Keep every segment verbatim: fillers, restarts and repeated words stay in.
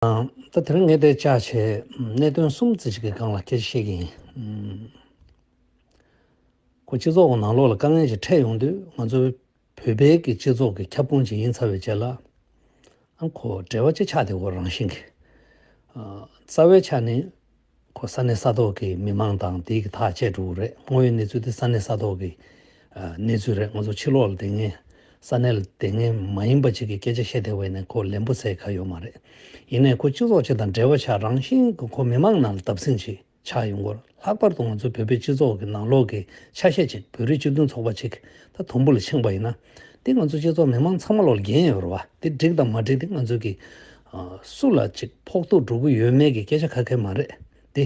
ད་དེ་རིང་ངས་དེ་བཅར་བྱས་གནད་དོན་གསུམ་ཙམ་ཞིག་གི་སྒང་ལ་སྐད་ཆ་བཤད་ཀྱི་ཡིན། ཁོ་སྤྱི་ཚོགས་ཀྱི་ནང་ལོགས་ལ་དཀའ་ངལ་ཞིག་འཕྲད་ཡོང་དུས་ང་ཚོའི་བོད་པའི་གི་སྤྱི་ཚོགས་ཀྱི་ཁྱབ་ཁོངས་ཅིག་ཡིན་ཚར་བའི་རྗེས་ལ། ཨ་ཁོ་འབྲེལ་བ་ཅིག་ཆགས་བསྡད་ཡོད་རང་བཞིན་གྱི། ཨ་རྩ་བའི་ཆ་ནས་ཁོ་ས་གནས་ས་ཐོག་གི་མི་མང་དང་དེའི་གི་ཐག་བཅད་འགྲོ་གི་རེད། དངོས་ཡོད་གནས་ཚུལ་དེ་ས་གནས་ས་ཐོག་གི་ཨ་གནས་ཚུལ་རེད། ང་ཚོ་ཕྱི་ལོགས་ལ་བསྡད་མཁན་ས་གནས་ལ་བསྡད་མཁན་མ་ཡིན་པ་ཅིག་གི་སྐད་ཆ་བཤད་བསྡད་པ་ཡིན་ན་ཁོ་ལན་པོ་ཟེར་ག་ཡོད་མ་རེད། ཡིན་ནའི་ཁོ་སྤྱི་ཚོགས་ཅིག་དང་འབྲེལ་བ་ཆགས་རང་བཞིན་གྱི་ཁོ་མི་མང་ནང་ལ་བརྡབ་གསིག་ཅིག་ཆགས་ཡོང་གི་ཡོད་རེད། ལྷག་པར་དུ་ང་ཚོ་བོད་པའི་སྤྱི་ཚོགས་ཀྱི་ནང་ལོགས་ཀྱི་ཆ་ཤས་ཅིག་བོད་རིགས་སྤྱི་མཐུན་ཚོགས་པ་ཅིག་ད་དུམ་བུ་ལ་ཕྱིན་པ་ཡིན་ན། དེ་ང་ཚོ་སྤྱི་ཚོགས་མི་མང་ཚང་མ་ལོག་ལ་འགན་ཡོད་རེད་བ། དེ་འགྲིག་དང་མ་འགྲིག་དེ་ང་ཚོ་གི་ཨ་སུ་ལ་ཅིག་ཕོག་ཐུག་འགྲོ་གི་ཡོད་མེད་ཀྱི་སྐད་ཆ་ཁ་ཁ་མ་རེད་དེ།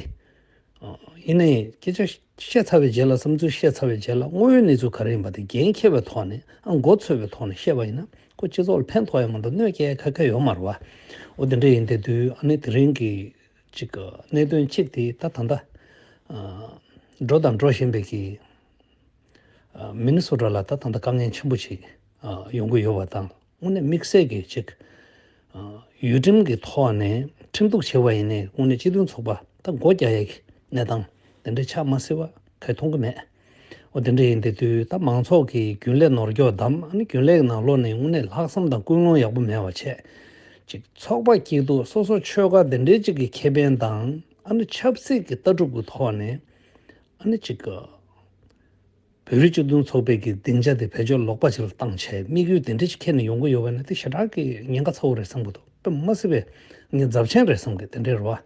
ཨ་ཡིན་ནའི་སྐད་ཆ་བཤད་ཚར་བའི་རྗེས་ལ་བསམ་ཚུལ་བཤད་ཚར་བའི་རྗེས་ལ་དངོས་ཡོད་གནས་ཚུལ་ག་རེ་ཡིན་པ་དེ་འགན་འཁྱེར་བའི་ཐོག་ནས་ཨ་མགོ་ཚོས་པའི་ཐོག་ནས་བཤད་པ་ཡིན་ན་ཁོ་སྤྱི་ཚོགས་ལ་ཕན་ཐོགས་ཡ་མ་གཏོགས་གནོད་སྐྱེལ་ཡ་ཁ་ཁ་ཡོད་མ་རེད་བ། འོ་དེ་འདྲ་ཡིན་དེ་དུས་ཨ་ནི་དེ་རིང་གི་ཅིག་གནད་དོན་གཅིག་དེ་ད་ད་ལྟ་ཨ་འགྲོ་དང་འགྲོ་བཞིན་པའི་གི་ཨ་མི་ནི་སོ་ཊ་ལ་ད་ད་ལྟ་དཀའ་ངལ་ཆེན་པོ་ཅིག་ཨ་ཡོང་གི་ཡོད་པ་དང་། དངོས་གནས་དམིགས་བསལ་གྱི་ཅིག་ཨ་ཡུལ་ཁྲིམས་ཀྱི་ཐོག་ནས་ཁྲིམས་གཏུག་བྱས་པ་ཡིན་ནའི་དངོས་གནས་སྤྱི་མཐུན་ཚོགས་པ་ད་སྒོ་རྒྱག་ཡས་ཀྱི་གནས་སྟངས་དེ་འདྲ་ཆགས་མ་སྲིད་པ་ག་མཐོང་གི་མེད། འོ་དེ་འདྲ་ཡིན་དེ་དུས་ད་མང་ཚོགས་ཀྱི་རྒྱུན་ལས་ནོར་འཁྱོག་དམ་ཨ་ནི་རྒྱུན་ལས་ཀྱི་ནང་ལོགས་ནས་དངོས་གནས་ལྷག་བསམ་དང་ཀུན་སློང་ཡག་པོ་མེད་པ་བྱས། ཅིག་ཚོགས་པ་སྐྱིད་སྡུག་སོ་སོ་ཆོལ་ཁ་དེ་འདྲའི་ཅིག་གི་ཁེ་ཕན་དང་ཨ་ནི་ཆབ་སྲིད་ཀྱི་ལྟ་གྲུབ་ཀྱི་ཐོག་ནས་ཨ་ནི་ཅིག་གི་བོད་རིགས་སྤྱི་མཐུན་ཚོགས་པའི་གི་སྡིངས་ཆ་དེ་བེད་སྤྱོད་ལོག་པ་ཞིག་ལ་བཏང་བྱས་དམིགས་ཡུལ་དེ་འདྲ་ཞིག་འཁྱེར་ནས་ཡོང་གི་ཡོད་པ་ན་དེ་ཞེ་དྲག་གི་ཉེན་ཁ་ཚ་བོ་རེད་བསམ་གི་འདུག་དཔེ་མ་སྲིད་པའི་ངས་རྫབ་ཆེན་རེད་བསམ་གི་དེ་འདྲའི་རེད་བ།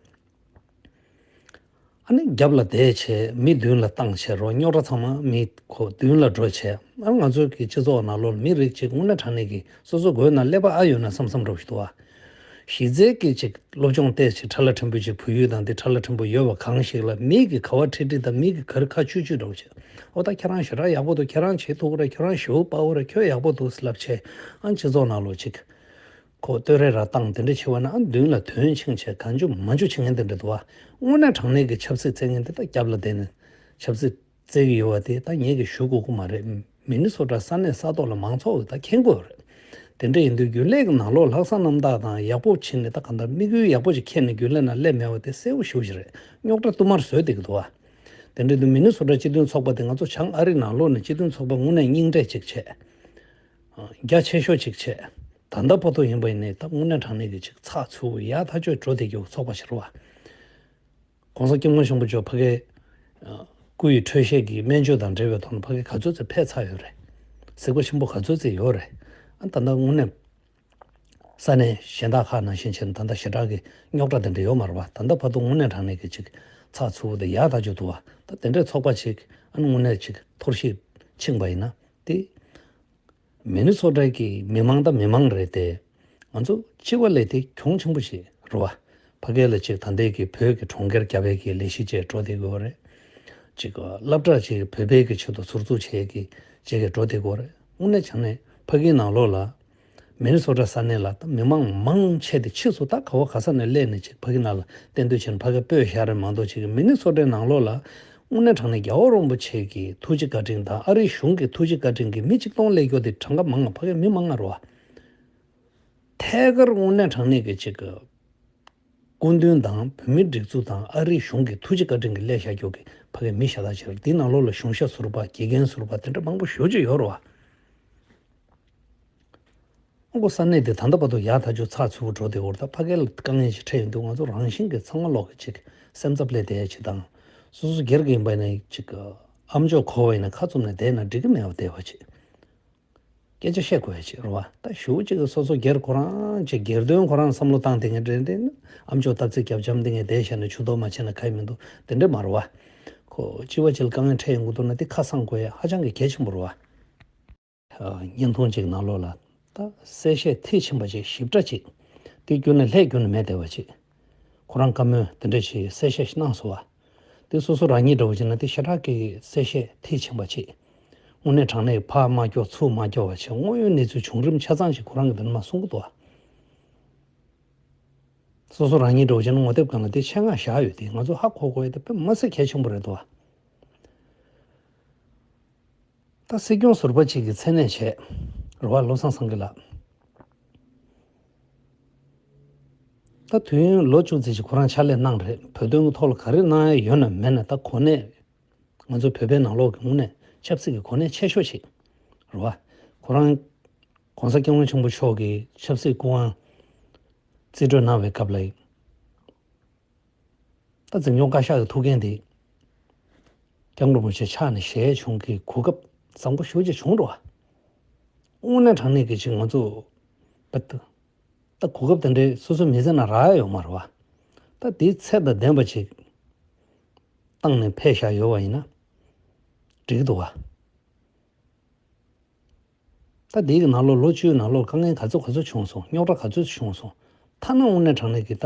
ཨ་ནི་རྒྱབ་ལ་བསྡད་བྱས་མི་མདུན་ལ་བཏང་བྱས་རོ་རྙོག་དྲ་ཚང་མ་མི་ཁོ་མདུན་ལ་འགྲོ་བྱས། ཨ་ང་ཚོའི་གི་སྤྱི་ཚོགས་ནང་ལོགས་ལ་མི་རིགས་གཅིག་དངོས་གནས་དྲང་གནས་ཀྱི་སོ་སོ་སྒོའི་ནང་ཀླད་པ་ཨ་ཡོད་ན་བསམ་བསམ་འདྲ་བོ་ཞིག་འདུག་བ། གཞི་རྩའི་གི་ཅིག་སློབ་སྦྱོང་ཏོག་ཙམ་ཁྲ་ལ་ཕྲན་བུ་ཅིག་བོད་ཡིག་དང་དེ་ཁྲ་ལ་ཕྲན་བུ་ཡོད་པ་གང་ཞིག་ལ་མི་གི་ག་བ་ཁྲིད་ཁྲིད་དང་མི་གི་ག་རེ་ཁ་ཆུད་ཆུད་འདྲ་བོ་བྱས། ཨོ་ད་ཁྱེད་རང་ཞེ་དྲག་ཡག་པོ་འདུག་ཁྱེད་རང་བྱེད་ཐུབ་ཀྱི་རེད། ཁྱོད་རང་ཞེ་པོ་དཔའ་བོ་རེད། ཁྱོད་ཡག་པོ་འདུག་ལབ་བྱས། ཨ་སྤྱི་ཚོགས་ནང་ལོགས་ཅིག་ཁོ་བསྟོད་ར་ར་བཏང་དེ་འདྲ་བྱེད་པ་ན་ཨ་མདུན་ལ་དོན་ཕྱིན་བྱས་གང་བྱུང་མང་བྱུང་བྱེད་མཁན་དེ་འདྲ་འདུག་བ། དངོས་གནས་དྲང་གནས་ཀྱི་ཆབ་སྲིད་བཙན་མཁན་དེ་ད་རྒྱབ་ལ་བསྡད་ནས་ཆབ་སྲིད་བཙལ་གྱི་ཡོད་པ་དེ་ད་ངེད་ཀྱིས་ཞུ་དགོས་ཀྱི་མ་རེད། མི་ནི་སོ་ཊ་ས་གནས་ས་ཐོག་ལ་མང་ཚོགས་ཀྱིས་ད་མཁྱེན་གྱི་ཡོད་རེད། དེ་འདྲ་ཡིན་དུས་རྒྱུན་ལས་ཀྱི་ནང་ལོགས་ལྷག་བསམ་རྣམ་དག་དང་ཡག་པོ་བྱས་ནས་ད་གང་ལྟར་དམིགས་ཡུལ་ཡག་པོ་ཅིག་འཁྱེར་ནས་རྒྱུན་ལས་ནང་སླེབས་མེད་པ་དེ་གསལ་པོ་ཞེ་པོ་ཅིག་རེད། རྙོག་དྲ་བསྟུད་མར་བཟོས་བསྡད་ཀྱི་འདུག་བ། དེ་འདྲ་དུས་མི་ནི་སོ་ཊ་སྤྱི་མཐུན་ཚོགས་པ་དེ་ང་ཚོ་བྱང་ཨ་རི་ནང་ལོགས་ནས་སྤྱི་མཐུན་ཚོགས་པ་དངོས་གནས་རྙིང་གྲས་ཅིག་བྱས། རྒྱ་ཆེ་ཤོས་ཅིག་བྱས། ད་ལྟ་བར་དུ་ཡིན་པ་ཡིན་ནའི་ད་དངོས་གནས་དྲང་གནས་ཀྱི་ཅིག་ཚགས་ཚུད་པོ་ཡག་ཐག་ཆོད་འགྲོ་བསྡད་རྒྱུ་ཚོགས་པ་ཞིག་རེད་བ། ༸གོང་ས་སྐྱབས་མགོན་ཆེན་པོ་མཆོག་ཕ་གིའི་སྐུ་ཡི་འཕྲོད་བཞེས་ཀྱི་སྨན་བཅོས་དང་འབྲེལ་བའི་ཐོག་ནས་ཕ་གི་ག་ཚོད་ཙམ་ཕེབས་ཚར་ཡོད་རེད། གཟིགས་པ་ཆེན་པོ་ག་ཚོད་ཙམ་ཡོད་རེད། ཨ་ད་ལྟ་དངོས་གནས་ས་གནས་གཞན་དག་ཁག་ནང་བཞིན་བྱས་ན་ད་ལྟ་ཞེ་དྲག་གི་རྙོག་དྲ་དེ་འདྲ་ཡོད་མ་རེད་བ། ད་ལྟ་བར་དུ་དངོས་གནས་དྲང་གནས་ཀྱི་ཅིག་ཚགས་ཚུད་པོ་དང་ཡག་ཐག་ཆོད་འདུག་བ། ད་དེ་འདྲའི་ཚོགས་པ་ཅིག་ཨ་ནི་དངོས་གནས་ཅིག་འཐོར་ཞིག་ཕྱིན་པ་ཡིན་ན་དེ། མི་ནི་སོ་ཊ་གི་མི་མང་ད་མི་མང་རེད་དེ། ང་ཚོ་སྤྱི་པ་ལས་དེ་གྱོང་ཆེན་པོ་ཞིག་རེད་བ། ཕ་གི་ལ་ཅིག་ད་ལྟའི་གི་བོད་ཀྱི་གྲོང་ཁྱེར་རྒྱ་བལ་གྱི་ལས་གཞི་བཅས་འགྲོ་བསྡད་ཀྱི་ཡོད་རེད། ཅིག་སློབ་གྲྭ་ཅིག་བོད་པའི་གི་ཆེད་དུ་ཟུར་འཛུགས་བྱེད་ཀྱི་བྱེད་ཀྱི་འགྲོ་བསྡད་ཀྱི་ཡོད་རེད། དངོས་གནས་བྱས་ནས་ཕ་གིའི་ནང་ལོགས་ལ་མི་ནི་སོ་ཊ་ས་གནས་ལ་ད་མི་མང་མང་ཆེ་དེ་ཕྱིས་སུ་ད་ག་བ་ག་ས་ནས་སླེབས་ནས་ཅིག་ཕ་གི་ནང་ལ་གཏན་སྡོད་བྱས་ནས་ཕ་གི་སྤོས་བཞག་རེད་མ་གཏོགས་ཅིག་མི་ནི་སོ་ཊའི་ནང་ལོགས་ལ། དངོས་གནས་དྲང་གནས་རྒྱལ་བ་རིན་པོ་ཆེ་གི་ཐུགས་རྗེ་བཀའ་དྲིན་དང་ཨ་རིའི་གཞུང་གི་ཐུགས་རྗེ་བཀའ་དྲིན་གྱིས་མི་གཅིག་སྟོང་སླེབས་རྒྱུ་དེ་གྲངས་ཀ་མང་ང་ཕ་གི་མི་མང་ང་རེད་བ། ཐད་ཀར་དངོས་གནས་དྲང་གནས་ཀྱི་ཅིག་གི་སྐུ་མདུན་དང་བོད་མིའི་སྒྲིག་འཛུགས་དང་ཨ་རིའི་གཞུང་གི་ཐུགས་རྗེ་བཀའ་དྲིན་གྱིས་སླེབས་བཞག་རྒྱུ་གི་ཕ་གི་མི་ཤ་སྟག་ཅིག་རེད། འདི་ནང་ལོགས་ལ་གཞུང་ཞབས་ཟུར་པ་དགེ་རྒན་ཟུར་པ་དེ་འདྲ་མང་པོ་ཞེ་པོ་ཅིག་ཡོད་རེད་བ། ཨ་ཁོ་ས་གནས་དེ་ད་ལྟ་བར་དུ་ཡག་ཐག་ཆོད་ཚགས་ཚུད་པོ་འགྲོ་བསྡད་ཡོད་རེད། ད་ཕ་གི་ལ་དཀའ་ངལ་ཞིག་འཕྲད་ཡོང་དུས་ང་ཚོ་རང་བཞིན་གྱིས་ཚང་མ་ལོག་གི་ཅིག་སེམས་འཚབ་སླེབས་བསྡད་ཡ་ཅིག་དང་། སོ་སོ་སྒེར་གྱི་ཡིན་པ་ཡིན་ན་ཅིག་ཨ་མཆོག་གོ་བ་ཡིན་ན་ཁ་བཙུམ་ནས་བསྡད་ན་འགྲིག་གི་མེད་པ་བསྡད་པ་ཅིག་སྐད་ཆ་བཤད་དགོས་ཡ་ཅིག་རེད་བ། ད་ཞུ་ཅིག་སོ་སོ་སྒེར་ཁོ་རང་ཅིག་སྒེར་དོན་ཁོ་རང་བསམ་བློ་བཏང་བསྡད་མཁན་རེད་དེ། ཨ་མཆོག་སྟབས་ཚིག་རྒྱབ་འཇམ་བསྡད་མཁན་བསྡད་བཞག་ན་ཇུས་གཏོགས་མ་བྱས་ན་ག་ཡི་མི་འདུག་དེ་འདྲ་མ་རེད་བ། ཁོ་སྤྱི་པ་ཅིག་ལ་དཀའ་ངལ་འཕྲད་ཡོང་གི་འདུག་ན་དེ་ཁ་གསང་དགོས་ཡ་ཧ་ཅང་གི་གལ་ཆེན་པོ་རེད་བ། བརྙན་ཐུང་ཅིག་ནང་ལོགས་ལ་ད་གསལ་བཤད་མཐིལ་ཕྱིན་པ་ཅིག་ཞིབ་ཕྲ་ཅིག་དེ་བརྒྱུད་ནས་ལྷད་བརྒྱུད་ནས་མེད་བསྡད་པ་ཅིག་ཁོ་རང་བཀའ་མོལ་དེ་འདྲ་ཞིག་གསལ་བཤད་ཞིག་གནང་སོང་བ། དེ་སོ་སོ་རང་ཉིད་འདྲ་བོ་ཅིག་ན་དེ་ཞེ་དྲག་གི་གསལ་བཤད་མཐིལ་ཕྱིན་པ་ཅིག་དངོས་གནས་དྲང་གནས་ཕར་མ་སྐྱོར་ཚུར་མ་སྐྱོར་བ་ཅིག་དངོས་ཡོད་གནས་ཚུལ་བྱུང་རིམ་ཆ་ཚང་ཞིག་ཁོ་རང་གི་འདི་ནས་མར་གསུང་གི་འདུག་བ། སོ་སོ་རང་ཉིད་འདྲ་བོ་ཅིག་ན་ངོ་དེབ་སྒང་ལ་དེ་ཆེད་མངགས་བཞག་ཡོད་དེ་ང་ཚོ་ཧ་གོ་དགོས་ཡ་དེ་དཔེ་མ་སྲིད་གལ་ཆེན་པོ་རེད་འདུག་བ། ད་སྲིད་སྐྱོང་ཟུར་པ་ཅིག་གི་མཚན་གནས་བྱས། རེད་བ། བློ་བཟང་སེང་གེ་ལགས། ད་དུས་ཡུན་ལོ་བཅུ་ཙམ་ཞིག་ཁོ་རང་ཕྱག་ལས་གནང་རེད། བོད་དོན་གྱི་ཐོག་ལ་ག་རེ་གནང་ཡ་ཡོད་ན་མེད་ན། ད་གོ་གནས་ང་ཚོ་བོད་པའི་ནང་ལོགས་ཀྱི་དངོས་གནས་ཆབ་སྲིད་ཀྱི་གོ་གནས་ཆེ་ཤོས་ཤིག་རེད་བ། ཁོ་རང་༸གོང་ས་༸སྐྱབས་མགོན་ཆེན་པོ་མཆོག་གིས་ཆབ་སྲིད་སྐུ་དབང་རྩིས་སྤྲོད་གནང་བའི་སྐབས་ལ། ད་འཛིན་སྐྱོང་བཀའ་ཤག་གི་ཐུགས་འགན་དེ་༸སྐྱབས་མགོན་རིན་པོ་ཆེ་ཕྱག་ནས་བཞེས་བྱུང་གི་གོ་སྐབས་བཟང་པོ་ཞེ་པོ་ཅིག་བྱུང་འགྲོ་བ། དངོས་གནས་དྲང་གནས་ཀྱི་ཅིག་ང་ཚོ་བེད་ད་གོ་སྐབས་དེ་འདྲའི་སོ་སོའི་མི་ཚེ་ནང་རག་ཡ་ཡོད་མ་རེད་བ། ད་དེའི་ཚད་དང་ལྡན་པ་ཅིག་བཏང་ནས་ཕེབས་བཞག་ཡོད་བ་ཡིན་ན་འགྲིག་གི་འདུག་བ། ད་འདི་གི་ནང་ལོགས་ལོ་བཅུའི་ནང་ལོགས་དཀའ་ངལ་ག་ཚོད་ག་ཚོད་བྱུང་སོང་། རྙོག་དྲ་ག་ཚོད་བྱུང་སོང་། ཐ་ན་དངོས་གནས་དྲང་གནས་ཀྱི་ད་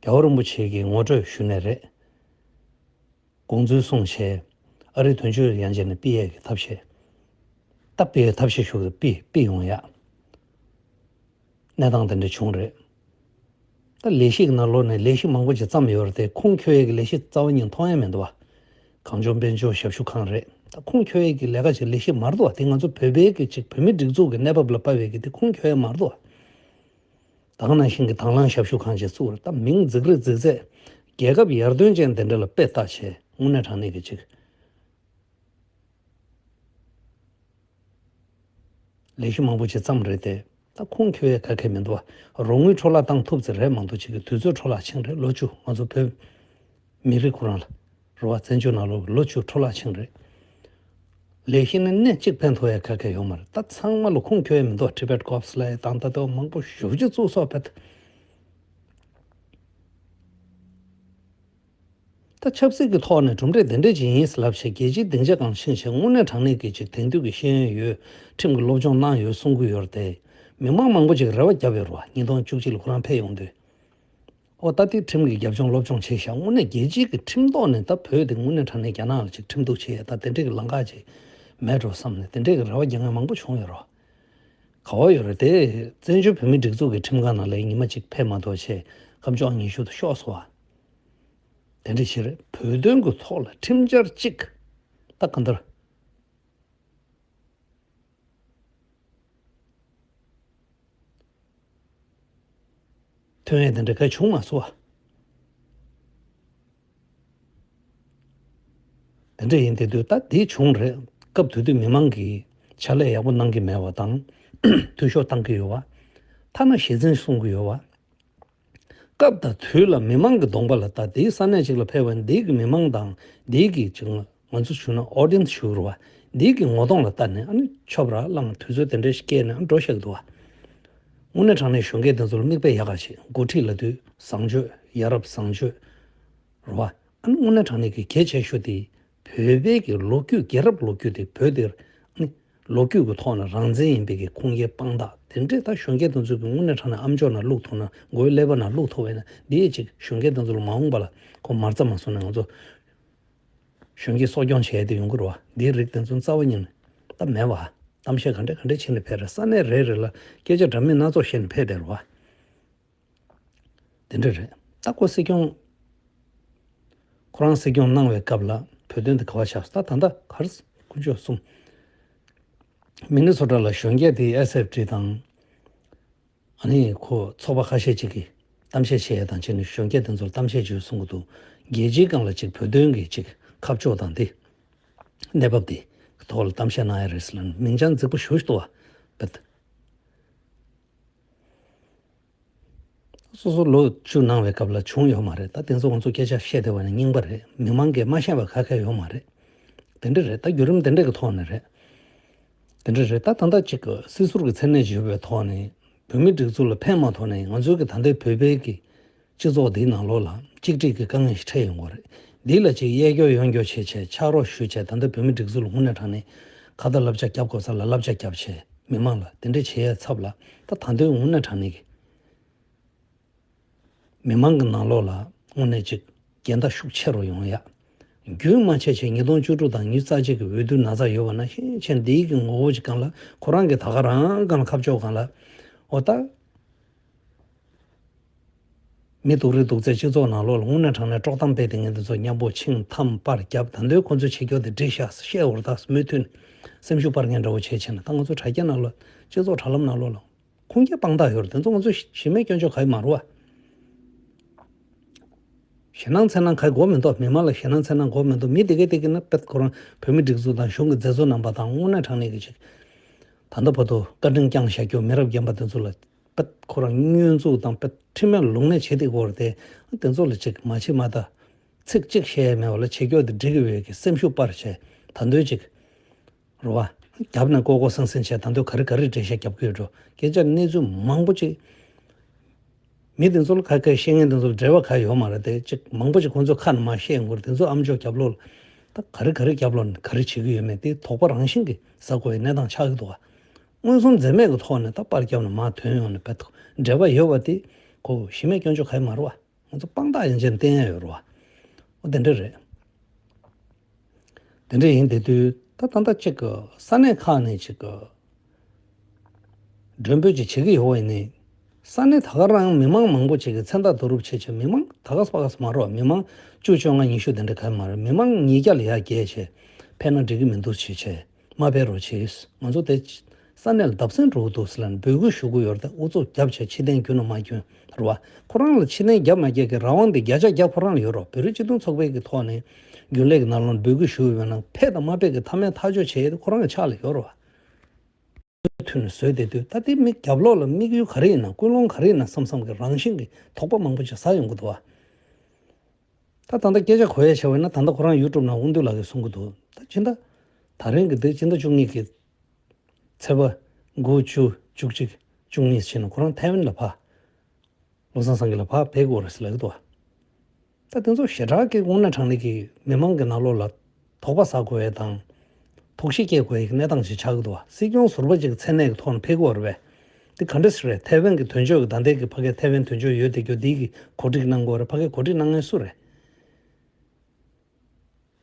རྒྱལ་བ་རིན་པོ་ཆེ་གི་ངོ་སྤྲོད་ཞུས་ནས་རེད། དགོངས་ཚུལ་གསུངས་བྱས། ཨ་རིའི་དོན་གཅོད་ཡང་བྱས་ནས་ཕུད་ཡས་ཀྱི་ཐབས་ཤེས། ད་ཕུད་ཡས་ཐབས་ཤེས་ཞུ་གི་ཕུད་ཕུད་ཡོང་ཡ། གནས་སྟངས་དེ་འདྲ་བྱུང་རེད། ད་ལས་གཞི་གི་ནང་ལོགས་ནས་ལས་གཞི་མང་པོ་ཅིག་བརྩམས་ཡོད་རེད་དེ། ཁུངས་འཁྱོལ་ཡས་ཀྱི་ལས་གཞི་རྩ་བ་ཉིད་མཐོང་ཡ་མི་འདུག་བ། གངས་ལྗོངས་དཔལ་འབྱོར་ཞབས་ཞུ་ཁང་རེད། ད་ཁུངས་འཁྱོལ་ཡས་ཀྱི་ལས་ཀ་ཅིག་ལས་གཞི་མ་རེད་འདུག་བ། དེ་ང་ཚོ་བོད་པའི་གི་ཅིག་བོད་མི་སྒྲིག་འཛུགས་ཀྱི་གནས་བབ་ལ་དཔག་པའི་གི་དེ་ཁུངས་འཁྱོལ་ཡས་མ་རེད་འདུག་བ། ད་ག་ནང་བཞིན་གྱི་དང་བླངས་ཞབས་ཞུ་ཁང་ཅིག་བཙུགས་རེད། ད་མིང་རྫིག་རེད་རྫིག་ཚད། རྒྱལ་ཁབ་ཡར་ཐོན་ཅན་དེ་འདྲ་ལ་དཔེ་ལྟ་བྱས། དངོས་གནས་དྲང་གནས་ཀྱི་ཅིག་ལས་གཞི་མང་པོ་ཅིག་བརྩམས་རེད་དེ། ད་ཁུངས་འཁྱོལ་ཡས་ག་གེ་མི་འདུག་བ། རོགས་དངུལ་འཕྲོ་བརླག་བཏང་ཐུབ་ཙམ་རེད་མ་གཏོགས། ཅིག་གི་དུས་ཚོད་འཕྲོ་བརླག་ཕྱིན་རེད། ལོ་བཅུ་ང་ཚོ་བོད་མི་རིགས་ཁོ་རང་ལ་རེད་བ། བཙན་བྱོལ་ནང་ལོགས་ལོ་བཅུ་འཕྲོ་བརླག་ཕྱིན་རེད། ལས་གཞི་ནི་སྣེ་གཅིག་ཕན་ཐོགས་ཡ་ག་གེ་ཡོད་མ་རེད། ད་ཚང་མ་ལ་ཁུངས་འཁྱོལ་ཡ་མི་འདུག Tibet Corps ལབ་ཡ་དང་། ད་ལྟ་མང་པོ་ཞེ་པོ་ཅིག་བཙུགས་སོང་བས། ད་ཆབ་སྲིད་ཀྱི་ཐོག་ནས་གྲུབ་འབྲས་དེ་འདྲ་ཅིག་ཡིན་ལབ་བྱས། རྒྱལ་སྤྱིའི་སྡིངས་ཆ་སྒང་ཕྱིན་བྱས། དངོས་གནས་དྲང་གནས་ཀྱི་ཅིག་དེང་དུས་ཀྱི་ཤེས་ཡོན་ཡོད། ཁྲིམས་ཀྱི་སློབ་སྦྱོང་གནང་ཡོད་གསུང་གི་ཡོད་རེད་དེ། མི་མང་མང་པོ་ཅིག་རེ་བ་བརྒྱབ་ཡོད་རེད་བ། ཉིས་སྟོང་བཅུ་གཅིག་ལ་ཁོ་རང་ཕེབས་ཡོང་དུས། ཨོ་ད་དེ་ཁྲིམས་ཀྱི་རྒྱབ་ལྗོངས་སློབ་སྦྱོང་བྱས་ཤག་དངོས་གནས་རྒྱལ་སྤྱིའི་གི་ཁྲིམས་ཐོག་ནས་ད་བོད་དེ་དངོས་གནས་དྲང་གནས་རྒྱ་ནག་ལ་ཅིག་ཁྲིམས་གཏུག་བྱེད་ཡ་ད་དེ་འདྲའི་གི་ལམ་ཁ་ཅིག་མེད་འགྲོ་བསམ་ནས། དེ་འདྲའི་གི་རེ་བ་རྒྱག་མཁན་མང་པོ་བྱུང་ཡོད་རེད། ག་བ་ཡོད་རེད་དེ། བཙན་བྱོལ་བོད་མིའི་སྒྲིག་འཛུགས་ཀྱི་ཁྲིམས་ཁང་ནང་ལ་ཉི་མ་གཅིག་ཕེབས་མ་ཐུབ་བྱས། སྐབས་བཅོ་ལྔ་ཉི་ཤུ་དུ་ཤོར་སོང་བ། དེ་འདྲ་ཞིག་རེད། བོད་དོན་གྱི་ཐོག་ལ་ཁྲིམས་འཆར་གཅིག་ད་གང་ལྟར། ཐོན་ཡས་དེ་འདྲ་ག་བྱུང་མ་སོང་བ། དེ་འདྲ་ཡིན་དེ་དུས་ད་དེ་བྱུང་རེད། སྐབས་དེ་དུས་མི་མང་གིས་ཕྱག་ལས་ཡག་པོ་གནང་གི་མེད་པ་དང་། འཐུས་ཤོར་བཏང་གི་ཡོད་པ། ཐ་ན་ཞེ་འཛིན་གསུང་གི་ཡོད་པ། སྐབས་དང་དུས་ལ་མི་མང་གི་གདོང་པ་ལ། ད་དེའི་ས་གནས་གཅིག་ལ་ཕེབས་པ་ཡིན་ན། དེའི་གི་མི་མང་དང་། དེའི་གི་ཅིག་ང་ཚོ་ཞུ་ན་ཨོ་ཌི་ཡེན་སི་ཞུ་རུ་བ། དེའི་གི་ངོ་གདོང་ལ་ལྟ་ནས། ཨ་ནི་ཆོབ་ར་བླངས། དུས་ཚོད་དེ་འདྲའི་ཞིག་བསྐྱལ་ནས་འགྲོ་བཞག་འདུག་བ། དངོས་གནས་དྲང་གནས་གཞོན་སྐྱེས་དེ་ཚོ་ལ་མིག་དཔེ་ཡག་ག་བྱེད། འགོ་ཁྲིད་ལབ་དུས་བཟང་སྤྱོད། ཡ་རབས་བཟང་སྤྱོད་རེད་བ། ཨ་ནི་དངོས་གནས་དྲང་གནས་ཀྱི་གལ་ཆེ་ཤོས་དེ། བོད་པའི་གི་ལོ་རྒྱུས། རྒྱལ་རབས་ལོ་རྒྱུས་དེ། བོད་དེར་ཨ་ནི་ལོ་རྒྱུས་ཀྱི་ཐོག་ནས་རང་བཙན་ཡིན་པའི་གི་ཁུངས་སྐྱེལ་དཔང་རྟགས་དེ་འདྲས། ད་གཞོན་སྐྱེས་དེ་ཚོ་གི་དངོས་གནས་དྲང་གནས་ཨ་མཆོག་ནང་བླུག་ཐུབ་ན། མགོའི་ཀླད་པ་ནང་བླུག་ཐུབ་པ་ཡིན་ན། འདི་ཡིས་ཅིག་གཞོན་སྐྱེས་དེ་ཚོ་ལ་མ་འོངས་པ་ལ་ཁོ་མ་རྩ་མ་བཟུང་ནས་ང་ཚོ་གཞོན་སྐྱེས་གསོ་སྐྱོང་བྱེད་ཡ་དེ་ཡོང་གི་རེད་བ། འདིའི་རིགས་དེ་ཚོ་རྩ་བ་ཉིད་ནས་ད་མེད་བ། གཏམ་བཤད་ག་འདྲ་ག་འདྲ་བྱས་ནས་ཕེབས་རེད། ས་གནས་རེ་རེ་ལ་སྐད་ཆ་འདྲ་མིན་སྣ་ཚོགས་བཤད་ནས་ཕེབས་བསྡད་རེད་བ། དེ་འདྲ་རེད། ད་ཁོ་སྲིད་སྐྱོང་། ཁོ་རང་སྲིད་སྐྱོང་གནང་བའི་སྐབས་ལ་བོད་དོན་དེ་ག་བ་ཆགས་སོང་། ད་ད་ལྟ་ག་རེ་དཀོན་མཆོག་གསུམ། མི་ནི་སོ་ཊ་ལ་གཞོན་སྐྱེས་དེ་ཨེས་ཨེཕ་ཊི་དང་། ཨ་ནི་ཁོ་ཚོགས་པ་ཁ་ཤས་ཅིག་གིས་གཏམ་བཤད་བྱེད་ཡ་དང་བྱས་ནས། གཞོན་སྐྱེས་དེ་ཚོར་གཏམ་བཤད་བྱོས་གསུང་གི་འདུག་རྒྱལ་སྤྱིའི་སྒང་ལ་ཅིག་བོད་དོན་གྱི་ཅིག་ཁ་ཕྱོགས་དང་དེ། གནས་བབ་དེ་ཐོག་ལ་གཏམ་བཤད་གནང་ཡ་རེད་ཟེར་ལབ་ནས། མིང་བྱང་རྫིག་པོ་ཞེ་པོ་ཞིག་འདུག་བ། བེད། སོ་སོ་ལོ་བཅུ་གནང་བའི་སྐབས་ལ་བྱུང་ཡོད་མ་རེད། ད་དེ་ཚོ་ང་ཚོ་སྐད་ཆ་བཤད་བསྡད་པ་ནི་རྙིང་པ་རེད། མི་མང་གིས་མ་ཤེས་པ་ག་གེ་ཡོད་མ་རེད། དེ་འདྲ་རེད། ད་བརྒྱུད་རིམ་དེ་འདྲ་གི་ཐོག་ནས་རེད། དེ་འདྲ་རེད། ད་ད་ལྟ་ཅིག་སྲིད་ཟུར་གྱི་མཚན་གནས་ཡོད་པའི་ཐོག་ནས་བོད་མི་སྒྲིག་འཛུགས་ལ་ཕན་མ་ཐོགས་ནས། ང་ཚོའི་གི་ད་ལྟའི་བོད་པའི་གི་སྤྱི་ཚོགས་འདིའི་ནང་ལོགས་ལ་གཅིག་སྒྲིལ་གྱི་དཀའ་ངལ་ཞིག་འཕྲད་ཡོང་གི་རེད། འདི་ལ་ཅིག་གཡས་སྐྱོར་གཡོན་སྐྱོར་བྱས་བྱས། ཕྱག་རོགས་ཞུས་བྱས། ད་ལྟ་བོད་མི་སྒྲིག་འཛུགས་ལ་དངོས་གནས་དྲང་གནས་ཁ་ཏ་བསླབ་བྱ་རྒྱབ་དགོས་ས་ལ་བསླབ་བྱ་རྒྱབ་བྱས། མི་མང་ལ་དེ་འདྲ་བྱེད་ཡའི་ཚབ་ལ། ད་ད་དུང་དངོས་གནས་དྲང་གནས་ཀྱི་མི་མང་གི་ནང་ལོགས་ལ་དངོས་གནས་ཅིག་འགལ་ཟླ་ཤུགས་ཆེ་རུ་ཡོང་ཡ། རྒྱུན་མ་ཆད་བྱས་ཉིས་སྟོང་བཅུ་དྲུག་དང་ཉི་ཤུ་རྩ་གཅིག་གི་འོས་བསྡུ་ན་ཚ་ཡོད་པ་ནང་བཞིན་བྱས། འདིའི་གི་ངོ་བོ་ཅིག་སྒང་ལ་ཁོ་རང་གི་ད་ག་རང་སྒང་ལ་ཁ་ཕྱོགས་སྒང་ལ། འོ་ད། མི་སྡུག་རུས་སྡུག་ཚད་སྤྱི་ཚོགས་ནང་ལོགས་ལ་དངོས་གནས་དྲང་གནས་དཀྲོག་གཏམ་སྤེལ་ཏེ་ངས་འདི་ཚོ་མཉམ་པོ་ཆིངས་ཐམ་པར་བརྒྱབ། ད་དུང་ཁོ་ཚོས་བྱེད་རྒྱུ་དེ་འགྲིག་ཤག་བཤད་འོར་ད་མུ་མཐུད་ནས་སེམས་ཤུགས་སྤར་མཁན་འདྲ་བོ་བྱས་བྱས་ན། ད་ང་ཚོ་དྲ་རྒྱ་ནང་ལ་སྤྱི་ཚོགས་དྲ་ལམ་ནང་ལོགས་ལ་ ཕུང་རྒྱ་དཔང་རྟགས་ཡོད་རེད། དེ་ཚོ་ང་ཚོ་གཞི་མེད་སྐྱོན་བརྗོད་ག་ཡི་མ་རེད་བ། ཞེད་སྣང་འཚེར་སྣང་ག་ཡི་དགོས་མི་འདུག་མི་མང་ལ་ཞེད་སྣང་འཚེར་སྣང་དགོས་མི་འདུག་མི་དེ་གས་དེ་གས་ན་དཔེ་ཁོ་རང་བོད་མི་སྒྲིག་འཛུགས་དང་གཞུང་གི་མཛད་གཙོ་རྣམ་པ་དང་དངོས་གནས་དྲང་གནས་ཀྱི་ཅིག་ད་ལྟ་བར་དུ་བཀའ་དྲིན་བསྐྱངས་བཞག་རྒྱུ་མི་རབས་རྒན་པ་དེ་ཚོ་ལ་དཔེ་ཁོ་རང་བསྙོན་འཛུགས་དང་དཔེ་ཁྲིམས་མེད་ལུགས་མེད་བྱེད་དེ་དགོས་རེད་དེ། དེ་ཚོ་ལ་ཅིག་མ་བྱེད་མ་ད། ཚིག་གཅིག་བཤད་ཡ་མེད་པ་ལ་བྱེད་སྐྱོ་དེ་འགྲིག་གི་ཡོད་ཀྱི་སེམས་ཤུགས་སྤར་བྱས་ད་འདོད་ཅིག་རུ་བ། རྒྱབ་ནས་ལྐོག་ལྐོག་སེང་སེང་བྱས་ད་འདོད་ག་རེ་ག་རེ་འགྲེལ་བཤད་རྒྱབ་ཀྱི་ཡོད་འགྲོ། སྐད་ཆ་གནས་ཚུལ་མང་པོ་ཅིག་མི་དེ་ཚོ་ལ་ཁ་ཁ་བཤད་མཁན་དེ་ཚོ་ལ་འབྲེལ་བ་ག་ཡོད་མ་རེད་དེ་ཅིག་མང་པོ་ཅིག་ཁོང་ཚོ་ཁ་ནས་མ་བཤད་ཡོང་གི་རེད། དེ་ཚོ་ཨམ་ཅོག་རྒྱབ་ལོགས་ལ་ད་ག་རེ་ག་རེ་རྒྱབ་ལོགས་ནས་ག་རེ་བྱེད་ཀྱི་ཡོད་མེད་དེ་དོགས་པ་རང་བཞིན་གྱིས་ཟ་དགོས་པའི་གནས་སྟངས་ཆགས་ཀྱི་འདུག་བ། མངོན་སུམ་འཛེམ་མེད་ཀྱི་ཐོག་ནས་ད་པར་རྒྱབ་ནས་མར་ཐོན་ཡོང་ནས་བེད་འབྲེལ་བ་ཡོད་པ་དེ་ཁོ་གཞི་མེད་སྐྱོན་བརྗོད་ག་ཡི་མ་རེད་བ། ང་ཚོ་དཔང་རྟགས་ཡན་ཆད་བསྟན་ཡ་ཡོད་རེད་བ། འོ་དེ་འདྲ་རེད། དེ་འདྲ་ཡིན་དེ་དུས་ད་ད་ལྟ་གཅིག་གི་ས་གནས་ཁག་ནས་གཅིག་གི་མགྲོན་འབོད་ཅིག་བྱེད་ཀྱི་ཡོད་པ་ཡིན་ནའི། ས་གནས་ད་ག་རང་མི་མང་མང་པོ་ཅིག་གི་མཚན་རྟགས་བསྡུ་རུབ་བྱེད་བྱེད་མི་མང་ད་ག་ས་པ་ག་ས་མ་རོགས་མི་མང་བཅུ་བཅོ་ལྔ་ཉི་ཤུ་དེ་འདྲ་ག་མ་རེད། མི་མང་ཉིས་བརྒྱ་ལ་ཡར་བརྒལ་བྱས་ཕེབས་ན་འགྲིག་གི་མི་འདུག་བྱེད་བྱས། མ་ཕེབས་རོགས་བྱེད། ང་ཚོ་དེ་ས་གནས་ལ་བརྡབ་གསིག་འགྲོ་གི་འདུག་ཟེར་ལབ་ནས་འབོད་སྐུལ་ཞུ་གི་ཡོད་རེད། ད་ཨུ་ཚུགས་རྒྱབ་བྱས་ཕྱིར་འཐེན་རྒྱུ་ན་མ་རྒྱུ་རེད་བ། ཁོ་རང་ལ་ཕྱིར་འཐེན་རྒྱབ་མ་རྒྱབ་ཀྱི་རང་དབང་དེ་བརྒྱ་ཆ་བརྒྱ་ཁོ་རང་ལ་ཡོད་རེད་བ། བོད་རིགས་སྤྱི་མཐུན་ཚོགས་པའི་གི་ཐོག་ནས་རྒྱུན་ལས་ཀྱི་ནང་ལོགས་ནས་འབོད་སྐུལ་ཞུ་གི་ཡོད་ན་ཕེབས་དང་མ་ཕེབས་ཀྱི་མཐའ་མའི་ཐག་གཅོད་བྱེད་ཡས་དེ་ཁོ་རང་གི་ཕྱག་ལ་ཡོད་རེད་བ། མཐུན་ནས་བཟོས་བསྡད་དུས་ད་དེ་མི་རྒྱབ་ལོགས་ལ་དམིགས་ཡུལ་ག་རེ་ཡིན་ན་ཀུན་སློང་ག་རེ་ཡིན་ན་བསམ་བསམ་གི་རང་བཞིན་གྱི་དོགས་པ་མང་པོ་ཅིག་ཟ་ཡོང་གི་འདུག་བ། ད་ད་ལྟ་སྐད་ཆ་གོ་ཡ་བྱ་བས་ན་ད་ལྟ་ཁོ་རང་ཡུ་ཊུབ་ནང་དབུ་འདུས་ལགས་ཀྱིས་གསུང་གི་འདུག་ད་ཕྱི་ཟླ་ད་རིང་གི་འདི་ཕྱི་ཟླ་བཅུ་གཉིས་ཀྱི་ཚེས་པ་དགུ་བཅུ་བཅུ་གཅིག་བཅུ་གཉིས་ཕྱིན་ན་ཁོ་རང་ཐའེ་ཝན་ལ་ཕ། བློ་བཟང་སངས་རྒྱས་ལ་ཕ་ཕེབས་དགོས་རེད་ཟེར་ལབ་ཀྱི་འདུག་བ། ད་དེ་ཚོ་ཞེ་དྲག་གི་དངོས་གནས་དྲང་གནས་ཀྱི་མི་མང་གི་ནང་ལོགས་ལ་དོགས་པ་ཟ་དགོས་ཡས་དང་། དོགས་གཞི་སྐྱེ་དགོས་ཡས་ཀྱི་གནས་སྟངས་ཤིག་ཆགས་ཀྱི་འདུག་བ། སྲིད་སྐྱོང་ཟུར་པ་ཅིག་མཚན་གནས་ཀྱི་ཐོག་ནས་ཕེབས་ཀྱི་ཡོད་རེད་པས། འདི་ག་འདྲ་ཞིག་རེད། ཐའེ་ཝན་གྱི་དོན་གཅོད་ཀྱི་ད་ལྟའི་གི་ཕ་གའི་ཐའེ་ཝན་དོན་གཅོད་ཡོད་དེ་རྒྱུ་འདི་གི་གོ་སྒྲིག་གནང་དགོས་རེད། ཕ་གའི་གོ་སྒྲིག་གནང་མཁན་སུ་རེད།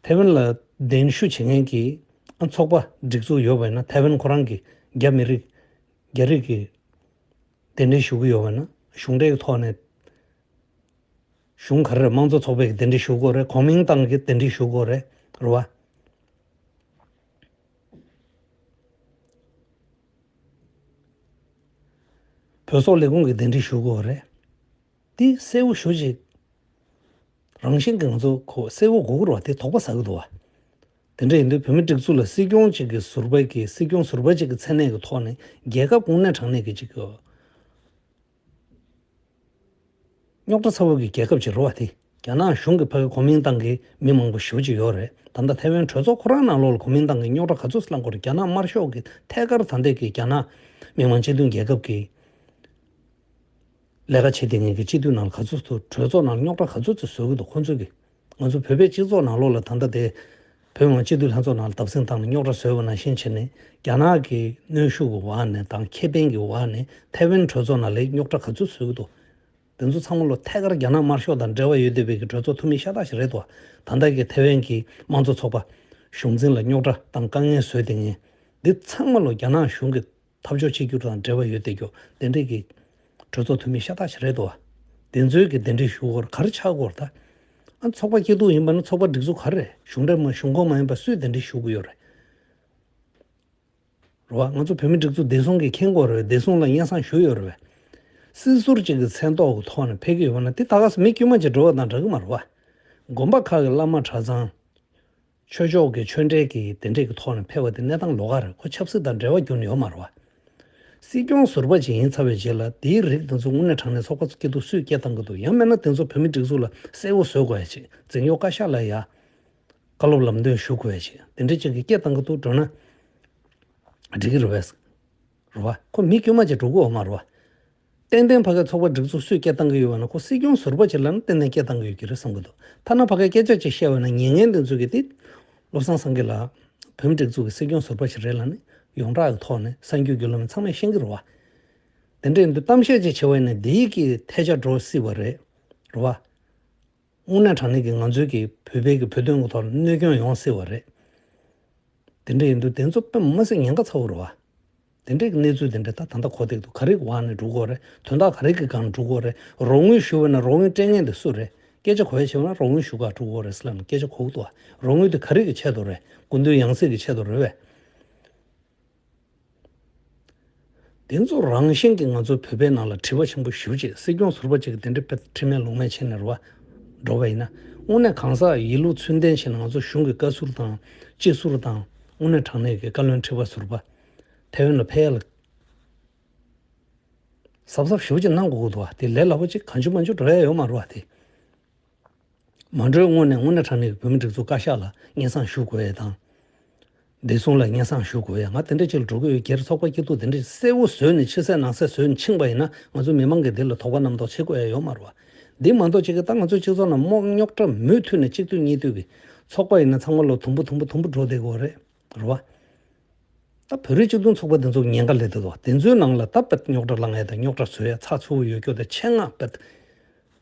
ཐའེ་ཝན་ལ་གདན་ཞུ་བྱེད་མཁན་གྱི་ཨ་ཚོགས་པ་སྒྲིག་འཛུགས་ཡོད་པ་ཡིན་ན་ཐའེ་ཝན་ཁོ་རང་གི་རྒྱ་མི་རིགས་རྒྱ་རིགས་ཀྱི་གདན་འདྲེན་ཞུ་གི་ཡོད་པ་ན་གཞུང་འབྲེལ་གྱི་ཐོག་ནས་གཞུང་ག་རེ་རེད། དམངས་གཙོ་ཚོགས་པའི་གདན་འདྲེན་ཞུ་དགོས་རེད། གོ་མིང་ཏང་གི་གདན་འདྲེན་ཞུ་དགོས་རེད། རེད་བ། བོད་སོག་ལས་ཁུངས་ཀྱི་གདན་འདྲེན་ཞུ་དགོས་རེད། འདི་གསལ་བོ་ཞུ་ཅིག་རང་བཞིན་གྱི་ང་ཚོ་ཁོ་གསལ་བོ་དགོས་ཀྱི་རེད་བ། དེ་དོགས་པ་ཟ་གི་འདུག་བ། དེ་འདྲ་ཡིན་དུས་བོད་མི་སྒྲིག་འཛུགས་ལ་སྲིད་སྐྱོང་གཅིག་གི་ཟུར་པ་གི་སྲིད་སྐྱོང་ཟུར་པ་གཅིག་གི་མཚན་གནས་ཀྱི་ཐོག་ནས་རྒྱལ་ཁབ་དངོས་གནས་དྲང་གནས་ཀྱི་གཅིག་གི་རྙོག་དྲ་ཚ་བོ་གི་རྒྱལ་ཁབ་ཅིག་རེད་བ། དེ་རྒྱ་ནག་གཞུང་གི་ཕ་གི་གོ་མིང་ཏང་གི་མི་མང་པོ་ཞེ་པོ་ཅིག་ཡོད་རེད། ད་ལྟ་ཐའེ་ཝན་གྲོས་ཚོགས་ཁོ་རང་ནང་ལོགས་ལ་གོ་མིང་ཏང་གི་རྙོག་དྲ་ག་ཚོད་སློང་དགོས་རེད། རྒྱ་ནག་དམར་ཤོག་གི་ཐད་ཀར་ད་ལྟའི་གི་རྒྱ་ནག་མི་དམངས་སྤྱི་མཐུན་རྒྱལ་ཁབ་ཀྱི་ལས་ཀ་བྱེད་བསྡད་མཁན་གྱི་སྤྱི་འཐུས་ནང་ལ་ག་ཚོད་ཚོ་གྲོས་ཚོགས་ནང་རྙོག་དྲ་ག་ཚོད་ཚོ་བཟོ་གི་འདུག་ཁོང་ཚོས་ཀྱི། ང་ཚོ་བོད་པའི་སྤྱི་ཚོགས་ནང་ལོགས་ལ་ད་ལྟ་དེ་བོད་མི་མང་སྤྱི་འཐུས་ལྷན་ཚོགས་ནང་ལ་བརྡབ་གསིག་བཏང་ནས་རྙོག་དྲ་བཟོས་པ་ནང་བཞིན་བྱས་ནས་རྒྱ་ནག་གི་གནོན་ཤུགས་ཀྱི་འོག་ནས་དང་ཁེ་ཕན་གྱི་འོག་ནས་ཐའེ་ཝན་གྲོས་ཚོགས་ནང་ལ་རྙོག་དྲ་ག་ཚོད་བཟོ་གི་འདུག་དེ་ཚོ་ཚང་མ་ལོ་ཐད་ཀར་རྒྱ་ནག་དམར་ཤོག་དང་འབྲེལ་བ་ཡོད་བསྡད་པའི་གི་གྲོས་ཚོགས་འཐུས་མི་ཤ་སྟག་ཞིག་རེད་དོ། ད་ལྟ་གི་ཐའེ་ཝན་གྱི་དམངས་གཙོ་ཚོགས་པ་གཞུང་འཛིན་ལ་རྙོག་དྲ་དང་དཀའ་ངལ་བཟོས་བསྡད་མཁན་འདི་ཚང་མ་ལོ་རྒྱ་ནག་གཞུང་གི་འཐབ་ཕྱོགས་གཅིག་གྱུར་དང་འབྲེལ་བ་ཡོད་བསྡད་རྒྱུ་དེ་འདྲས་ཀྱི་གྲོས་ཚོགས་འཐུས་མི་ཤ་སྟག་ཞིག་རེད་དོ། དེ་ཚོའི་གི་གདན་འདྲེན་ཞུ་དགོས་རེད། ག་རེ་ཆགས་དགོས་རེད་ད། ཨ་ཚོགས་པ་སྐྱིད་སྡུག་ཡིན་པ་ན་ཚོགས་པ་སྒྲིག་འཛུགས་ག་རེ་རེད། གཞུང་འབྲེལ་མ་གཞུང་ཁོངས་མ་ཡིན་པ་སུས་གདན་འདྲེན་ཞུ་གི་ཡོད་རེད། རེད་བ། ང་ཚོ་བོད་མི་སྒྲིག་འཛུགས་བདེ་སྲུང་གིས་མཁྱེན་དགོས་རེད། བདེ་སྲུང་ལ་སྙན་སེང་ཞུས་ཡོད་རེད་བས། སྲིད་ཟུར་གཅིག་གི་མཚན་ཐོག་གི་ཐོག་ནས་ཕེབས་ཀྱི་ཡོད་པ་ན་དེ་ད་ག་སེ་མི་དཀྱུས་མ་ཅིག་འགྲོ་བ་དང་འདྲ་གི་མ་རེད་བ། དགོན་པ་ཁག་གི་བླ་མ་གྲྭ་ཚང་། ཆོས་ཕྱོགས་ཀྱི་ཆོས་འབྲེལ་གྱི་དེ་འདྲས་ཀྱི་ཐོག་ནས་ཕེབས་པ་དེ་གནས་སྟངས་ལོགས་ཀ་རེད། ཁོ་ཆབ་སྲིད་དང་འབྲེལ་བ་རྒྱུ་ནས་ཡོད་མ་རེད་བ། སྲིད་སྐྱོང་ཟུར་པ་ཅིག་ཡིན་ཚར་བའི་རྗེས་ལ་དེའི་རིགས་དེ་ཚོ་དངོས་གནས་དྲང་གནས་ཚོགས་པ་སྐྱིད་སྡུག་སུས་སྐད་བཏང་གི་འདུག་ཡང་མིན་ན་དེ་ཚོ་བོད་མི་སྒྲིག་འཛུགས་ལ་གསལ་བོ་བཟོ་དགོས་ཡ་ཅིག་འཛིན་སྐྱོང་བཀའ་ཤག་ལ་ཡ། བཀའ་སློབ་ལམ་སྟོན་ཞུ་དགོས་ཡ་ཅིག་དེ་འདྲ་ཅིག་གི་སྐད་བཏང་གི་འདུག་འགྲོ་ན། འགྲིག་གི་རེད་བས། རེད་བ། ཁོ་མི་དཀྱུས་མ་ཅིག་འགྲོ་གི་ཡོད་མ་རེད་བ། ཏན་ཏན་ཕ་གི་ཚོགས་པ་སྒྲིག་འཛུགས་སུས་སྐད་བཏང་གི་ཡོད་པ་ན་ཁོ་སྲིད་སྐྱོང་ཟུར་པ་ཅིག་ལ་ནི་ཏན་ཏན་སྐད་བཏང་གི་ཡོད་ཀྱི་རེད་བསམ་གྱི་འདུག་ཐ་ན་ཕ་གི་སྐད་ཆ་ཅིག་བཤད་པ་ན་ཉན་མཁན་དེ་ཚོ་གིས་དེ། བློ་བཟང་སངས་རྒྱས་ལགས་བོད་མི་སྒྲིག་འཛུགས་ཀྱི་སྲིད་སྐྱོང་ཟུར་པ་ཞིག་རེད་ལབ་ནས་ཡོངས་གྲགས་ཀྱི་ཐོག་ནས་གསར་འགྱུར་བརྒྱུད་ལམ་ཚང་མས་ཤེས་ཀྱི་རེད་བ། དེ་འདྲ་ཡིན་དུས་གཏམ་བཤད་ཅིག་བྱེད་པ་ཡིན་ན་འདིའི་གི་ཐལ་ཆ་འགྲོ་སྲིད་པ་རེད། རེད་བ། དངོས་གནས་དྲང་གནས་ཀྱི་ང་ཚོའི་གི་བོད་པའི་གི་བོད་དོན་གྱི་ཐོག་ལ་གནོད་སྐྱོན་ཡོང་སྲིད་པ་རེད། དེ་འདྲ་ཡིན་དུས་དེ་ཚོ་དཔེ་མི་སྲིད་ཉེན་ཁ་ཚ་བོ་རེད་བ། དེ་འདྲའི་གནས་ཚུལ་དེ་འདྲ་ད་ད་ལྟ་གོ་བསྡད་འདུག་ག་རེ་གི་འོག་ནས་འགྲོ་གི་ཡོད་རེད། དོན་དག་ག་རེ་གི་སྒང་ནས་འགྲོ་གི་ཡོད་རེད། རོགས་དངུལ་ཞུ་བ་ན་རོགས་དངུལ་སྤྲད་མཁན་དེ་སུ་རེད། སྐད་ཆ་གོ་ཡ་བྱས་པ་ན་རོགས་དངུལ་ཞུ་ག་འགྲོ་གི་ཡོད་རེད་ཟེར་ལབ་ནས་སྐད་ཆ་གོ་གི་འདུག་རོགས་དངུལ་དེ་ག་རེ་གི་ཆེད་དུ་རེད། སྐུ་མདུན་ཡང་སྲིད་ཀྱི་ཆེད་དུ་རེད་བས། དེ་ཚོ་རང་བཞིན་གྱིས་ང་ཚོ་བོད་པའི་ནང་ལ་དྲི་བ་ཆེན་པོ་ཞེ་པོ་ཅིག་སྲིད་སྐྱོང་ཟུར་པ་ཅིག་གིས་དེ་འདྲའི་དཔེ་ཁྲིམས་མེད་ལུགས་མེད་བྱས་ནས་རེད་བ། འགྲོ་བ་ཡིན་ན། དངོས་གནས་གང་ཟག་ཡིན་ལུགས་ཚུལ་ལྡན་བྱས་ནས་ང་ཚོ་གཞུང་གི་བཀའ་ཟུར་དང་། སྤྱི་ཟུར་དང་། དངོས་གནས་དྲང་གནས་ཀྱི་བཀའ་བློན་ཁྲི་པ་ཟུར་པ། ཐེ་ཝན་ལ་ཕེབས་ཡ་ལ། གཟབ་གཟབ་ཞེ་པོ་ཅིག་གནང་དགོས་ཀྱི་འདུག་བ། དེ་ལས་སླ་པོ་ཅིག་གང་བྱུང་མང་བྱུང་འགྲོ་ཡ་ཡོད་མ་རེད་བ་དེ། མ་འགྲོའི་སྔོན་ནས་དངོས་གནས་དྲང་གནས་ཀྱི་བོད་མི་སྒྲིག་འཛུགས་བཀའ་ཤག་ལ་སྙན་སེང་ཞུ་དགོས་ཡ་དང་། བདེ་སྲུང་ལ་སྙན་སེང་ཞུ་དགོས་ཡ། ང་དེ་འདྲ་ཅིག་ལ་འགྲོ་གི་ཡོད། སྒེར་ཚོགས་པ་སྐྱིད་སྡུག་དེ་འདྲ་གསལ་བོ་བཟོས་ནས་ཕྱི་གསལ་ནང་གསལ་བཟོས་ནས་ཕྱིན་པ་ཡིན་ན། ང་ཚོ་མི་མང་གིས་དེ་ལ་དོགས་པ་རྣམ་རྟོག་བྱེད་དགོས་ཡ་ཡོད་མ་རེད་བ། འདི་མ་གཏོགས་ཅིག་གིས་ད་ང་ཚོའི་སྤྱི་ཚོགས་ནང་རྨོངས་རྙོག་དྲ་མུ་མཐུད་ནས་གཅིག་སྡུད་གཉིས་སྡུད་ཀྱི་ཚོགས་པ་ཡིན་ན་ཚང་མ་ལོ་དུམ་བུ་དུམ་བུ་དུམ་བུ་འགྲོ་བསྡད་ཀྱི་ཡོད་རེད། རེད་བ། ད་བོད་རིགས་སྤྱི་མཐུན་ཚོགས་པ་དེ་ཚོ་ཉེན་ཁ་སླེབས་བསྡད་འདུག་དེ་ཚོའི་ནང་ལ་ད་དཔེ་རྙོག་དྲ་བསླང་ཡ་དང་རྙོག་དྲ་བཟོ་ཡ། ཚགས་ཚུད་པོ་ཡོད་རྒྱུ་དང་ཆེད་མངགས་དཔེ་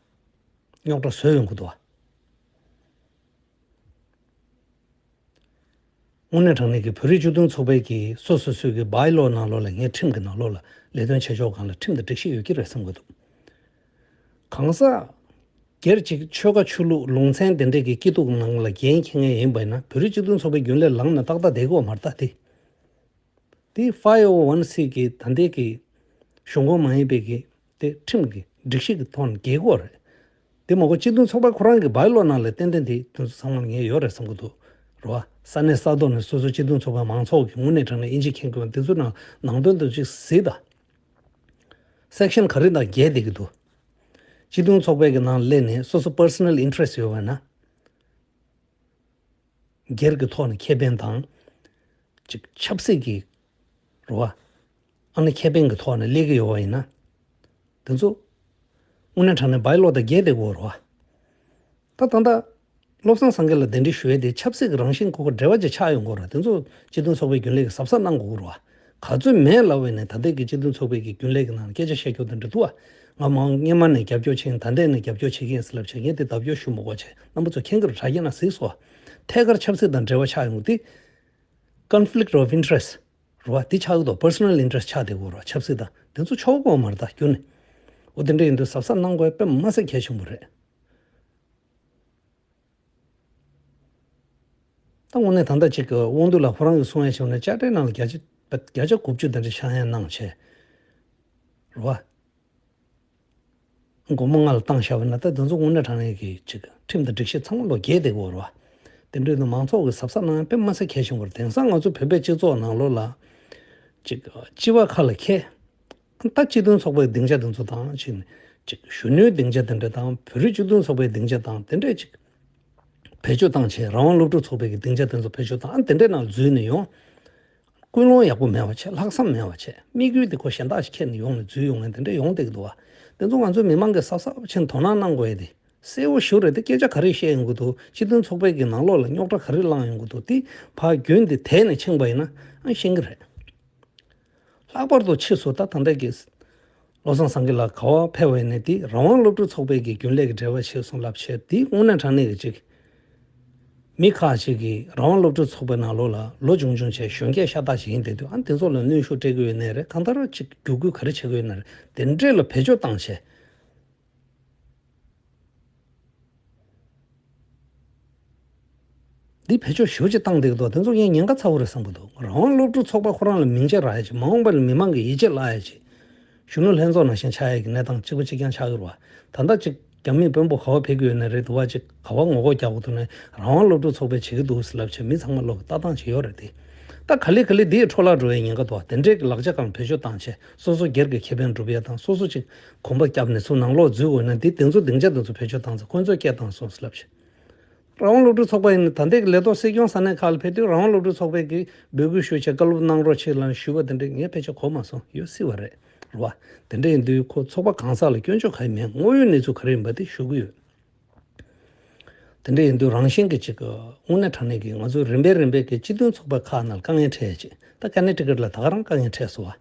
རྙོག་དྲ་བཟོས་ཡོང་གི་འདུག་དངོས་གནས་དྲང་གནས་ཀྱི་བོད་རིགས་སྤྱི་མཐུན་ཚོགས་པའི་གི་སོ་སོ་སོའི་གི་བྷའི་ལོ་ནང་ལོགས་ལ། ངའི་ཁྲིམས་ཀྱི་ནང་ལོགས་ལ་ལས་དོན་བྱེད་ཕྱོགས་སྒང་ལ་ཁྲིམས་དང་སྒྲིག་གཞི་ཡོད་ཀྱི་རེད་བསམ་གྱི་འདུག་གང་ཟག་སྒེར་གཅིག་ཆོལ་ཁ་ཆོས་ལུགས་ལུང་ཚན་དེ་འདྲས་ཀྱི་སྐྱིད་སྡུག་ནང་ལ་འགན་འཁྱེར་མཁན་ཡིན་པ་ཡིན་ན། བོད་རིགས་སྤྱི་མཐུན་ཚོགས་པའི་རྒྱུན་ལས་ལངས་ནས་ཏག་ཏག་བསྡད་ཀྱི་ཡོད་མ་རེད་ད་དེ། དེ་ཕའིབ་ཨོ་ཝན་སི་གི་ད་ལྟའི་གི་གཞུང་ཁོངས་མ་ཡིན་པའི་གི་དེ་ཁྲིམས་ཀྱི་སྒྲིག་གཞི་གི་ཐོག་ནས་འགེལ་གྱི་ཡོད་རེད། དེ་མ་གཏོགས་སྤྱི་མཐུན་ཚོགས་པ་ཁོ་རང་གི་བྷའི་ལོ་ནང་ལ་ཏན་ཏན་དེ་དེ་ཚོ་ཚང་མ་ངས་ཡོད་རེད་བསམ་གྱི་འདུག་རེད་བ། ས་གནས་ས་ཐོག་ནས་སོ་སོ་སྤྱི་མཐུན་ཚོགས་པ་མང་ཚོགས་ཀྱི་དངོས་གནས་དྲང་གནས་དབྱེ་འབྱེད་མཁྱེན་དགོས་པ་དེ་ཚོའི་ནང་ནང་དོན་དེ་ཅིག་གཟིགས་དང་། སེག་ཤན་ག་རེ་དང་འགལ་བསྡད་ཀྱི་འདུག་སྤྱི་མཐུན་ཚོགས་པའི་གི་ནང་སླེབས་ནས་སོ་སོ་པར་སོ་ནལ་ཨིན་ཊི་རེ་སི་ཊི་ཡོད་པ་ན། སྒེར་གྱི་ཐོག་ནས་ཁེ་ཕན་དང་། ཅིག་ཆབ་སྲིད་ཀྱི་རེད་བ། ཨ་ནི་ཁེ་ཕན་གྱི་ཐོག་ནས་སླེབས་ཀྱི་ཡོད་པ་ཡིན་ན། དེ་ཚོ་དངོས་གནས་དྲང་གནས་བྷའི་ལོ་དང་འགལ་བསྡད་ཀྱི་ཡོད་རེད་བ། ད་ད་ལྟ་བློ་བཟང་སེང་གེ་ལ་གདན་འདྲེན་ཞུ་ཡས་དེ་ཆབ་སྲིད་ཀྱི་རང་བཞིན་ཁོ་ཁོ་འབྲེལ་བ་ཅིག་ཆགས་ཡོང་གི་ཡོད་རེད། དེ་ཚོ་སྤྱི་མཐུན་ཚོགས་པའི་རྒྱུན་ལས་ཀྱིས་གཟབ་གཟབ་གནང་དགོས་ཀྱི་རེད་བ། ག་ཚོད་མེད་ལབ་པ་ཡིན་ན་ད་ལྟའི་གི་སྤྱི་མཐུན་ཚོགས་པའི་གི་རྒྱུན་ལས་ཀྱི་ནང་ལ་སྐད་ཆ་བཤད་རྒྱུ་དེ་འདྲ་འདུག་བ། ང་མང་སྔོན་མ་ནས་རྒྱབ་སྐྱོར་བྱེད་ཡིན། ད་ལྟ་ནས་རྒྱབ་སྐྱོར་བྱེད་ཀྱི་ཡིན་ཟེར་ལབ་བྱས། ངས་དེ་བརྡ་སྐྱོར་ཞུ་མི་དགོས་བྱས། རྣམ་པ་ཚོ་མཁྱེན་གྱི་རེད། དྲ་རྒྱའི་ནང་གཟིགས་སོང་བ། ཐད་ཀར་ཆབ་སྲིད་དང་འབྲེལ་བ་ཆགས་ཡོང་གི་དེ། conflict of interest རེད་བ། དེ་ཆགས་ཀྱི་འདུག་པར་སོ་ནལ་ཨིན་ཊི་རེ་སི་ཊི་ཆགས་བསྡད་ཀྱི་ཡོད་རེད་བ། ཆབ་སྲིད་དང་དེ་ཚོ་ཆོག་གི་ཡོད་མ་རེད་ད་ཁྱོན་ནས། འོ་དེ་འདྲ་ཡིན་དུས་གཟབ་གཟབ་གནང་དགོས་དཔེ་མ་སྲིད་གལ་ཆེན་པོ་རེད། ད་དངོས་གནས་ད་ལྟ་ཅིག་གི་དབང་འདུས་ལགས་ཁོ་རང་གིས་གསུང་ཡ་བྱུང་ན་དཔྱ་ཁྲལ་ནང་ལ་བརྒྱ་ཆ་བརྒྱ་ཆ་དགུ་བཅུ་དེ་འདྲ་ཆག་ཡ་གནང་བྱས། རེད་བ། སྒོར་མོ་ལྔ་ལ་བཏང་བཞག་པ་ན་ད་དེ་ཚོ་དངོས་གནས་དྲང་གནས་ཀྱི་ཅིག་ཁྲིམས་དང་སྒྲིག་གཞི་ཚང་མ་ལོག་འགལ་བསྡད་ཀྱི་ཡོད་རེད་བ། དེ་འདྲ་ཡིན་དུས་མང་ཚོགས་ཀྱིས་གཟབ་གཟབ་གནང་ཡ་དཔེ་མ་སྲིད་གལ་ཆེན་པོ་རེད། དེང་སང་ང་ཚོ་བོད་པའི་སྤྱི་ཚོགས་ནང་ལོགས་ལ་ཅིག་སྤྱི་པ་ཁ་ལ་འཁྱེར། ད་སྤྱི་མཐུན་ཚོགས་པའི་སྡིངས་ཆ་དེ་ཚོ་དང་ཅིག་ཅིག་གཞོན་ནུའི་སྡིངས་ཆ་དེ་འདྲ་དང་། བོད་རིགས་སྤྱི་མཐུན་ཚོགས་པའི་སྡིངས་ཆ་དང་དེ་འདྲས་ཅིག་བེད་སྤྱོད་བཏང་བྱས། རང་དབང་སློབ་ཕྲུག་ཚོགས་པའི་གི་སྡིངས་ཆ་དེ་ཚོ་བེད་སྤྱོད་བཏང་། ཨ་དེ་འདྲས་ནང་འཛུལ་ནས་ཡོང་། ཀུན་སློང་ཡག་པོ་མེད་པ་བྱས། ལྷག་བསམ་མེད་པ་བྱས། དམིགས་ཡུལ་དེ་ཁོ་གཞན་དག་ཞིག་འཁྱེར་ནས་ཡོང་ནས་འཛུལ་ཡོང་ངེས་དེ་འདྲས་ཡོང་བསྡད་ཀྱི་འདུག་བ། དེ་ཚོ་ང་ཚོའི་མི་མང་གིས་གཟབ་གཟབ་བྱས་ནས་དོ་སྣང་གནང་དགོས་ཡ་དེ་གསལ་པོ་ཞེ་པོ་རེད་དེ། སྐད་ཆ་ག་རེ་བཤད་ཡོང་གི་འདུག་སྤྱི་མཐུན་ཚོགས་པའི་གི་ནང་ལོགས་ལ་རྙོག་དྲ་ག་རེ་བསླངས་ཡོང་གི་འདུག་དེ་ཕར་རྒྱུན་དེ་དེད་ནས་ཕྱིན་པ་ཡིན་ན་ཨ་ཤེས་ཀྱི་རེད། ལྷག་པར་དུ་ཕྱིས་སུ་ད་ད་ལྟ་གི་བློ་བཟང་སེང་གེ་ལགས་ག་པར་ཕེབས་པ་ཡིན་ནའི་དེ་རང་དབང་སློབ་ཕྲུག་ཚོགས་པའི་གི་རྒྱུན་ལས་ཀྱི་འབྲེལ་བ་བྱས་སོང་ལབ་བྱས། དེ་དངོས་གནས་དྲང་གནས་ཀྱི་ཅིག་མི་ཁག་ཅིག་གིས་རང་དབང་སློབ་ཕྲུག་ཚོགས་པའི་ནང་ལོགས་ལ་ལོ་ཆུང་ཆུང་བྱས་གཞོན་སྐྱེས་ཤ་སྟག་ཅིག་ཡིན་བསྡད་དུས། ཨ་དེ་ཚོ་ལ་གནོན་ཤུགས་སྤྲད་ཀྱི་ཡོད་ནའི་རེད། གང་ལྟར་ཅིག་བརྒྱུད་སྐུལ་ག་རེ་བྱེད་ཀྱི་ཡོད་ནའི་རེད། དེ་འདྲས་ལ་བེད་སྤྱོད་བཏང་བྱས། འདི་བེད་སྤྱོད་ཞེ་པོ་ཅིག་བཏང་བསྡད་ཀྱི་འདུག་དེ་ཚོ་ངས་ཉེན་ཁ་ཚ་པོ་རེད་བསམ་གྱི་འདུག་རང་དབང་སློབ་ཕྲུག་ཚོགས་པ་ཁོ་རང་ལ་མིང་ཆད་རག་ཡ་ཅིག་མ་འོངས་པ་ལ་མི་མང་གིས་ཡིད་ཆེས་བརླག་ཡ་ཅིག་གཞོན་ནུ་ལྷན་ཚོགས་ནང་བཞིན་ཆགས་ཡ་གི་གནས་སྟངས་གཅིག་པ་གཅིག་རྐྱང་ཆགས་ཀྱི་རེད་བ། ད་ལྟ་ཅིག་རྒྱ་མིའི་དཔོན་པོ་ག་པར་ཕེབས་ཀྱི་ཡོད་ནའི་རེད། འདུག་བ། ཅིག་ག་པར་ངོ་རྒོལ་རྒྱག་དགོས་འདུག་ནའི་རང་དབང་སློབ་ཕྲུག་ཚོགས་པས་བྱེད་ཀྱི་འདུག་ཟེར་ལབ་བྱས་མི་ཚང་མ་ལོག་གི་ལྟ་སྟངས་ཅིག་ཡོད་རེད་དེ། ད་ག་ལེ་ག་ལེ་འདི་ཡི་འཕྲོ་བརླག་འགྲོ་བའི་ཉེན་ཁ་འདུག་དེ་འདྲའི་ལག་ཆ་གང་བེད་སྤྱོད་བཏང་བྱས་སོ་སོ་སྒེར་གྱི་ཁེ་ཕན་སྒྲུབ་ཡ་དང་། སོ་སོ་ཅིག་གོམ་པ་བརྒྱབ་ནས་ཚུར་ནང་ལོག་འཛུལ་དགོས་ན་འདི་དེ་ཚོ་སྡིངས་ཆ་དེ་ཚོ་བེད་སྤྱོད་བཏང་ཚེ་ཁོ་ཚོས་སྐད་བཏང་སོང་ཟེར་ལབ་བྱས། རང་དབང་སློབ་ཕྲུག་ཚོགས་པ་ཡིན་ན་ད་ལྟའི་གི་ལས་ཐོག་སྲིད་སྐྱོང་ས་གནས་ཁག་ལ་ཕེབས་དུས་རང་དབང་སློབ་ཕྲུག་ཚོགས་པས་ཀྱི་འབོད་སྐུལ་ཞུ་བྱས་བཀའ་སློབ་གནང་རོགས་བྱེད་ལབ་ཞུས་པ་དེ་འདྲ་ངས་ཕལ་ཆེར་གོ་མ་སོང་། ཡོད་སྲིད་པ་རེད། རེད་བ། དེ་འདྲ་ཡིན་དུས་ཁོ་ཚོགས་པ་གང་ཟག་ལ་སྐྱོན་བརྗོད་གང་ཡང་མེད། དངོས་ཡོད་གནས་ཚུལ་ག་རེ་ཡིན་པ་དེ་ཞུ་གི་ཡོད། དེ་འདྲ་ཡིན་དུས་རང་བཞིན་གྱི་ཅིག་དངོས་གནས་དྲང་གནས་ཀྱི་ང་ཚོའི་རིམ་པས་རིམ་པས་ཀྱི་སྤྱི་མཐུན་ཚོགས་པ་ཁག་ནང་ལ་དཀའ་ངལ་འཕྲད་ཡ་ཅིག་ད་ཀ་ནེ་ཊི་ཀཊ་ལ་ད་ག་རང་དཀའ་ངལ་འཕྲད་སོང་བ།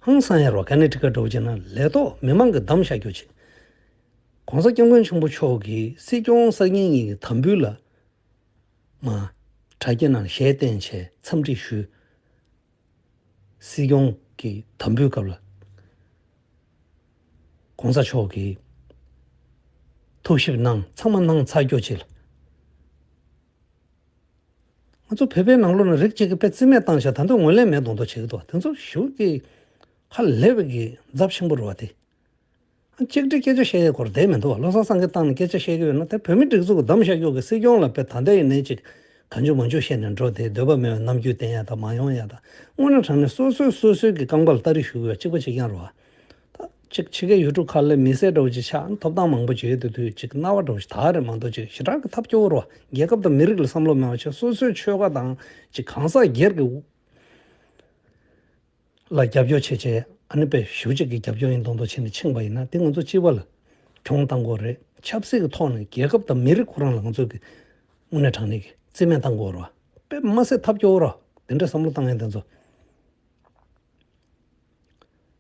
ཧང་སང་ཡ་རོ། ཀ་ནེ་ཊི་ཀཊ་འདྲ་བོ་བྱས་ན་ལས་ཐོག་མི་མང་གིས་བདམས་བཞག་རྒྱུ་ཅིག་གོང་ས་སྐྱབས་མགོན་ཆེན་པོ་མཆོག་གིས་སྲིད་སྐྱོང་གསར་རྙིང་གཉིས་ཀྱི་དམ་འབུལ་ལ་མ། དྲ་རྒྱ་ནང་ཞལ་བསྟན་བྱས་འཚམས་འདྲི་ཞུས། སྲིད་སྐྱོང་གི་དམ་འབུལ་སྐབས་ལ་གོང་ས་མཆོག་གིས་ཐུགས་ཞིབ་གནང་། ཚང་མ་གནང་ཚར་རྒྱུ་ཅིག་ལ། ང་ཚོ་བོད་པའི་ནང་ལོགས་ནས་རིགས་གཅིག་གི་དཔེ་རྩིས་མེད་བཏང་བཞག་ད་དུང་ངོས་ལེན་མེད་མདོག་མདོག་བྱེད་ཀྱི་འདུག་དེ་ཚོ་ཞེ་གི་ཧ་ལས་པའི་གི་རྫབ་ཆེན་པོ་རེད་བ་དེ། གཅིག་སྒྲིལ་སྐད་ཆ་བཤད་ཡས་སྐོར་བསྡད་མི་འདུག་བ། བློ་བཟང་སེང་གེ་བཏང་ནས་སྐད་ཆ་བཤད་ཀྱི་ཡོད་ན་དེ་བོད་མི་སྒྲིག་འཛུགས་ཀྱི་བདམས་བཞག་ཡོད་ཀྱི་སྲིད་སྐྱོང་ལ་དཔེ་ད་ལྟ་ཡིན་ནའི་ཅིག་གང་བྱུང་མང་བྱུང་བཤད་ནས་འགྲོ་དེ་འདོད་པ་མེད་པའི་རྣམ་འགྱུར་བསྟན་ཡ་དང་མ་ཡོང་ཡ་དང་དངོས་གནས་དྲང་གནས་སོ་སོས་སོ་སོའི་གི་རྐང་པ་ལ་སྟ་རེ་གཞུ་གི་ཡོད་གཅིག་པ་གཅིག་རྐྱང་རེད་བ། ད་གཅིག་ཕྱི་རྒྱལ་ཡུལ་གྲུ་ཁག་ལ་མི་སེར་འདྲ་བོ་ཅིག་ཆགས་ཐོབ་ཐང་མང་པོ་ཅིག་ཡོད་དུས་དུས་ཅིག་སྣང་བ་འདྲ་བོ་ཞིག་ད་རེད་མ་གཏོགས་ཅིག་ཞེ་དྲག་གི་ཐབས་སྐྱོ་བོ་རེད་བ། རྒྱལ་ཁབ་དང་མི་རིགས་ལ་བསམ་བློ་མེད་པ་ཅིག་སོ་སོའི་ཆོལ་ཁ་དང་ཅིག་གང་ཟག་སྒེར་གྱི་ལ་རྒྱབ་སྐྱོར་བྱེད་བྱེད་ཨ་ནི་དཔེ་ཞུ་གཅིག་གི་རྒྱབ་སྐྱོར་ཡིན་མདོག་མདོག་བྱས་ནས་ཕྱིན་པ་ཡིན་ན་དེ་ང་ཚོ་སྤྱི་པ་ལ་གྱོང་བཏང་དགོས་རེད། ཆབ་སྲིད་ཀྱི་ཐོག་ནས་རྒྱལ་ཁབ་དང་མི་རིགས་ཁོ་རང་ལ་ང་ཚོ་གི་དངོས་གནས་དྲང་གནས་ཀྱི་རྩིས་མེད་བཏང་དགོས་རེད་བ། དཔེ་མ་སྲིད་ཐབས་སྐྱོ་བོ་རེད། དེ་འདྲའི་བསམ་བློ་བཏང་ཡས་དེ་ཚོ།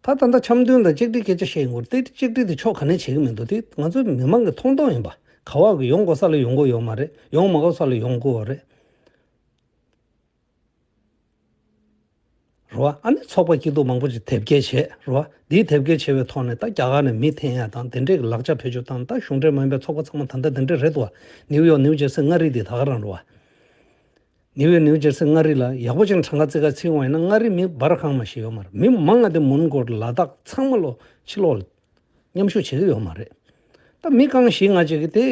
ད་ད་ལྟ་འཆམ་མཐུན་དང་གཅིག་སྒྲིལ་སྐད་ཆ་བཤད་ཡོང་གི་རེད་དེ་གཅིག་སྒྲིལ་དེ་ཕྱོགས་ག་ནས་བྱེད་ཀྱི་མི་འདུག་དེ་ང་ཚོའི་མི་མང་གི་མཐོང་སྟངས་ཡིན་པ། ག་བ་གི་ཡོང་དགོས་ས་ལ་ཡོང་དགོས་ཡོད་མ་རེད། ཡོང་མ་དགོས་ས་ལ་ཡོང་དགོས་པ་རེད། རེད་བ། ཨ་ནི་ཚོགས་པ་སྐྱིད་སྡུག་མང་པོ་ཅིག་དེབ་སྐྱེལ་བྱས་རེད་བ། འདིའི་དེབ་སྐྱེལ་བྱས་པའི་ཐོག་ནས་ད་རྒྱ་གར་ནས་མི་འཐེན་ཡ་དང་དེ་འདྲས་ཀྱི་ལག་ཆ་བེད་སྤྱོད་བཏང་ད་གཞུང་འབྲེལ་མིན་པའི་ཚོགས་པ་ཚང་མ་ད་ལྟ་དེ་འདྲས་རེད་འདུག་བ། ནིའུ་ཡོག་ནིའུ་ཇེར་སི་མངའ་རིས་འདི་ད་ག་རང་རེད་བ། ནིའུ་ཡོག་ནིའུ་ཇེར་སི་མངའ་རིས་ལ་ཡག་པོ་ཅིག་གྲངས་ཀ་རྩིས་ཀ་ཚིག་འོང་ཡིན་ན་མངའ་རིས་མི་འབར་གང་མ་ཞིག་ཡོད་མ་རེད། མི་མང་ང་དེ་མོན་གྷོ་ལ་དྭགས་ཚང་མ་ལོ་ཕྱི་ལོགས་ལ་མཉམ་ཞུགས་བྱེད་ཀྱི་ཡོད་མ་རེད། ད་མི་རྐང་བཞི་ལྔ་ཅིག་གིས་དེ་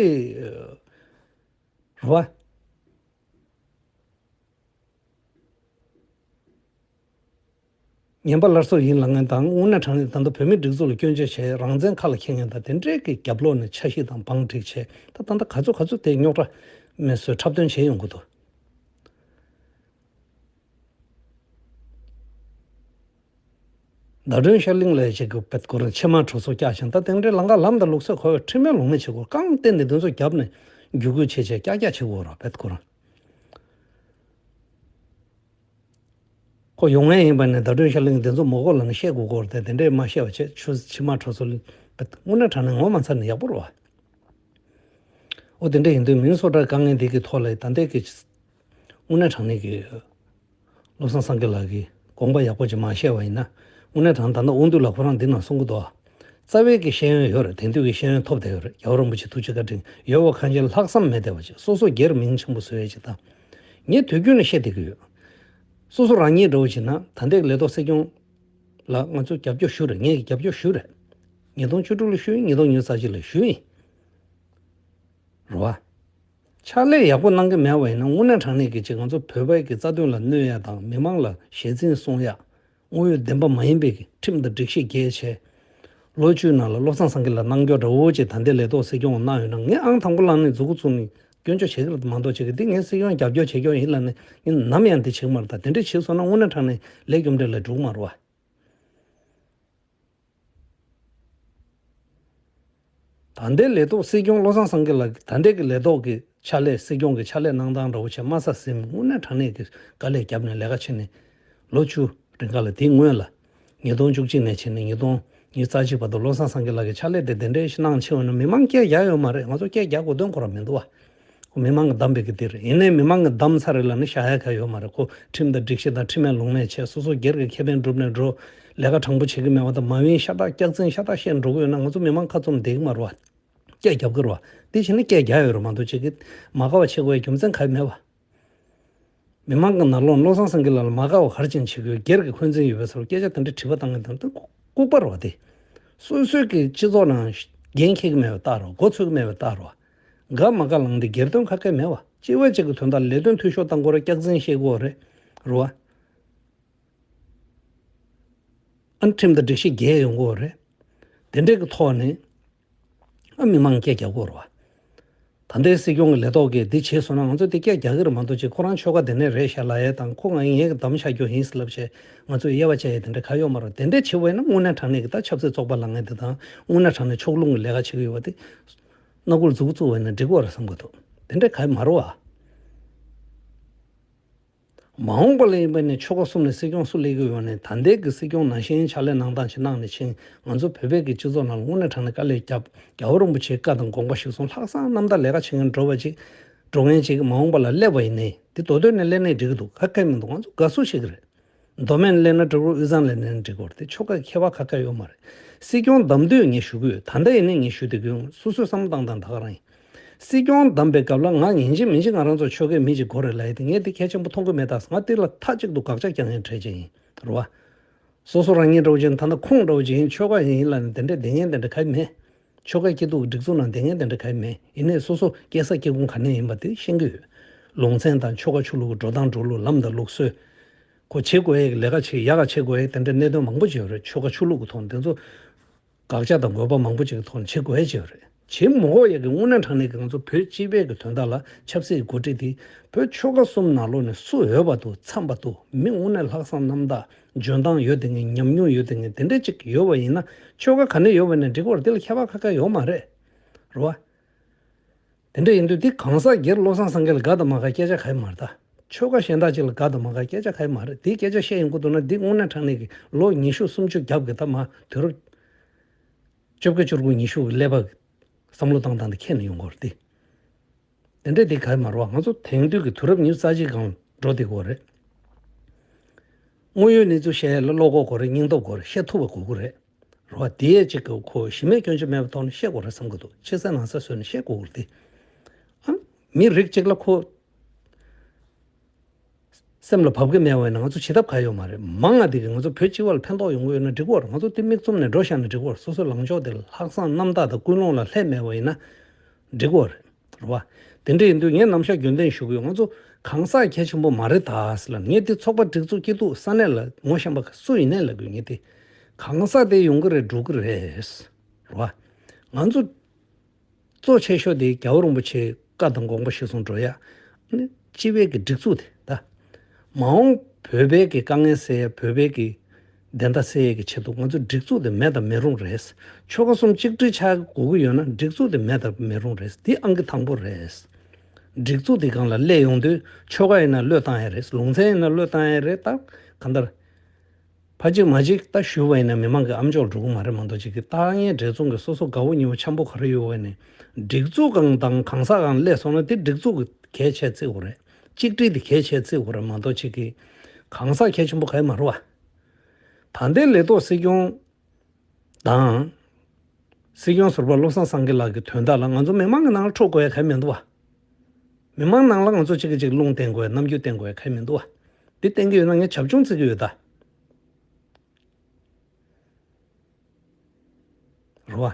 རེད་བ། ངན་པ་སླར་གསོ་ཡིན་ལབ་མཁན་དང་དངོས་གནས་དྲང་གནས་ད་ལྟ་བོད་མིའི་སྒྲིག་འཛུགས་ལ་སྐྱོན་བརྗོད་བྱས་རང་བཙན་ཁ་ལ་འཁྱེར་མཁན་དང་དེ་འདྲའི་གི་རྒྱབ་ལོགས་ནས་འཆར་གཞི་དང་བང་སྒྲིག་བྱས་ད་ད་ལྟ་ག་ཚོད་ག་ཚོད་དེ་རྙོག་དྲ་མེད་བཟོས་འཁྲབ་སྟོན་བྱས་ཡོང་གི་འདུག་ཟླ་སྒྲོན་ཤར་གླིང་ལ་ཅིག་གི་བེད་ཁོ་རང་ཕྱེ་མ་དྲོ་ཚོ་བཀྱག་ཞིང་ད་དེ་འདྲའི་ལམ་ཁ་ལམ་དང་ལུགས་སྲོལ་ཁོ་ཁྲིམས་མེད་ལུགས་མེད་བྱེད་དགོས་རྐང་བསྟན་ནས་དེ་ཚོ་རྒྱབ་ནས་རྒྱུད་སྐུལ་བྱེད་བྱས་ཀྱག་ཀྱག་བྱེད་དགོས་ར་བེད་ཁོ་རང་། ཁོ་ཡོང་ངེས་ཡིན་པ་ནས་ཟླ་སྒྲོན་ཤར་གླིང་དེ་ཚོ་མོ་གོ་ལ་ནི་བཤད་དགོས་སྐོར་དེ་དེ་འདྲས་མ་བཤད་པ་བྱས་ཆུ་ཕྱི་མ་གྲོ་སོ་ལ་དངོས་གནས་དྲང་གནས་ངོ་མ་ཚ་ནས་ཡག་པོ་རེད་བ། ཨོ་དེ་འདྲས་ཡིན་དུས་མིན་སོ་ཏྲ་དཀའ་ངལ་འདི་གི་ཐོག་ལ་ད་ལྟའི་གི་དངོས་གནས་དྲང་གནས་ཀྱི་བློ་བཟང་སངས་རྒྱས་ལགས་ཀྱིས་དགོངས་པ་ཡག་པོ་ཅིག་མ་བཞེས་པ་ཡིན་ན་དངོས་གནས་དྲང་ད་ལྟ་དབང་འདུས་ལགས་ཁོ་རང་འདི་ན་གསུང་གི་འདུག་ཨ། རྩ་བའི་གི་ཤེས་ཡོན་ཡོད་རེད། དེང་དུས་ཀྱི་ཤེས་ཡོན་ཐོབ་བསྡད་ཡོད་རེད། རྒྱལ་བ་རིན་པོ་ཆེ་ཐུགས་རྗེ་བཀའ་དྲིན་ཡོད་པ་ཁ་ཅིག་ལྷག་བསམ་མེད་བསྡད་པ་ཅིག་སོ་སོ་སྒེར་མིང་ཆེན་པོ་བཟོ་ཡས་ཅིག་དང་། ངས་དུས་རྒྱུན་ནས་བཤད་བསྡད་ཀྱི་ཡོད། སོ་སོ་རང་ཉིད་འདྲ་བོ་བྱས་ན་ད་ལྟའི་ལས་ཐོག་སྲིད་སྐྱོང་ལ་ང་ཚོས་རྒྱབ་སྐྱོར་ཞུ་རེད། ངས་ཀྱི་རྒྱབ་སྐྱོར་ཞུ་རེད། ཉིས་སྟོང་བཅུ་དྲུག་ལ་ཞུས་ཡིན། ཉིས་སྟོང་ཉི་ཤུ་རྩ་གཅིག་ལ་ཞུས་ཡིན། རེད་བ། ཕྱག་ལས་ཡག་པོ་གནང་གི་མེད་པ་ཡིན་ན་དངོས་གནས་དྲང་གནས་ཀྱི་ཅིག་ང་ཚོ་བོད་པའི་གི་རྩ་དོན་ལ་གནོད་ཡ་དང་མི་མང་ལ་ཞེ་འཛིན་སོང་ཡ། དངོས་ཡོད་བདེན་པ་མ་ཡིན་པའི་གི་ཁྲིམས་དང་སྒྲིག་གཞི་འགལ་བྱས། ལོ་བཅུའི་ནང་ལ་བློ་བཟང་སངས་རྒྱས་ལ་གནང་སྐྱོར་འདྲ་བོ་ཅིག་ད་ལྟའི་ལས་ཐོག་སྲིད་སྐྱོང་གནང་ཡོད་ན་ངས་ཨང་དང་པོ་ལངས་ནས་མཛུབ་གུ་བཙུགས་ནས་སྐྱོན་བརྗོད་བྱེད་ཀྱི་རེད་མ་གཏོགས་བྱེད་ཀྱི་འདི་ངས་སྲིད་སྐྱོང་རྒྱབ་སྐྱོར་བྱེད་སྐྱོར་ཡིན་ལབ་ནས་ངས་ནམ་ཡང་འདི་བྱེད་ཀྱི་མ་རེད། ད་དེ་འདྲས་བྱས་སོང་ན་དངོས་གནས་དྲང་གནས་ལས་རྒྱུ་འབྲས་ལ་འགྲོ་གི་མ་རེད་བ། ད་ལྟའི་ལས་ཐོག་སྲིད་སྐྱོང་བློ་བཟང་སངས་རྒྱས་ལགས་ཀྱིས་ད་ལྟའི་གི་ལས་ཐོག་གི་ཕྱག་ལས་སྲིད་སྐྱོང་གི་ཕྱག་ལས་གནང་སྟངས་འདྲ་བོ་བྱས་དམའ་ས་ཟིན་དངོས་གནས་དྲང་གནས་ཀྱི་དཀའ་ལས་བརྒྱབ་ནས་ལས་ཀ་བྱས་ནས་ལོ་བཅུ་རིང་ག་ལ་དེའི་སྔོན་ལ་ཉིས་སྟོང་བཅུ་གཅིག་ནས་བྱས་ནས་ཉིས་སྟོང་ཉི་ཤུ་རྩ་གཅིག་བར་དུ་བློ་བཟང་སངས་རྒྱས་ལགས་ཀྱི་ཕྱག་ལས་དེ་དེ་འདྲའི་ཞིག་གནང་ཆེ་བ་ན་མི་མང་སྐད་རྒྱག་ཡོད་མ་རེད། ང་ཚོ་སྐད་རྒྱག་དགོས་དོན་ཁོ་རང་མི་འདུག་བ། ཁོ་མི་མང་གི་བདམས་པའི་གི་དེ་རེད། ཡིན་ནའི་མི་མང་གི་བདམས་ཚར་རེད་ལབ་ནས་བཞག་ཡ་ག་ཡོད་མ་རེད། ཁོ་ཁྲིམས་དང་སྒྲིག་གཞི་དང་ཁྲིམས་མེད་ལུགས་མེད་བྱས་སོ་སོ་སྒེར་གྱི་ཁེ་ཕན་སྒྲུབ་ནས་འགྲོ་ལས་ཀ་དྲང་པོ་བྱེད་ཀྱི་མེད་པ་དང་མ་འོས་ཤ་སྟག་སྐྱག་རྫུན་ཤ་སྟག་བཤད་འགྲོ་གི་ཡོད་ན་ང་ཚོ་མི་མང་ཁ་བཙུམ་བསྡད་ཀྱི་མ་རེད་བ། སྐད་རྒྱབ་ཀྱི་རེད་བ། དེ་བྱས་ན་སྐད་རྒྱག་ཡོད་རེད་མ་གཏོགས་ཅིག་གིས་མ་དགའ་བ་བྱེད་དགོས་ཡ་རྒྱུ་མཚན་ག་ཡོད་མེད་བ། མི་མང་གི་ནང་ལོགས་བློ་བཟང་སེང་གེ་ལགས་ལ་མ་དགའ་བ་ག་རེ་བྱས་ནས་བྱེད་དགོས། སྒེར་གྱི་འཁོན་འཛིན་ཡོད་པའི་ཚོར་སྐད་ཆ་དེ་འདྲ་དྲི་བ་བཏང་མཁན་དེ་ལྐུགས་པ་རེད་བ་དེ། སོ་སོའི་གི་སྤྱི་ཚོགས་ནང་འགན་འཁྱེར་གྱི་མེད་པའི་རྟགས་རེད་བ། མགོ་ཚོས་ཀྱི་མེད་པའི་རྟགས་རེད་བ། དགའ་མ་དགའ་ལངས་ཏེ་སྒེར་དོན་ཁ་སྐད་མེད་བ། སྤྱི་བ་གཅིག་གི་དོན་དག་ལས་དོན་འཐུས་ཤོར་བཏང་དགོས་རེད། སྐྱག་རྫུན་བཤད་དགོས་རེད། རེད་བ། ཨ་ནི་ཁྲིམས་དང་སྒྲིག་གཞི་འགལ་ཡོང་གི་ཡོད་རེད། དེ་འདྲས་ཀྱི་ཐོག་ནས་ཨ་མི་མང་སྐད་རྒྱག་གི་ཡོད་རེད་བ། ད་ལྟའི་སྲིད་སྐྱོང་གི་ལས་ཐོག་གིས་འདི་བྱས་སོང་ན་ང་ཚོ་འདི་སྐད་རྒྱག་གི་རེད་མ་གཏོགས་ཅིག་ཁོ་རང་ཆོལ་ཁ་དེ་ནས་རེད་ཤག་ལབ་ཡས་དང་ཁོ་ང་ངེད་ཀྱི་བདམས་བཞག་རྒྱུ་ཡིན་ཟེར་ལབ་བྱས་ང་ཚོས་དབྱེ་བ་བྱ་ཡས་དེ་འདྲ་ག་ཡོད་མ་རེད། དེ་འདྲས་བྱེད་པ་ཡིན་ན་དངོས་གནས་དྲང་གནས་ཀྱི་ད་ཆབ་སྲིད་ཚོགས་པ་ལངས་མཁན་དེ་དང་དངོས་གནས་དྲང་གནས་ཕྱོགས་ལྷུང་གི་ལས་ཀ་བྱེད་ཀྱི་ཡོད་པ་དེ་སྣ་ཁུག་མཛུབ་གུ་བཙུགས་པ་ཡིན་ན་འགྲིག་གི་རེད་བསམ་གྱི་འདུག་དེ་འདྲས་ག་ཡོད་མ་རེད་བ། མ་འོངས་པ་ལ་ཡིན་པ་ནི་ཆོལ་ཁ་གསུམ་ནས་སྲིད་སྐྱོང་སུ་སླེབས་ཀྱི་ཡོད་ནས་ད་ལྟའི་གི་སྲིད་སྐྱོང་ནང་བཞིན་ཕྱག་ལས་གནང་སྟངས་ཤིག་གནང་ནས་ཕྱིན་ང་ཚོ་བོད་པའི་གི་སྤྱི་ཚོགས་ནང་ལ་དངོས་གནས་དྲང་གནས་དཀའ་ལས་བརྒྱབ། རྒྱལ་བ་རིན་པོ་ཆེའི་བཀའ་དང་དགོངས་པ་གཞིར་བཟུང་ལྷག་བསམ་རྣམ་དག་ལས་ཀ་བྱེད་མཁན་འགྲོ་བ་ཅིག་འགྲོ་མཁན་ཅིག་མ་འོངས་པ་ལ་སླེབས་པ་ཡིན་ནའི་དེ་མདོ་སྟོད་ནས་སླེབས་ནའི་འགྲིག་གི་འདུག་ག་གེ་མི་འདུག་ང་ཚོ་དགའ་བསུ་བྱེད་ཀྱི་རེད། མདོ་སྨད་ནས་སླེབས་ན་འགྲིག་གི་རེད། དབུས་གཙང་ནས་སླེབས་ན་འགྲིག་གི་རེད། དེ་ཆོལ་ཁ་ཁྱད་པར་ག་གེ་ཡོད་མ་རེད། སྲིད་སྐྱོང་བདམས་དུས་ངས་ཞུ་གི་ཡོད། ད་ལྟ་ཡིན་ནའི་ངས་ཞུ་བསྡད་ཀྱི་ཡོད། སོ་སོའི་བསམ་བློ་བཏང་སྟངས་ད་ག་རང་ཡིན། སྲིད་སྐྱོང་བདམས་པའི་སྐབས་ལ་ང་ཡིན་གཅིག་མིན་གཅིག་ང་རང་ཚོ་ཆོལ་ཁའི་མི་གཅིག་དགོས་རེད་ལབ་ཡས་དེ་ངས་དེ་གལ་ཆེན་པོ་མཐོང་གི་མེད། ད་ང་དེ་ལ་མཐའ་གཅིག་ཏུ་དགག་བྱ་རྒྱག་མཁན་གྲས་ཅིག་ཡིན། རེད་བ། སོ་སོ་རང་ཉིད་འདྲ་བོ་ཅིག་ཡིན། ད་ལྟ་ཁོང་འདྲ་བོ་ཅིག་ཡིན། ཆོལ་ཁ་ཡིན་ལབ་ནས་དེ་འདྲས་བསྡད་མཁན་དེ་འདྲ་ག་ཡེ་མེད། ཆོལ་ཁ་སྐྱིད་སྡུག་གི་སྒྲིག་འཛུགས་ནང་བསྡད་མཁན་དེ་འདྲ་ག་ཡེ་མེད། ཡིན་ནའི་སོ་སོ་སྐྱེས་ས་སྐྱེ་ཁུངས་ག་ནས་ཡིན་པ་དེ་ཤེས་ཀྱི་ཡོད། ལུང་ཚན་དང་ཆོལ་ཁ་ཆོས་ལུགས་ཀྱི་འགྲོ་སྟངས་འགྲོ་ལུགས། ལམ་དང་ལུགས་སྲོལ། ཁོ་བྱེད་དགོས་ཡས་ཀྱི་ལས་ཀ་བྱེད། ཡག་ག་བྱེད་དགོས་ཡས་དེ་འདྲ་གནད་དོན་མང་པོ་ཅིག་ཡོད་རེད། ཆོལ་ཁ་ཆོས་ལུགས་ཀྱི་ཐོག་ནས་དེ་ཚོ་དགག་བྱ་དང་དགོས་པ་མང་པོ་ཅིག་གི་ཐོག་ནས་བྱེད་དགོས་ཡས་ཅིག་ཡོད་རེད། བྱེད་མི་དགོས་ཡས་ཀྱི་དངོས་གནས་དྲང་གནས་ཀྱི་ང་ཚོ་བོད་སྤྱི་པའི་གི་དོན་དག་ལ་ཆབ་སྲིད་འགོ་ཁྲིད་དེ་བོད་ཆོལ་ཁ་གསུམ་ནང་ལོགས་ནས་སུ་འོས་པ་འདུག་འཚམས་པ་འདུག་མི་དངོས་གནས་ལྷག་བསམ་རྣམ་དག་འཇོན་ཐང་ཡོད་བསྡད་མཁན། ཉམས་མྱོང་ཡོད་བསྡད་མཁན་དེ་འདྲ་ཅིག་ཡོད་པ་ཡིན་ན། ཆོལ་ཁ་ག་ནས་ཡོད་པ་ཡིན་ན་འགྲིག་གི་རེད། དེ་ལ་ཁྱད་པར་ཁ་ཁ་ཡོད་མ་རེད། རེད་བ། དེ་འདྲ་ཡིན་དུས་འདི་གང་ཟག་སྒེར་བློ་བཟང་སེང་གེ་ལ་དགའ་དང་མ་དགའ་སྐད་ཆ་ག་ཡེ་མ་རེད། ད་ཆོལ་ཁ་གཞན་དག་ཅིག་ལ་དགའ་དང་མ་དགའ་སྐད་ཆ་ག་ཡེ་མ་རེད། དེའི་སྐད་ཆ་བཤད་ཡོང་གི་འདུག་ན་འདི་དངོས་གནས་དྲང་གནས་ཀྱི་ལོ་ཉི་ཤུ་སུམ་ཅུ་རྒྱབ་ཀྱི་ད་མ་དུས་རབས་བཅོ་བརྒྱད་བཅུ་དགུ་ཉི་ཤུ་གི་ཀླད་པ་གི་བསམ་བློ་བཏང་སྟངས་དེ་ཁྱེར་ནས་ཡོང་གི་རེད་དེ། དེ་འདྲས་དེ་ག་ཡེ་མ་རེད་བ། ང་ཚོ་དེང་དུས་ཀྱི་དུས་རབས་ཉི་ཤུ་རྩ་གཅིག་སྒང་འགྲོ་བསྡད་ཀྱི་ཡོད་རེད། དངོས་ཡོད་གནས་ཚུལ་བཤད་ཡ་ལ་བློ་ཁོག་དགོས་རེད། སྙིང་སྟོབས་དགོས་རེད། བཤད་ཐུབ་པ་དགོས་ཀྱི་རེད། རེད་བ། དེ་ཡས་གཅིག་གི་ཁོ་གཞི་མེད་སྐྱོན་ཆ་མེད་པའི་ཐོག་ནས་བཤད་དགོས་རེད་བསམ་གྱི་འདུག་ཕྱི་གསལ་ནང་གསལ་བཟོས་ནས་བཤད་དགོས་ཀྱི་རེད་དེ། ཨ། མི་རིགས་གཅིག་ལ་ཁོ་སེམས་ལ་བབ་ཀྱི་མེད་པ་ཡིན་ན་ང་ཚོ་བྱེད་ཐབས་ག་ཡོད་མ་རེད། མང་ང་དེ་གིས་ང་ཚོ་བོད་སྤྱི་པ་ལ་ཕན་ཐོགས་ཡོང་གི་ཡོད་ན་འགྲིག་གི་རེད། ང་ཚོ་དེ་མིག་བཙུམ་ནས་འགྲོ་བཞག་ན་འགྲིག་གི་རེད། སོ་སོའི་ལངས་ཕྱོགས་དེ་ལ་ལྷག་བསམ་རྣམ་དག་དང་ཀུན་སློང་ལ་ལྷད་མེད་པ་ཡིན་ན་འགྲིག་གི་རེད། རེད་བ། དེ་འདྲ་ཡིན་དུས་ངས་ནམ་ཞག་རྒྱུན་ལྡན་ཞུ་གི་ཡོད། ང་ཚོ་གང་ཟག་གལ་ཆེན་པོ་མ་རེད་ད་ཟེར་ལབ། ངས་དེ་ཚོགས་པ་སྒྲིག་འཛུགས་སྐྱིད་སྡུག་ས་གནས་ལ་ངོ་ཤེས་པ་སུ་ཡིན་ནའི་ལབ་དགོས། ངས་དེ་གང་ཟག་དེ་ཡོང་གི་རེད། འགྲོ་གི་རེད། རེད་བ། ང་ཚོ་གཙོ་ཆེ་ཤོས་དེ་རྒྱལ་བ་རིན་པོ་ཆེའི་བཀའ་དང་དགོངས་པ་གཞིར་བཟུང་འགྲོ་ཡ། ཨ་ནི་སྤྱི་པའི་གི་སྒྲིག་འཛུགས་དེ་ད། མ་འོངས་བོད་པའི་གི་དཀའ་ངལ་སེལ་ཡ། བོད་པའི་གི་བདེན་མཐའ་གསལ་ཡས་ཀྱི་ཆེད་དུ་ང་ཚོ་སྒྲིག་འཛུགས་དེ་མེད་དང་མི་རུང་རེད། ཆོལ་ཁ་གསུམ་གཅིག་སྒྲིལ་ཆགས་དགོས་ཀྱི་ཡོད་ན་སྒྲིག་འཛུགས་དེ་མེད་དང་མི་རུང་རེད། འདི་ཨང་ཀི་དང་པོ་རེད། སྒྲིག་འཛུགས་དེ་སྒང་ལ་སླེབས་ཡོང་དུས་ཆོལ་ཁ་ཡིན་ན་བློས་བཏང་ཡ་རེད། ལུང་ཚན་ཡིན་ན་བློས་བཏང་ཡ་རེད། ད་གང་ལྟར་ཕ་གཅིག་མ་གཅིག་ད་ཞུས་པ་ཡིན་ན་མི་མང་གི་ཨམ་ཅོག་འགྲོ་གི་མ་རེད་མ་གཏོགས། གཅིག་གི་ལྟ་ངན་འདྲེ་མཚུངས་ཀྱི་སོ་སོ་དགའ་བོ་ཉེ་བོ་འཆམ་པོ་ག་རེ་ཡོད་པ་ཡིན་ནའི་སྒྲིག་འཛུགས་སྒང་དང་གང་ཟག་སྒང་སླེབས་སོང་ན་དེ་སྒྲིག་འཛུགས་ཀྱི་གལ་ཆེ་བརྩི་དགོས་རེད། གཅིག་སྒྲིལ་དེ་གལ་ཆེ་བརྩི་དགོས་རེད་མ་གཏོགས། གཅིག་གི་གང་ཟག་གལ་ཆེན་པོ་ག་ཡེ་མ་རེད་བ། ད་ལྟའི་ལས་ཐོག་སྲིད་སྐྱོང་དང་། སྲིད་སྐྱོང་ཟུར་པ་བློ་བཟང་སེང་གེ་ལགས་ཀྱི་དོན་དག་ལ་ང་ཚོ་མི་མང་གི་ནང་ལ་འཁྲུག་དགོས་ཡ་ག་ཡེ་མི་འདུག་བ། མི་མང་ནང་ལ་ང་ཚོ་གཅིག་གིས་གཅིག་རླུང་བསྟན་དགོས་ཡ། རྣམ་འགྱུར་བསྟན་དགོས་ཡ་ག་ཡེ་མི་འདུག་བ། འདི་བསྟན་གྱི་ཡོད་ན་ངས་བྱབ་ཆུང་བརྩི་གི་ཡོད་ད། རེད་བ།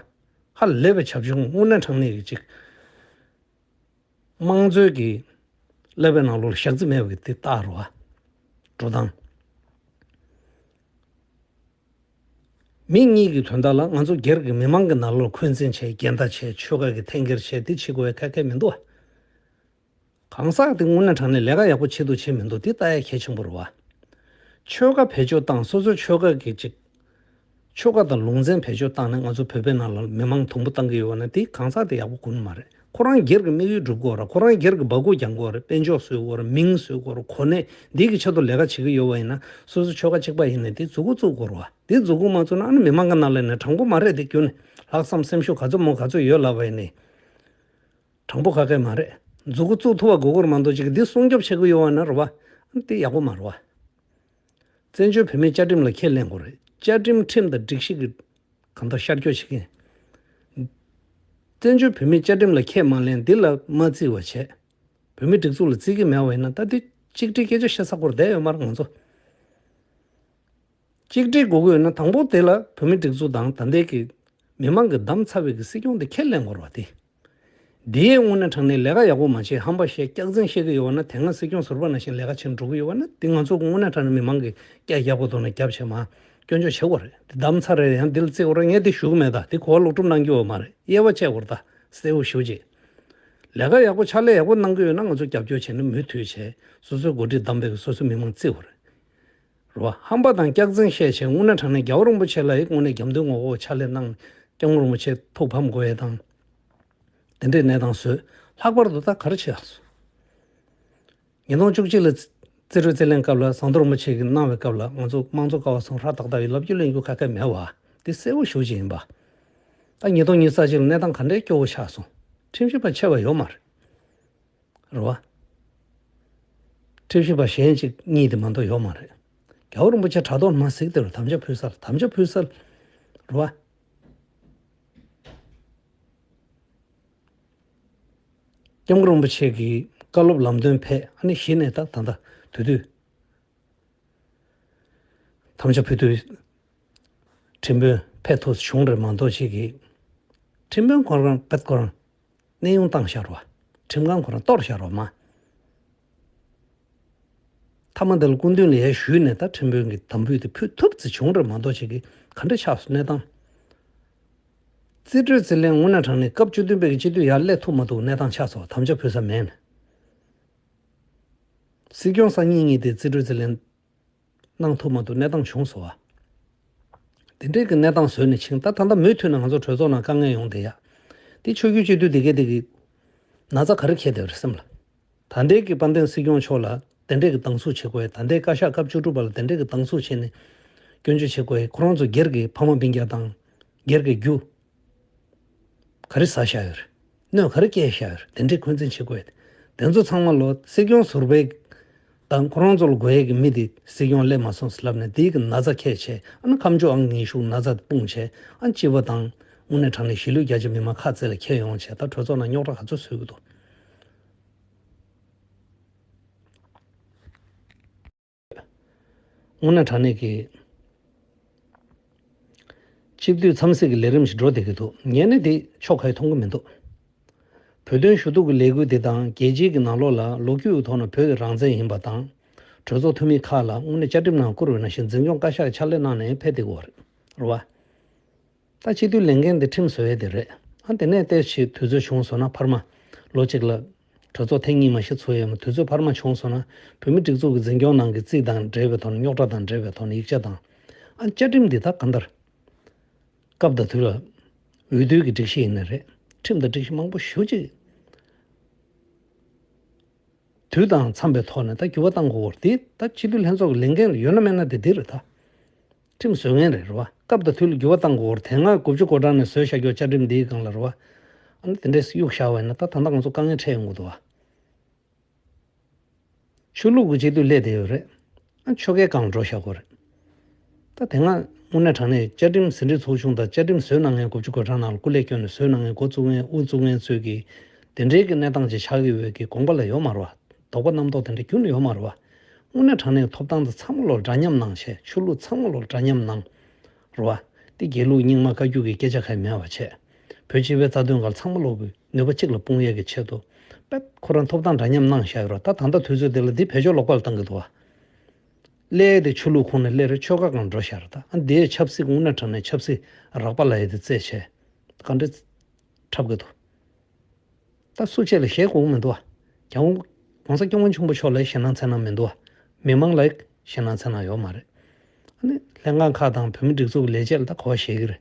ཧ་ལས་པའི་བྱབ་ཆུང་། དངོས་གནས་དྲང་གནས་ཀྱི་གཅིག་དམངས་གཙོའི་གི་ཀླད་པའི་ནང་ལོགས་ལ་ཞག་རྩི་མེད་པ་གི་དེ་རྟགས་རེད་བ། འགྲོ་སྟངས། མི་གཉིས་ཀྱི་དོན་དག་ལ་ང་ཚོ་སྒེར་གྱི་མི་མང་གི་ནང་ལོགས་འཁོན་འཛིན་བྱས། འགལ་ཟླ་བྱས། ཆོལ་ཁ་གི་འཐེན་འཁྱེར་བྱས། དེ་བྱེད་དགོས་ཡ་ག་ག་མི་འདུག་བ། གང་ཟག་དེ་དངོས་གནས་དྲང་གནས་ལས་ཀ་ཡག་པོ་བྱེད་འདུག་བྱེད་མི་འདུག་དེ་ལྟ་ཡ་གལ་ཆེན་པོ་རེད་བ། ཆོལ་ཁ་བེད་སྤྱོད་བཏང་། སོ་སོའི་ཆོལ་ཁ་གི་ཅིག་ཆོལ་ཁ་དང་ལུང་ཚན་བེད་སྤྱོད་བཏང་ནས་ང་ཚོ་བོད་པའི་ནང་ལ་མི་མང་དུམ་བུ་བཏང་གི་ཡོད་པ་ན་དེ་གང་ཟག་དེ་ཡག་པོ་དགོས་ནི་མ་རེད། ཁོ་རང་སྒེར་གྱི་དམིགས་ཡུལ་སྒྲུབ་དགོས་ར། ཁོ་རང་སྒེར་གྱི་སྦ་ཁུག་རྒྱག་དགོས་ར། དཔལ་འབྱོར་བཟོ་དགོས་ར། མིང་བཟོ་དགོས་ར། གོ་གནས་འདི་གི་ཆེད་དུ་ལས་ཀ་བྱེད་ཀྱི་ཡོད་པ་ཡིན་ན་སོ་སོ་ཆོལ་ཁ་གཅིག་པ་ཡིན་ནའི་དེ་མཛུབ་གུ་བཙུགས་དགོས་ར་བ། དེ་མཛུབ་གུ་མ་བཙུགས་ན་ཨ་ནི་མི་མང་གི་ནང་ལ་ནས་དྲང་པོ་མ་རེད་དེ། ཁྱོད་ནི་ལྷག་བསམ་སེམས་ཤུགས་ག་ཚོད་མོ་ག་ཚོད་ཡོད་ལབ་པ་ཡིན་ནའི། དྲང་པོ་ག་གེ་མ་རེད། མཛུབ་གུ་བཙུགས་ཐུབ་པ་དགོས་ཀྱི་རེད་མ་གཏོགས། གཅིག་གིས་འདི་སྲུང་སྐྱོབ་བྱེད་ཀྱི་ཡོད་པ་ན་རེད་བ། ཨ་ནི་དེ་ཡག་པོ་མ་རེད་བ། བཙན་བྱོལ་བོད་མིའི་བཅའ་ཁྲིམས་ལ་ཁས་ལེན་དགོས་རེད། བཅའ་ཁྲིམས་ཁྲིམས་དང་སྒྲིག་གཞི་གི་གང་ལྟར་ཤར་སྐྱོད་བྱེད་མཁན། བཙན་བྱོལ་བོད་མིའི་བཅའ་ཁྲིམས་ལ་ཁས་མ་ལེན། འདི་ལ་མ་བརྩི་བ་བྱས། བོད་མིའི་སྒྲིག་འཛུགས་ལ་བརྩི་གི་མེད་པ་ཡིན་ན་ད་འདི་གཅིག་སྒྲིལ་སྐད་ཆ་བཤད་ས་སྐོར་བསྡད་ཡོད་མ་རེད་ང་ཚོ། གཅིག་སྒྲིལ་དགོས་ཀྱི་ཡོད་ན་དང་པོ་དེ་ལ་བོད་མིའི་སྒྲིག་འཛུགས་དང་ད་ལྟའི་གི་མི་མང་གིས་བདམས་ཚར་བའི་གི་སྲིད་སྐྱོང་དེ་ཁས་ལེན་དགོས་རེད་བ། དེ་དེའི་དངོས་གནས་དྲང་གནས་ལས་ཀ་ཡག་པོ་མ་བྱེད། ཧམ་པ་བཤད། སྐྱག་རྫུན་བཤད་ཀྱི་ཡོད་པ་ན། དེ་སྔ་སྲིད་སྐྱོང་ཟུར་པ་ནང་བཞིན་ལས་ཀ་བྱེད་འགྲོ་གི་ཡོད་པ་ན་དེ་ང་ཚོ་དངོས་གནས་དྲང་གནས་མི་མང་གིས་སྐད་རྒྱག་པ་དོར་ན་རྒྱབ་བྱས་མར་སྐྱོན་བརྗོད་བྱེད་དགོས་རེད། དེ་བདམས་ཚར་རེད། ཡང་འདི་ལ་བརྩི་དགོས་རེད། ངས་དེ་ཞུ་གི་མེད། ད་དེ་གོ་བ་ལོག་སྒྲུབ་གནང་རྒྱུ་ཡོད་མ་རེད། དབྱེ་བ་ཕྱེ་དགོས་རེད། ད་གསལ་པོ་ཞུ་རྗེས་ལས་ཀ་ཡག་པོ་ཕྱག་ལས་ཡག་པོ་གནང་གི་ཡོད་ན་ང་ཚོ་རྒྱབ་སྐྱོར་བྱས་ནས་མུ་མཐུད་བྱས། སོ་སོའི་འགོ་ཁྲིད་བདམས་པའི་སོ་སོའི་མི་མང་བརྩི་དགོས་རེད། རེད་བ། ཧམ་པ་དང་སྐྱག་རྫུན་བཤད་བྱས་དངོས་གནས་དྲང་གནས་རྒྱལ་བ་རིན་པོ་ཆེ་ལ་ཡི་དངོས་གནས་རྒྱབ་མདུན་ངོ་ལྐོག་ཕྱག་ལས་གནང་། སྐྱབས་མགོན་རིན་པོ་ཆེ་ཐུགས་ཕམ་དགོས་ཡས་དང་། དེ་འདྲའི་གནས་སྟངས་བཟོས། ལྷག་པར་དུ་ད་ག་རེ་བྱེད་ཨ་སོང་། ཉིས་སྟོང་བཅུ་གཅིག་ལ་རྩིས་རོལ་རྩིས་ལེན་སྐབས་ལ་ཟམ་གདོང་རིན་པོ་ཆེ་གིས་གནང་བའི་སྐབས་ལ་ང་ཚོ་དམངས་གཙོ་ཀ་བ་ཚང་ཧྲ་ཏག་ཏག་ཡོད། ལབ་རྒྱུ་གླེང་རྒྱུ་ག་གེ་མེད་བ། དེ་གསལ་པོ་ཞེ་པོ་ཅིག་ཡིན་པ། ད་ཉིས་སྟོང་ཉི་ཤུ་རྩ་གཅིག་ལ་གནས་སྟངས་ག་འདྲའི་སྐྱོ་བོ་ཆགས་སོང་། ཁྲིམས་ཞིབ་པ་ཆེ་བ་ཡོད་མ་རེད། རེད་བ། ཁྲིམས་ཞིབ་པ་གཞན་གཅིག་གཉིས་དེ་མ་གཏོགས་ཡོད་མ་རེད། རྒྱལ་བ་རིན་པོ་ཆེ་དྲ་ཐོག་མར་གཟིགས་དེ་རུ་དམ་བཅའ་ཕུལ་ས་ལ། དམ་བཅའ་ཕུལ་ས་ལ། རེད་བ། སྐྱབས་མགོན་རིན་པོ་ཆེ་གི་བཀའ་སློབ་ལམ་སྟོན་ཕེབས། ཨ་ནི་གཞི་ནས་ད་ད་ལྟ་དུས་དུས་དམ་བཅའ་ཕུལ་དུས་ཁྲིམས་དཔོན་ཕེབས་ཐུབ་བྱུང་རེད་མ་གཏོགས་ཅིག་གི། ཁྲིམས་དཔོན་ཁོ་རང་བེད་ཁོ་རང་གནས་དབྱུང་བཏང་བཞག་རོགས། ཁྲིམས་ཁང་ཁོ་རང་གཏོར་བཞག་རོགས་མ། མཐའ་མ་དེ་ལ་སྐུ་མདུན་ལ་ཡར་ཞུས་ནས་ད་ཁྲིམས་དཔོན་གྱི་དམ་འབུལ་དེ་ཕུལ་ཐུབ་ཙམ་བྱུང་རེད་མ་གཏོགས་ཅིག་གི་ག་འདྲ་ཆགས་སོང་གནས་སྟངས། རྩིས་སྤྲོད་རྩིས་ལེན་དངོས་གནས་དྲང་གནས་སྐབས་བཅུ་བདུན་པའི་གི་སྤྱི་འཐུས་ཡར་སླེབས་ཐུབ་མ་ཐུབ་གནས་སྟངས་ཆགས་སོང་དམ་བཅའ་ཕུལ་ས་མེད་ནས། སྲིད་སྐྱོང་སང་ཉིན་གཉིས་དེ་རྩིས་སྤྲོད་རྩིས་ལེན་གནང་ཐུབ་མ་ཐུབ་གནས་སྟངས་བྱུང་སོང་བ། དེ་འདྲའི་གི་གནས་སྟངས་བཟོས་ནས་ཕྱིན། ད་ད་ལྟ་མུ་མཐུད་ནས་ང་ཚོ་གྲོས་ཚོགས་ནང་དཀའ་ངལ་ཡོང་བསྡད་ཡ། དེ་ཆོས་བརྒྱུད་སྤྱི་འཐུས་དེ་གས་དེ་གི་ན་ཚ་ག་རེ་འཁྱེར་བསྡད་ཡོད་རེད་སེམས་ལ། ད་ལྟའི་གི་དཔལ་ལྡན་སྲིད་སྐྱོང་མཆོག་ལ་དེ་འདྲའི་གི་སྡང་ཟུག་བྱེད་དགོས་ཡ། ད་ལྟའི་བཀའ་ཤག་སྐབས་བཅུ་དྲུག་པ་ལ་དེ་འདྲའི་གི་སྡང་ཟུག་བྱས་ནས་སྐྱོན་བརྗོད་བྱེད་དགོས་ཡ། ཁོ་རང་ཚོ་སྒེར་གི་ཕ་མ་སྤུན་ཀྱག་དང་སྒེར་གི་རྒྱུ་ག་རེ་ཟ་བཞག་ཡོད་རེད། གནོད་ག་རེ་སྐྱེལ་བཞག་ཡོད་རེད། དེ་འདྲའི་འཁོན་འཛིན་བྱེད་དགོས་ཡ། དེ་ཚོ་ཚང་མ་ལོ་སྲིད་སྐྱོང་ཟུར་པའི་དང་ཁོ་རང་ཚོ་ལ་དགོས་ཡས་ཀྱི་མི་དེ་སྲིད་སྐྱོང་སླེབས་མ་སོང་ཟེར་ལབ་ནས་དེའི་གི་ན་ཚ་ཁྱད་བྱས། ཨ་ནི་ཁ་མཆུ་ཨང་ཉི་ཤུ་ན་ཚ་དེ་སྤུངས་བྱས། ཨ་ནི་སྤྱི་པ་དང་དངོས་གནས་དྲང་གནས་གཞིས་ལུས་རྒྱ་ཆེ་མི་མང་ཁ་རྩེ་ལ་ཁྱེར་ཡོང་བྱས། ད་གྲོས་ཚོགས་ནང་རྙོག་དྲ་ག་ཚོད་བཟོས་ཀྱི་འདུག་དངོས་གནས་དྲང་གནས་ཀྱི་སྤྱི་འཐུས་འཚམས་གཟིགས་ཀྱི་ལས་རིམ་ཞིག་འགྲོ་བསྡད་ཀྱི་འདུག་ངས་ནི་དེ་ཕྱོགས་ག་ཡི་མཐོང་གི་མི་འདུག་བོད་དོན་ཞུ་གཏུག་གི་ལས་འགུལ་འདི་དང་རྒྱལ་སྤྱིའི་གི་ནང་ལོགས་ལ་ལོ་རྒྱུས་ཀྱི་ཐོག་ནས་བོད་ཀྱི་རང་བཙན་ཡིན་པ་དང་། གྲོས་ཚོགས་འཐུས་མི་ཁག་ལ་དངོས་གནས་བཅའ་ཁྲིམས་ནང་བཀུར་འོས་ན་བཞིན་འཛིན་སྐྱོང་བཀའ་ཤག་གི་ཕྱག་ལས་གནང་ནས་ཕེབས་བསྡད་ཀྱི་ཡོད་རེད། རེད་བ། ད་སྤྱི་འཐུས་ལས་འགན་དེ་ཁྲིམས་བཟོ་ཡས་དེ་རེད། ཨ་དེ་ནས་ཏོག་ཙམ་དུས་ཚོད་བྱུང་སོང་ན་འཕར་མ། ལོ་གཅིག་ལ་གྲོས་ཚོགས་ཐེངས་གཉིས་མ་གཏོགས་ཚོགས་ཡས་མ། དུས་ཚོད་འཕར་མ་བྱུང་སོང་ན་བོད་མིའི་སྒྲིག་འཛུགས་ཀྱི་འཛིན་སྐྱོང་ནང་གི་རྩིས་དང་འབྲེལ་བའི་ཐོག་ནས་རྙོག་དྲ་དང་འབྲེལ་བའི་ཐོག་ནས་ཡིག་ཆ་དང་། ཨ་བཅའ་ཁྲིམས་འདི་དག་གང་ལྟར་སྐབས་དང་དུས་ལ་འོས་བསྡུའི་གི་སྒྲིག་གཞི་ཡིན་ན་རེད། ཁྲིམས་དང་སྒྲིག་གཞི་མང་པོ་ཞེ་པོ་ཅིག་དུས་དང་འཚམས་པའི་ཐོག་ནས་ད་འགྱུར་བ་གཏང་དགོས་པ་རེད། དེ་ད་སྤྱི་འཐུས་ལྷན་ཚོགས་ཀྱི་ལས་འགན་ཡོད་ན་མེད་ན་དེ་འདི་རེད་ད། ཁྲིམས་བཟོ་མཁན་རེད། རེད་བ། སྐབས་དང་དུས་ལ་འགྱུར་བ་གཏང་དགོས་པ་རེད། དེ་སྔ་དགུ་བཅུ་གོ་གྲངས་ནས་བཟོས་བཞག་རྒྱུ་བཅའ་ཁྲིམས་འདིའི་སྒང་ལ་རེད་བ། ཨ་ནི་དེ་འདྲས་གཡུག་བཞག་པ་ཡིན་ན་ད་ད་ལྟ་ང་ཚོ་དཀའ་ངལ་འཕྲད་ཡོང་གི་འདུག་བ། ཆོས་ལུགས་ཀྱི་སྤྱི་འཐུས་སླེབས་བསྡད་ཡོད་རེད། ཨ་ཆོལ་ཁའི་སྒང་འགྲོ་བཞག་གོ་རེད། ད་དེ་སྔ་དངོས་གནས་དྲང་གནས་བཅའ་ཁྲིམས་ཟིན་བྲིས་ཚོགས་ཆུང་དང་བཅའ་ཁྲིམས་བཟོས་གནང་མཁན་དགུ་བཅུ་གོ་གྲངས་ནང་ལ་སྐུ་ལས་བསྐྱོན་ནས་བཟོས་གནང་མཁན་འགོ་བཙུགས་མཁན་དབུ་བཙུགས་མཁན་ཚོས་ཀྱིས་དེ་འདྲའི་གི་གནས་སྟངས་ཅིག་ཆགས་ཀྱི་ཡོད་ཀྱི་དགོངས་པ་ལ་ཡོད་མ་རེད་བ། དོགས་པ་རྣམ་རྟོག་དེ་འདྲ་ཁྱོན་ནས་ཡོད་མ་རེད་བ། དངོས་གནས་དྲང་གནས་ཐོབ་ཐང་དེ་ཚང་མ་ལོ་འདྲ་མཉམ་གནང་བྱས། ཆོས་ལུགས་ཚང་མ་ལོ་འདྲ་མཉམ་གནང་། རེད་བ། དེ་དགེ་ལུགས་རྙིང་མ་བཀའ་བརྒྱུད་ཀྱི་སྐད་ཆ་ཁ་མེད་པ་བྱས། བོད་སྤྱི་པའི་རྩ་དོན་སྒང་ཚང་མ་ལོག་གི་ནུས་པ་གཅིག་ལ་སྤུངས་ཡས་ཀྱི་ཆེད་དུ། དཔེ་ཁོ་རང་ཐོབ་ཐང་འདྲ་མཉམ་གནང་བཞག་ཡོད་རེད། ད་ད་ལྟ་དུས་ཚོད་འདི་ལ་འདི་བེད་སྤྱོད་ལོག་པ་ལ་བཏང་གི་འདུག་བ། སླེབས་དེ་ཆོས་ལུགས་ཁོངས་ནས་སླེབས་རེད། ཆོལ་ཁ་སྒང་འགྲོ་བཞག་རེད། ད་ཨ་འདིའི་ཆབ་སྲིད་དངོས་གནས་དྲང་གནས་ཆབ་སྲིད་རགས་པ་ལབ་ཡས་དེ་རྩད་བྱས། ག་འདྲ་འཁྲབ་གི་འདུག་ད་སུ་གཅིག་ལ་ཞེད་དགོས་མི་འདུག་བ། རྒྱལ་དབང་༸གོང་ས་༸སྐྱབས་མགོན་ཆེན་པོ་མཆོག་ལ་ཞེད་སྣང་ཚ་ན་མི་འདུག་བ། མི་མང་ལ་ཞེད་སྣང་ཚ་ན་ཡོད་མ་རེད། ཨ་ནི་ལྷན་ཁང་ཁག་དང་བོད་མི་སྒྲིག་འཛུགས་ཀྱི་ལས་བྱེད་ལ་ད་གོ་བ་ཞེད་ཀྱི་རེད།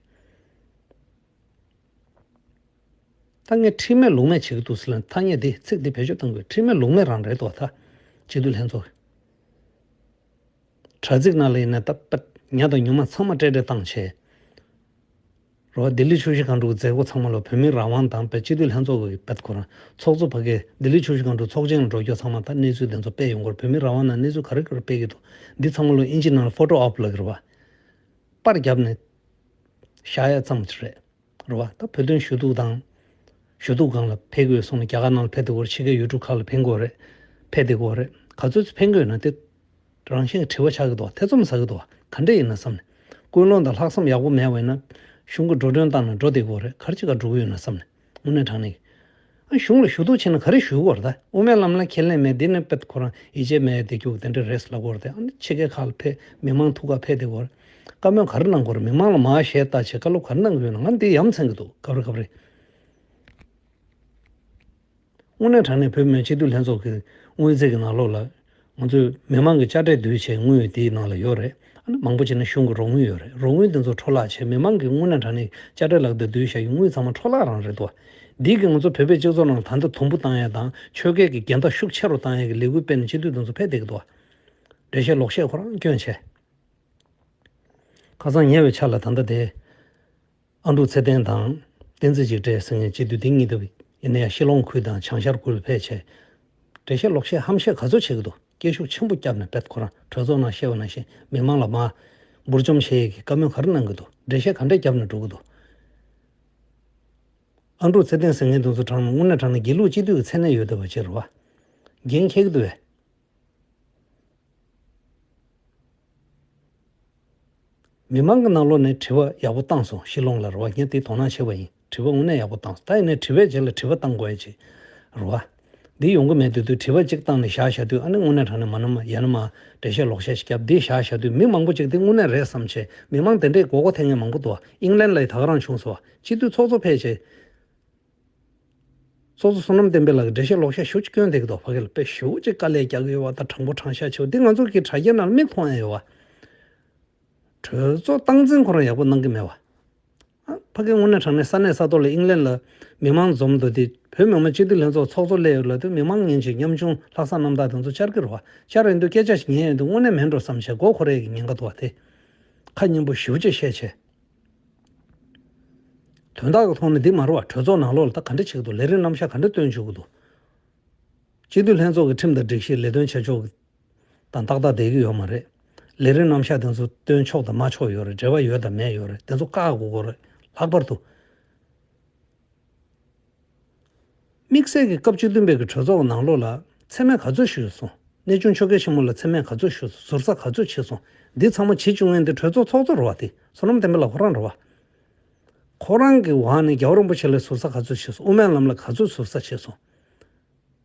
ད་ངས་ཁྲིམས་མེད་ལུགས་མེད་བྱེད་ཀྱི་འདུག་ཟེར་ལ་ཐ་སྙད་འདི་ཚིག་འདི་བེད་སྤྱོད་གཏང་དགོས། ཁྲིམས་མེད་ལུགས་མེད་རང་རེད་དོ། ད་སྤྱི་འཐུས་ལྷན་ཚོགས་དྲ་ཚིགས་ནང་ལ་ཡིན་ན་ད་པད་ཉ་དང་ཉུང་མ་ཚང་མ་སྤྲད་སྤྲད་བཏང་བྱས། རོ་ལྡི་ལི་ཆུ་བཞི་སྒང་དྲུག་མཛད་སྒོ་ཚང་མ་ལོ་བོད་མི་རང་དབང་དང་པད་སྤྱི་འཐུས་ལྷན་ཚོགས་ཀྱི་པད་ཁོ་རང་ཚོགས་གཙོ་ཕ་གིའི་ལྡི་ལི་ཆུ་བཞི་སྒང་དྲུག་ཚོགས་ཆེན་ལ་འགྲོ་རྒྱུ་ཚང་མ་ད་གནས་ཚུལ་དེ་ཚོ་སྤེལ་ཡོང་གི་རེད། བོད་མི་རང་དབང་ནང་གནས་ཚུལ་ག་རེ་ག་རེ་སྤེལ་གྱི་འདུག་འདི་ཚང་མ་ལོ་ཨིན་ཇི་ནང་ལ་ཕོ་ཊོ་ཨོབ་ལབ་ཀྱི་རེད་བ། པར་བརྒྱབ་ནས་བཞག་ཡ་ཙམ་ཅིག་རེད། རེད་བ། ད་བོད་དོན་ཞུ་གཏུག་དང་། ཞུ་གཏུག་སྒང་ལ་ཕེབས་དགོས་སོང་ན་རྒྱ་གར་ནང་ལ་ཕེབས་བསྡད་ཀྱི་ཡོད་རེད། ཕྱི་རྒྱལ་ཡུལ་གྲུ་ཁག་ལ་ཕེབས་དགོས་རེད། ཕེབས་བསྡད་ཀྱི་ཡོད་རེད། ག་ཚོད་ཅིག་ཕེབས་ཀྱི་ཡོད་ན་དེ་རང་བཞིན་གྱི་དྲི་བ་ཆགས་ཀྱི་འདུག་བ། ཐེ་ཚོམ་ཟ་གི་འདུག་བ། ག་འདྲ་ཡིན་ན་བསམ་ནས། ཀུན་སློང་དང་ལྷག་བསམ་ཡག་པོ་མེད་པ་ཡིན་ན། གཞུང་གི་འགྲོ་གྲོན་བཏང་ནས་འགྲོ་བསྡད་ཀྱི་ཡོད་རེད། ག་རེ་བྱེད་ག་འགྲོ་གི་ཡོད་ན་བསམ་ནས། དངོས་གནས་དྲང་གནས། ཨ་གཞུང་ལ་ཞུ་གཏུག་བྱས་ན་ག་རེ་ཞུ་དགོས་རེད། ད་དབུ་མའི་ལམ་ལ་ཁས་ལེན་མེད། འདི་ནི་དཔེ་ཁོ་རང་ཡིད་ཆེས་མེད་དེ་རྒྱུག་དེ་འདྲ་རེད་ལབ་དགོས་རེད། ཨ་ནི་ཕྱི་རྒྱལ་ཁག་ལ་ཕེབས། མི་མང་ཐུག་ག་ཕེབས་བསྡད་ཀྱི་ཡོད་རེད། བཀའ་མོལ་ག་རེ་གནང་དགོས་རེད། མི་མང་ལ་མར་གཞས་བཏགས་བྱས་བཀའ་སློབ་ག་རེ་གནང་གི་ཡོད་ན། ང་འདི་ཡ་མཚན་གྱི་འདུག་སྐབས་རེ་སྐབས་རེ། དངོས་གནས་དྲང་གནས་བོད་མིའི་སྤྱི་འཐུས་ལྷན་ཚོགས་ཀྱི་དངུལ་རྩིས་ཀྱི་ནང་ལོགས་ལ་ང་ཚོས་མི་མང་གི་དཔྱ་ཁྲལ་བསྡུས་བྱས་དངུལ་དེའི་ནང་ལ་ཡོད་རེད། ཨ་ནི་མང་པོ་ཅིག་ནི་གཞུང་གི་རོགས་དངུལ་ཡོད་རེད། རོགས་དངུལ་དེ་ཚོ་འཕྲོ་བརླག་བྱས། མི་མང་གི་དངོས་གནས་དྲང་གནས་དཔྱ་ཁྲལ་ལག་དེབ་བསྡུས་བཞག་གི་དངུལ་ཚང་མ་འཕྲོ་བརླག་རང་རེད་དོ། འདི་གི་ང་ཚོ་བོད་པའི་སྤྱི་ཚོགས་ནང་ད་ལྟ་དུམ་བུ་བཏང་ཡ་དང་ཆོལ་ཁའི་གི་འགལ་ཟླ་ཤུགས་ཆེ་རུ་བཏང་ཡ་གི་ལས་འགུལ་སྤེལ་ནས་སྤྱི་འཐུས་དེ་ཚོ་ཕེབས་བསྡད་ཀྱི་འདུག་འགྲེལ་བཤད་ལོག་བཤད་ཁོ་རང་སྐྱོན་ཆེ། ཁ་སང་ཉེ་བའི་ཆར་ལ་ད་ལྟ་དེ། ཨ་འབྲུག་ཚེ་བརྟན་དང་བསྟན་འཛིན་འཇིགས་བྲལ་ཟེར་མཁན་སྤྱི་འཐུས་དེ་གཉིས་དེ་ཡིན་ན་ཡང་ཤི་ལོང་ཁུལ་དང་བྱང་ཤར་ཁུལ་ལ་ཕེབས་བྱས། འགྲེལ་བཤད་ལོག་བཤད་ཧམ་བཤད་ག་ཚོད་བྱེད་ཀྱི་འདུག་སྐད་ཤུགས་ཆེན་པོ་བརྒྱབ་ནས་བེད་ཁོ་རང་གྲོས་ཚོགས་ནང་བཤད་པ་ནང་བཞིན་མི་མང་ལ་མར་འབུར་འཇོམས་བྱེད་ཡས་ཀྱི་བཀའ་མོལ་ག་རེ་གནང་གི་འདུག་འགྲེལ་བཤད་ག་འདྲས་བརྒྱབ་ནས་འགྲོ་གི་འདུག་ཨ་འབྲུག་ཚེ་བརྟན་ཟེར་མཁན་དེ་ཚོ་དྲང་གནས་དངོས་གནས་དྲང་གནས་དགེ་ལུགས་སྤྱི་འཐུས་ཀྱི་མཚན་གནས་ཡོད་བསྡད་པ་ཅིག་རེད་བ། འགན་འཁྱེར་གྱི་འདུག་བས། མི་མང་གི་ནང་ལོགས་ནས་དྲི་བ་ཡག་པོ་བཏང་སོང་། ཤི་ལོང་ལ་རེད་བ། ངས་དེ་དོ་སྣང་བྱས་པ་ཡིན། དྲི་བ་དངོས་གནས་ཡག་པོ་བཏང་སོང་། ད་ཡིན་ནའི་དྲི་བའི་རྗེས་ལ་དྲི་བ་བཏང་དགོས་ཡ་ཅིག་རེད་བ། འདི་ཡོང་གི་མེད་དུས་དུས་དྲི་བ་གཅིག་བཏང་ནས་བཞག་བཞག་དུས། ཨ་ནི་དངོས་གནས་དྲང་གནས་མ་ན་མ་ཡ་ན་མ་འགྲེལ་བཤད་ལོག་བཤད་ཞིག་བརྒྱབ། འདི་བཞག་བཞག་དུས་མི་མང་པོ་ཅིག་འདི་དངོས་གནས་རེད་བསམ་བྱས། མི་མང་དེ་འདྲས་མགོ་སྐོར་ཐེབས་མཁན་མང་པོ་འདུག་བ། ཨིང་ལན་ལ་ཡི་ད་ག་རང་བྱུང་སོང་བ། སྤྱི་འཐུས་ཚོགས་གཙོ་ཕེབས་བྱས། ཚོགས་གཙོ་བསོད་ནམས་བསྟན་འཕེལ་ལགས་ཀྱིས་འགྲེལ་བཤད་ལོག་བཤད་ཞེ་པོ་ཅིག་བསྐྱོན་བསྡད་ཀྱི་འདུག་ཕ་གི་ལ་དཔེ་ཞེ་པོ་ཅིག་དཀའ་ལས་རྒྱག་གི་ཡོད་པ་དང་། དྲང་པོ་དྲང་བཞག་བྱེད་པ་འདི་ང་ཚོ་གི་དྲ་རྒྱའི་ནང་ལ་མིག་མཐོང་ཡ་ཡོད་པ། གྲོས་ཚོགས་སྟངས་འཛིན་ཁོ་རང་ཡག་པོ་གནང་གི་མེད་པ། ཨ། ཕ་གི་དངོས་གནས་དྲང་གནས་ས་གནས་ས་ཐོག་ལ་ཨིང་ལན་ལ་མི་མང་འཛོམས་འདུག་དེ། བོད་མི་མང་སྤྱི་འཐུས་ལྷན་ཚོགས་ཚོགས་གཙོ་སླེབས་ཡོད་ལབ་དུས། མི་མང་ཉིན་གཅིག་ཉམ་ཆུང་ལྷག་བསམ་རྣམ་དག་དེ་ཚོ་བཅར་གི་རེད་བ། བཅར་ཡོང་དུས་སྐད་ཆ་ཞིག་ཉན་ཡོང་དུས་དངོས་གནས་མེད་འགྲོ་བསམ་བྱས་མགོ་འཁོར་ཡས་ཀྱི་ཉེན་ཁ་འདུག་བ། དེ་ཁ་སྙན་པོ་ཞེ་པོ་ཅིག་བཤད་བྱས། དོན་དག་གི་ཐོག་ནས་འདི་མ་རེད་བ། གྲོས་ཚོགས་ནང་ལོགས་ལ་ད་ག་འདྲ་བྱེད་ཀྱི་འདུག་ལས་རིམ་རྣམ་གཞག་ག་འདྲ་སྟོན་བཅུག་གི་འདུག་སྤྱི་འཐུས་ལྷན་ཚོགས་ཀྱི་ཁྲིམས་དང་སྒྲིག་གཞི་ལས་དོན་བྱེད་ཕྱོགས་དང་ཏག་ཏག་བསྡད་ཀྱི་ཡོད་མ་རེད། ལས་རིམ་རྣམ་གཞག་དེ་ཚོ་སྟོན་ཆོག་དང་མ་ཆོག་ཡོད་རེད། འབྲེལ་བ་ཡོད་དང་མེད་ཡོད་རེད། དེ་ཚོ་བཀག་དགོས་ཀྱི་རེད། ལྷག་པར་དུ། དམིགས་བསལ་གྱི་སྐབས་བཅུ་བདུན་པའི་གི་གྲོས་ཚོགས་ནང་ལོགས་ལ་མཚན་སྨད་ག་ཚོད་ཞུས་སོང་། གནས་ཆུང་ཆོས་རྒྱལ་ཆེན་མོ་ལ་མཚན་སྨད་ག་ཚོད་ཞུས་སོང་། ཟུར་ཟ་ག་ཚོད་བྱས་སོང་། འདི་ཚང་མ་བྱེད་བཅུག་མཁན་དེ་གྲོས་ཚོགས་ཚོགས་གཙོ་རེད་བ། དེ་བསོད་ནམས་བསྟན་འཕེལ་ལགས་ཁོ་རང་རེད་བ། ཁོ་རང་གི་འོག་ནས་རྒྱལ་བ་རིན་པོ་ཆེ་ལ་ཟུར་ཟ་ག་ཚོད་བྱས་སོང་། དབུ་མའི་ལམ་ལ་ག་ཚོད་ཟུར་ཟ་བྱས་སོང་།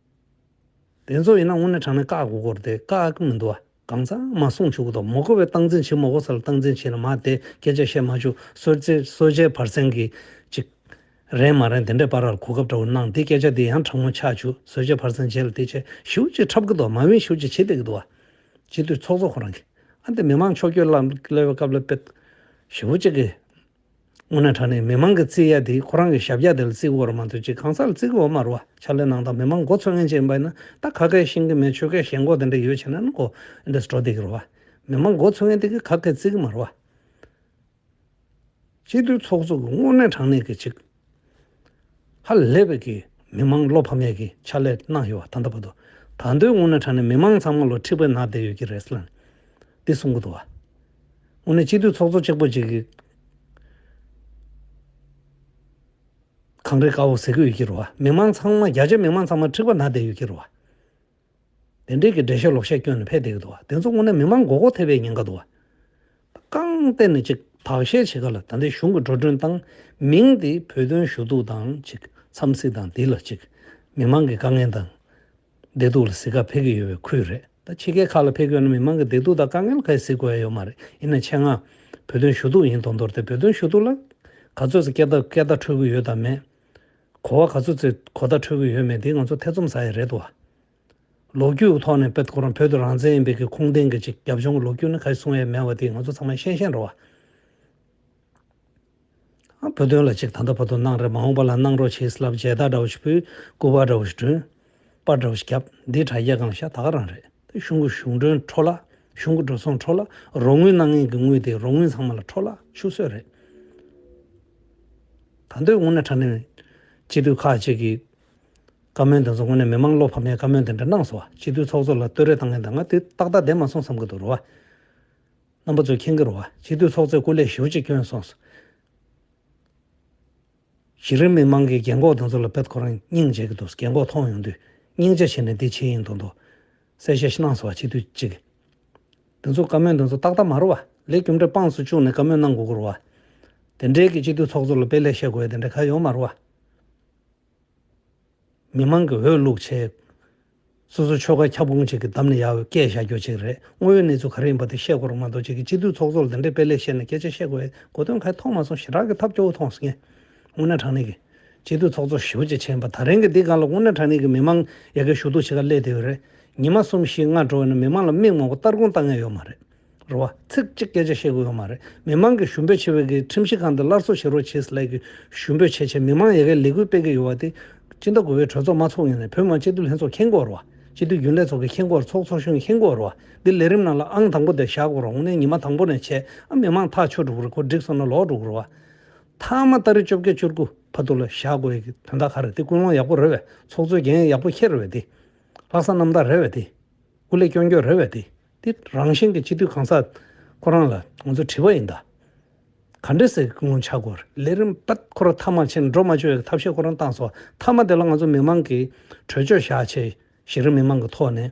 དེ་ཚོ་ཡིན་ན་དངོས་གནས་དྲང་གནས་བཀག་དགོས་སྐོར་དེ་བཀག་གི་མི་འདུག་བ། གང་ཟག་མ་གསུང་བཅུག་གི་འདུག་མ་དགོས་པའི་སྟངས་འཛིན་བྱེད། མ་དགོས་ས་ལ་སྟངས་འཛིན་བྱེད་ནས་མ་བསྡད། སྐད་ཆ་བཤད་མ་བཅུག་སོ་བྱེད་སོ་བྱེད་བར་གསེང་གི་ཅིག་རན་མ་རན་དེ་འདྲའི་བར་ལ་གོ་སྐབས་འདྲ་བོ་གནང་། དེ་སྐད་ཆ་དེ་ཡང་དྲང་མོ་ཆགས་བཅུག་སོ་བྱེད་བར་གསེང་རྗེས་ལ་དེ་བྱས་ཞེ་པོ་ཅིག་འཁྲབ་གི་འདུག་མ་འོས་ཞེ་པོ་ཅིག་བྱེད་བསྡད་ཀྱི་འདུག་བ། སྤྱི་འཐུས་ཚོགས་གཙོ་ཁོ་རང་གིས། ཨ། འདི་མི་མང་ཕྱོགས་སྐྱོད་ལ་སླེབས་པའི་སྐབས་ལ་དཔེ་ཞེ་པོ་ཅིག་གི། དངོས་གནས་དྲང་གནས་མི་མང་གིས་བརྩི་ཡ་དེ། ཁོ་རང་གི་ཞབས་རྒྱ་དེ་ལ་བརྩི་དགོས་རེད་མ་གཏོགས་ཅིག་གང་ཟག་ལ་བརྩི་གི་ཡོད་མ་རེད་བ། ཕྱག་ལས་གནང་སྟངས། མི་མང་མགོ་ཚོས་མཁན་ཅིག་ཡིན་པ་ཡིན་ན། ད་ཁ་སྐད་ཤེས་ཀྱི་མེད། ཆོས་སྐད་ཞེན་ཁོག་དེ་འདྲ་ཡོད་བྱས་ན་ནི་ཁོ་འདི་འདྲ་འགྲོ་བསྡད་ཀྱི་རེད་བ། མི་མང་མགོ་ཚོས་མཁན་དེ་གིས་ཁ་སྐད་བརྩི་གི་མ་རེད་བ། སྤྱི་འཐུས་ཚོགས་གཙོ་གིས་དངོས་གནས་དྲང་གནས་ཀྱི་ཅིག་ཧ་ལས་པའི་གི་མི་མང་བློ་ཕམ་ཡས་ཀྱི་ཕྱག་ལས་གནང་ཡོད་བ། ད་ལྟ་བར་དུ། ད་དུང་དངོས་གནས་དྲང་གནས་མི་མང་ཚང་མ་ལོ་འཁྲིག་པའི་ནང་བསྡད་ཡོད་ཀྱི་རེད་ཟེར་ལབ་ནས་འདི་གསུང་གི་འདུག་བ། དངོས་གནས་སྤྱི་འཐུས་ཚོགས་གཙོ་གཅིག་པོ་གཅིག་གིས་གངས་རི་དཀར་པོ་ཟེར་གྱི་ཡོད་ཀྱི་རེད་བ། མི་མང་ཚང་མ། བརྒྱ་ཆ་མི་མང་ཚང་མ་འཁྲིག་པ་ནང་བསྡད་ཡོད་ཀྱི་རེད་བ། དེ་འདྲའི་གི་འགྲེལ་བཤད་ལོག་བཤད་བསྐྱོན་ནས་ཕེབས་བསྡད་ཀྱི་འདུག་བ། དེ་ཚོ་དངོས་གནས་མི་མང་མགོ་སྐོར་ཐེབས་པའི་ཉེན་ཁ་འདུག་བ། རྐང་སྟེང་ནས་ཅིག་བརྟག་དཔྱད་བྱེད་ག་ལ། ད་ལྟའི་གཞུང་གི་འགྲོ་གྲོན་དང་མིང་དེ་བོད་དོན་ཞུ་གཏུག་དང་ཅིག་འཚམས་གཟིགས་དང་འདི་ལ་ཅིག་མི་མང་གི་དཀའ་ངལ་དང་བདེ་སྡུག་ལ་གཟིགས་ག་ཕེབས་ཀྱི་ཡོད་པའི་ཁུལ་རེད། ད་ཕྱི་རྒྱལ་ཁག་ལ་ཕེབས་ཀྱི་ཡོད་ན་མི་མང་གི་བདེ་སྡུག་དང་དཀའ་ངལ་ག་ཡེ་གཟིགས་དགོས་ཡ་ཡོད་མ་རེད། ཡིན་ན་ཆེད་མངགས་བོད་དོན་ཞུ་གཏུག་ཡིན་མདོག་མདོག་རེད་དེ། བོད་དོན་ཞུ་གཏུག་ལ་ག་ཚོད་ཙམ་སྐད་བརྡ་སྐད་བརྡ་འཕྲོད་ཀྱི་ཡོད་དང་མེད། གོ་བ་ག་ཚོད་ཙམ་གོ་བརྡ་འཕྲོད་ཀྱི་ཡོད་མེད་དེ་ང་ཚོ་ཐེ་ཚོམ་ཟ་ཡ་རེད་དོ། ལོ་རྒྱུས་ཀྱི་ཐོག་ནས་དཔེ་ཁོ་རང་བོད་དུ་རང་བཙན་ཡིན་པའི་གི་ཁུངས་ལྡན་གྱི་ཅིག་རྒྱབ་ལྗོངས་ཀྱི་ལོ་རྒྱུས་ནི་ག་ཡེ་གསུང་ཡ་མེད་པ་དེ་ང་ཚོ་ཚང་མས་ཤེས་ཤེས་རེད་བ། ཨ། བོད་དོན་ལ་ཅིག་ད་ལྟ་བར་དུ་གནང་རེད། མ་འོངས་པ་ལ་གནང་རོགས་བྱེད་ཟེར་ལབ། མཇལ་དར་འདྲ་བོ་ཞིག་ཕུལ། སྐུ་པར་འདྲ་བོ་ཞིག་བསྐྲུན། པར་འདྲ་བོ་ཞིག་བརྒྱབ། འདི་དྲ་རྒྱ་སྒང་བཞག་ད་ག་རང་རེད། དེ་གཞུང་གི་གཞུང་གྲོན་འཕྲོ་བརླག་གཞུང་གི་འགྲོ་སོང་འཕྲོ་བརླག་རོགས་དངུལ་གནང་མཁན་གྱི་དངུལ་དེ་རོགས་དངུལ་ཚང་མ་ལ་འཕྲོ་བརླག་ཆུད་ཟོས་རེད། ད་དུང་དངོས་གནས་དྲང་གནས་སྤྱི་འཐུས་ཁག་ཅིག་གིས་བཀའ་མོལ་དེ་ཚོ་དངོས་གནས་མི་མང་བློ་ཕམ་ཡས་བཀའ་མོལ་དེ་འདྲ་གནང་སོང་བ། སྤྱི་འཐུས་ཚོགས་གཙོ་ལ་བསྟོད་ར་བཏང་མཁན་དང་། ང་དེ་ཏག་ཏག་བསྡད་མ་སོང་བསམ་གྱི་འདུག་རེད་བ། རྣམ་པ་ཚོས་མཁྱེན་གྱི་རེད་བ། སྤྱི་འཐུས་ཚོགས་གཙོས་སྐུ་ལས་ཞེ་པོ་ཅིག་བསྐྱོན་སོང་། གཞི་རིམ་མི་མང་གིས་རྒན་གོག་དེ་ཚོ་ལ་དཔེ་ཁོ་རང་སྙིང་རྗེ་གི་འདུག་རྒན་གོག་མཐོང་ཡོང་དུས་སྙིང་རྗེ་བྱས་ནས་འདི་བྱས་ཡིན་མདོག་མདོག་གསལ་བཤད་ཞིག་གནང་སོང་བ། སྤྱི་འཐུས་གཅིག་གིས། དེ་ཚོ་བཀའ་མོལ་དེ་ཚོ་ཏག་ཏག་མ་རེད་བ། ལས་རྒྱུ་འབྲས་དཔངས་སུ་བཅུག་ནས་བཀའ་མོལ་གནང་དགོས་ཀྱི་རེད་བ། དེ་འདྲའི་གི་སྤྱི་འཐུས་ཚོགས་གཙོ་ལ་དཔེ་ལས་བཤད་དགོས་ཡ་དེ་འདྲ་ག་ཡོད་མ་རེད་བ། མི་མང་གི་འོས་བླུགས་བྱས། སོ་སོ་ཆོལ་ཁ་ཁྱབ་ཁོངས་ཅིག་གི་འདམ་ནས་ཡར་སྐད་བཞག་རྒྱུ་ཅིག་རེད། དངོས་ཡོད་གནས་ཚུལ་ག་རེ་ཡིན་པ་དེ་བཤད་དགོས་རེད་མ་གཏོགས། ཅིག་གི་སྤྱི་འཐུས་ཚོགས་གཙོ་ལ་དེ་འདྲའི་དཔེ་ལས་བཤད་ནས་སྐད་ཆ་བཤད་དགོས་ཡ་གོ་དོན་ག་ཡེ་མཐོང་མ་སོང་། ཞེ་དྲག་གི་ཐབས་སྐྱོ་བོ་མཐོང་སོང་ངས། དངོས་གནས་དྲང་གནས་ཀྱི་སྤྱི་འཐུས་ཚོགས་གཙོ་ཞེ་པོ་ཅིག་བྱས་ཡིན་པ། ད་རིང་གི་འདི་སྒང་ལ་དངོས་གནས་དྲང་གནས་ཀྱི་མི་མང་ཡ་གི་ཞུ་གཏུག་བྱེད་ག་སླེབས་བསྡད་ཡོད་རེད། ཉི་མ་གསུམ་བཞི་ལྔ་འགྲོ་བ་ཡིན་ན་མི་མང་ལ་མིག་མང་པོ་སྟར་སྒྲུང་བཏང་ཡ་ཡོད་མ་རེད། རེད་བ། ཚིག་གཅིག་སྐད་ཆ་བཤད་དགོས་ཡོད་མ་རེད། མི་མང་གིས་ཞུ་འབོད་བྱས་པའི་གི་ཁྲིམས་གཞི་སྒང་དེ་སླར་གསོ་བྱེད་རོགས་བྱེད་ཟེར་ལབ་གི་ཞུ་འབོད་བྱས་བྱས། མི་མང་ཡ་གིས་ལས་འགུལ་སྤེལ་གི་ཡོད་པ་དེ། སྤྱི་ཟླ་དགུ་པའི་གྲོས་ཚོགས་མ་ཚོགས་སྔོན་ནས་བོད་མི་མང་སྤྱི་འཐུས་ལྷན་ཚོགས་མཁྱེན་དགོས་རེད་བ། སྤྱི་འཐུས་རྒྱུན་ལས་ཚོ་གིས་མཁྱེན་དགོས་རེད། ཚོགས་ཚོགས་གཞོན་གྱིས་མཁྱེན་དགོས་རེད་བ། འདི་ལས་རིམ་ནང་ལ་ཨང་དང་པོ་དེ་བཞག་དགོས་རེད། དངོས་གནས་ཉི་མ་དང་པོ་ནས་བྱས། ཨ། མི་མང་ཐག་ཆོད་འགྲོ་གི་རེད། ཁོ་འགྲིག་སོང་ན་ལོག་འགྲོ་གི་རེད་བ། མཐའ་མ་ཏ་རིག་བཅོ་བརྒྱད་བཅུ་དགུ་བར་དུ་ལ་བཞག་དགོས་ཡ་གི་དོན་དག་ག་རེ་རེད། དེ་ཀུན་སློང་ཡག་པོ་རེད་བས། ཚོགས་གཙོའི་འགན་ཡག་པོ་འཁྱེར་རེད་བས། དེ་ལྷག་བསམ་རྣམ་དག་རེད་བས། དེ་སྐུ་ལས་སྐྱོན་སྐྱོན་རེད་བས། དེ་དེ་རང་བཞིན་གྱི་སྤྱི་འཐུས་གང་ཟག་ཁོ་རང་ལ་ང་ཚོ་དྲི་བ་ཡིན་ད། ག་འདྲ་ཟེར་གྱི་ཀུན་སློང་ཆགས་དགོས་རེད། ལས་རིམ་པད་ཁོ་ར་མཐའ་མ་ཕྱིན་འགྲོ་མ་བཅུག་ཡག་ཐབས་ཤེས་ཁོ་རང་བཏང་སོང་། མཐའ་མ་དེ་ལ་ང་ཚོ་མི་མང་གིས་གྲོས་ཆོད་བཞག་བྱས། གཞི་རིམ་མི་མང་གི་ཐོག་ནས་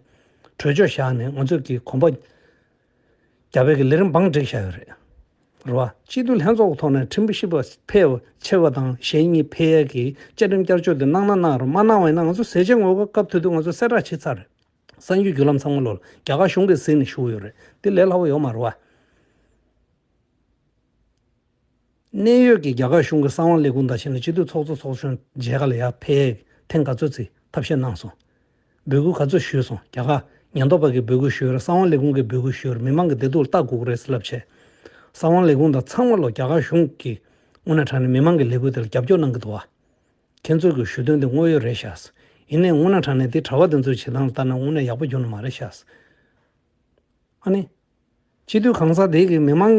གྲོས་ཆོད་བཞག་ནས་ང་ཚོས་ཀྱི་གོམ་པ་རྒྱབ་པའི་གི་ལས་རིམ་བང་བསྒྲིགས་བཞག་ཡོད་རེད། རེད་བ། སྤྱི་འཐུས་ལྷན་ཚོགས་ཀྱི་ཐོག་ནས་ཁྲིམས་ཞིབ་པ་ཕལ་ཆེ་བ་དང་གཞན་གཉིས་ཕེབས་ཡས་ཀྱི་བཅའ་ཁྲིམས་བསྐྱར་བཅོས་དེ་གནང་ན་གནང་རོགས། མ་གནང་བ་ཡིན་ན་ང་ཚོ་ཟས་བཅད་ངོ་རྒོལ་སྐབས་དེ་དུས་ང་ཚོ་གསལ་བསྒྲགས་བྱས་ཚར་རེད། གསར་འགྱུར་བརྒྱུད་ལམ་ཚང་མ་ལོག་ལ་རྒྱ་གར་གཞུང་གིས་གཟིགས་ནས་བཞུགས་ཡོད་རེད། དེ་ལས་སླ་པོ་ཡོད་མ་རེད་བ། གནད་ཡོད་ཀྱི་རྒྱ་གར་གཞུང་གི་གསང་བ་ལས་ཁུངས་དང་བྱས་ན་སྤྱི་འཐུས་ཚོགས་གཙོ་ཚོགས་གཞོན་མཇལ་ཁ་ལ་ཡར་ཕེབས་ཐེངས་ག་ཚོད་ཅིག་ཐབས་ཤེས་གནང་སོང་། འབོད་སྐུལ་ག་ཚོད་ཞུས་སོང་། རྒྱ་གར་ཉེན་རྟོག་པ་གིས་འབོད་སྐུལ་ཞུས་རེད། གསང་བ་ལས་ཁུངས་ཀྱིས་འབོད་སྐུལ་ཞུས་རེད། མི་མང་གིས་བདེ་སྡུག་ལ་ལྟ་དགོས་ཀྱི་རེད་ཟེར་ལབ་བྱས། གསང་བ་ལས་ཁུངས་དང་ཚང་མ་ལོ་རྒྱ་གར་གཞུང་གིས་དངོས་གནས་དྲང་གནས་མི་མང་གི་ལས་འགུལ་དེ་ལ་རྒྱབ་སྐྱོར་གནང་གི་འདུག་བ། ཁྱེད་ཚོས་ཀྱི་ཞུ་དོན་དེ་དངོས་ཡོད་རེད་ཤག། ཡིན་ནའི་དངོས་གནས་དྲང་གནས་དེ་གྲྭ་པ་དེ་ཚོའི་བྱེད་སྟངས་ལ་ལྟ་ན་དངོས་གནས་ཡག་པོ་འགྱུར་ནི་མ་རེད་ཤག། ཨ་ནི། སྤྱི་འཐུས་གང་ཟག་དེ་གིས་མི་མང་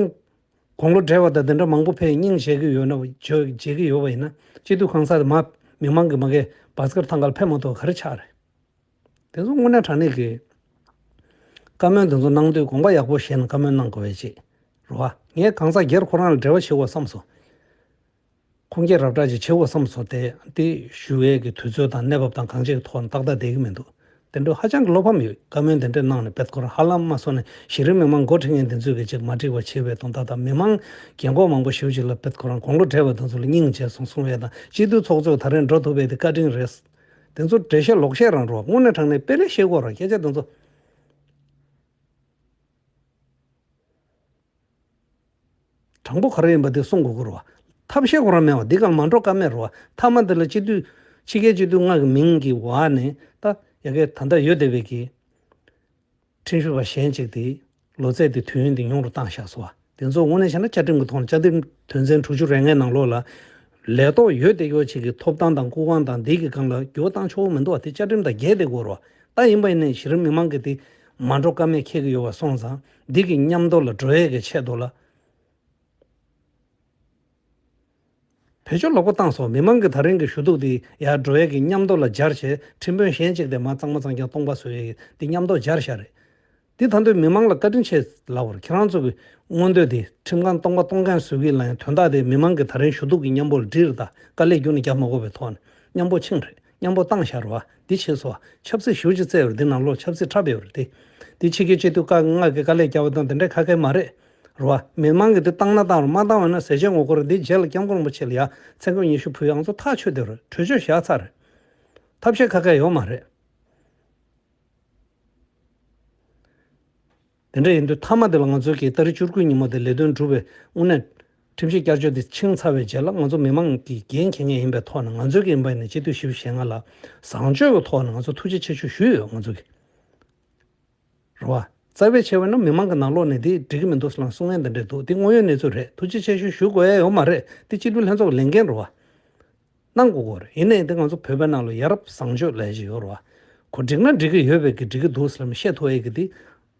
དགུང་ལོ་བགྲེས་པ་དང་དེ་འདྲ་མང་པོ་ཕེབས་སྙིང་རྗེ་གི་ཡོད་ན་བརྗོད་བྱེད་ཀྱི་ཡོད་པ་ཡིན་ན། སྤྱི་འཐུས་གང་ཟག་དེ་མ་མི་མང་གི་མ་གི་བྷ་སི་ཀར་ཐང་ག་ལ་ཕེབས་མ་ཐུབ་པ་ག་རེ་ཆགས་རེད། དེ་ཚོ་དངོས་གནས་དྲང་གནས་ཀྱི་བཀའ་མོལ་དེ་ཚོ་གནང་དུས་དགོངས་པ་ཡག་པོ་བཞེས་ནས་བཀའ་མོལ་གནང་དགོས་པའི་ཆེད་རེད་བ། ངས་གང་ཟག་སྒེར་ཁོ་རང་ལ་འབྲེལ་བ་བྱེད་དགོས་བསམ་སོང་། ཁུངས་སྐྱེལ་རབ་དྲག་ཅིག་བྱེད་དགོས་བསམ་སོང་། དེ་དེ་ཞུ་ཡས་ཀྱི་དུས་ཚོད་དང་གནས་བབ་དང་གང་ཅིའི་ཐོག་ནས་ཏག་ཏག་བསྡད་ཀྱི་མི་འདུག། དེ་འདྲ་ཧ་ཅང་གི་བློ་ཕམ་ཡོད། བཀའ་མོལ་དེ་འདྲ་གནང་ནས་བེད་ཁོ་རང་ཧ་ལམ་མ་སོང་ནས་གཞི་རིམ་མི་མང་འགོ་ཁྲིད་མཁན་དེ་ཚོས་ཀྱི་ཅིག་མ་འགྲིག་པ་བྱེད་པའི་དོན་དག་དང་། མི་མང་རྒན་གོག་མང་པོ་ཞེ་པོ་ཅིག་ལ་བེད་ཁོ་རང་དགུང་ལོ་བགྲེས་པ་དེ་ཚོ་ལ་སྙིང་རྗེ་སོང་གསུང་ཡས་དང་། སྤྱི་འཐུས་ཚོགས་གཙོས་ད་རེས་འགྲོ་ཐུབ་པའི་དེ་བཀའ་དྲིན་རེད། དེ་ཚོ་འགྲེལ་བཤད་ལོག་བཤད་རང་འགྲོ། དངོས་གནས་དྲང་གནས་དཔེ་ལས་ཤེས་དགོས་ར། སྐད་ཆ་དེ་ཚོ། དྲང་པོ་ག་རེ་ཡིན་པ་དེ་གསུང་དགོས་ཀྱི་རེད་བ། ཐབས་ཤེས་ཁོ་རང་མེད་བ། འདི་གང་མ་འགྲོ་ཀ་མེད་རེད་བ། མཐའ་མ་དེ་ལ་སྤྱི་འཐུས་ཕྱི་རྒྱལ་སྤྱི་འཐུས་ལྔ་གི་མིང་གི་འོག་ནས་ད་ཡ་གི་ད་ལྟ་ཡོད་བསྡད་པའི་གི་ཁྲིམས་ཞིབ་པ་གཞན་གཅིག་དེ་ལོ་ཚད་དེ་དུས་ཡུན་དེ་ཉུང་རུ་བཏང་བཞག་སོང་བ། དེ་ཚོ་དངོས་གནས་བྱས་ན་བཅའ་ཁྲིམས་ཀྱི་ཐོག་ནས་བཅའ་ཁྲིམས་དོན་ཚན་དྲུག་ཅུ་རེ་ལྔའི་ནང་ལོགས་ལ་ལས་ཐོག་ཡོད་བསྡད་ཡོད་ཅིག་གི་ཐོབ་ཐང་དང་སྐུ་དབང་དང་འདི་གི་སྒང་ལ་འགྱུར་བ་བཏང་ཆོག་གི་མི་འདུག་བ། དེ་བཅའ་ཁྲིམས་དང་འགལ་བསྡད་ཀྱི་ཡོད་རེད་བ། ད་ཡིན་པ་ཡིན་ནའི་གཞི་རིམ་མི་མང་གི་དེ་མ་འགྲོ་ཀ་མེད་འཁེལ་གྱི་ཡོད་པ་སོང་ཙང་། འདི་གི་མཉམ་དུ་ལ་འགྲོ་ཡས་ཀྱི་ཆེད་དུ་ལ་བེད་སྤྱོད་ལོག་པ་བཏང་སོང་། མི་མང་གི་ད་རིང་གི་ཞུ་གཏུག་དེ་ཡར་འགྲོ་ཡས་ཀྱི་མཉམ་དུ་ལ་སྦྱར་བྱས། ཁྲིམས་དཔོན་གཞན་གཅིག་དེ་མར་གཙང་མ་གཙང་རྐྱང་སྟོང་པ་བཟོ་ཡས་ཀྱི་དེ་མཉམ་དུ་སྦྱར་བཞག་རེད། འདི་ད་དུང་མི་མང་ལ་བཀའ་དྲིན་ཆེ་ལབ་པ་རེད། ཁྱེད་རང་ཚོ་གི་མངོན་འདོད་དེ་ཁྲིམས་ཁང་སྟོང་པ་སྟོང་རྐྱང་བཟོ་གི་ལབ་ཡ་དོན་དག་དེ་མི་མང་གི་ད་རིང་ཞུ་གཏུག་གི་མཉམ་པོ་ལ་འགྲིག་རེད། ད་དཀའ་ལས་ཁྱོན་ནས་རྒྱབ་མ་དགོས་པའི་ཐོག་ནས་མཉམ་པོ་ཕྱིན་རེད། མཉམ་པོ་བཏང་བཞག་རེད་བ། འདི་བྱས་སོང་བ། ཆབ་སྲིད་ཞེ་པོ་ཅིག་བརྩེགས་ཡོད་རེད། འདི་ནང་ལོགས་ཆབ་སྲིད་འཁྲབ་ཡོད་རེད་དེ། འདི་ཕྱི་རྒྱལ་སྤྱི་འཐུས་ཁག་ལྔ་གིས་དཀའ་ལས་བརྒྱབ་པ་དང་དེ་འདྲའི་ཁ་ཁ་མ་རེད། རེད་བ། མི་མང་གིས་འདི་བཏང་ན་བཏང་རེད། མ་བཏང་བ་ན་ཟས་བཅད་ངོ་རྒོལ་རེད། འདི་རྗེས་ལ་སྐྱབས་མགོན་རིན་པོ་ཆེ་ལ་ཡ་མཚན་སྐྱོང་སྙན་ཞུ་ཕུལ་ཡ་ང་ཚོ་ཐག་ཆོད་བསྡད་རེད། གྲོས་ཆོད་བཞག་ཚར་རེད། ཐབས་ཤེས་ཁ་ཁ་ཡོད་མ་རེད། དེ་འདྲ་ཡིན་དུས་མཐའ་མ་དེ་ལ་ང་ཚོའི་གི་ཏ་རིག་བཅུ་དགུ་ཉིན་མོ་དེ་ལས་དོན་གྲུབ་པའི་དངོས་གནས་ཁྲིམས་ཞིབ་བསྐྱར་བཅོས་དེ་ཕྱིན་ཚར་བའི་རྗེས་ལ་ང་ཚོ་མི་མང་གི་འགན་འཁྱེར་མཁན་ཡིན་པའི་ཐོག་ནས། ང་ཚོའི་གི་ཡིན་པ་ཡིན་ན་སྤྱི་འཐུས་བཞི་བཅུ་ཞེ་ལྔ་ལ་བཟང་སྤྱོད་ཀྱི་ཐོག་ནས་ང་ཚོ་ཐུགས་རྗེ་ཆེ་ཞུ་ཞུས་ཡོད། ང་ཚོ་གི་རེད་བ། རྩ་བའི་ཆེ་བ་ན་མི་མང་གི་ནང་ལོགས་ནས་དེ་འགྲིག་གི་མི་འདུག་ཟེར་ལ་གསུང་མཁན་དེ་འདྲས་འདུག། དེ་དངོས་ཡོད་གནས་ཚུལ་རེད། ཐུགས་རྗེ་ཆེ་ཞུ་ཞུ་དགོས་ཡ་ཡོད་མ་རེད། དེ་སྤྱི་འཐུས་ལྷན་ཚོགས་ཀྱི་ལས་འགན་རེད་བ། གནང་དགོས་ཀྱི་རེད། ཡིན་ནའི་འདི་ང་ཚོ་བོད་པའི་ནང་ལ་ཡ་རབས་བཟང་སྤྱོད་ལབ་ཡ་ཅིག་ཡོད་རེད་བ། གོ་སྒྲིག་ན་འགྲིག་གི་ཡོད་པའི་གི་འགྲིག་གི་འདུག་ཟེར་ལ་བཤད་ཐུབ་ཡས་ཀྱི་དེ་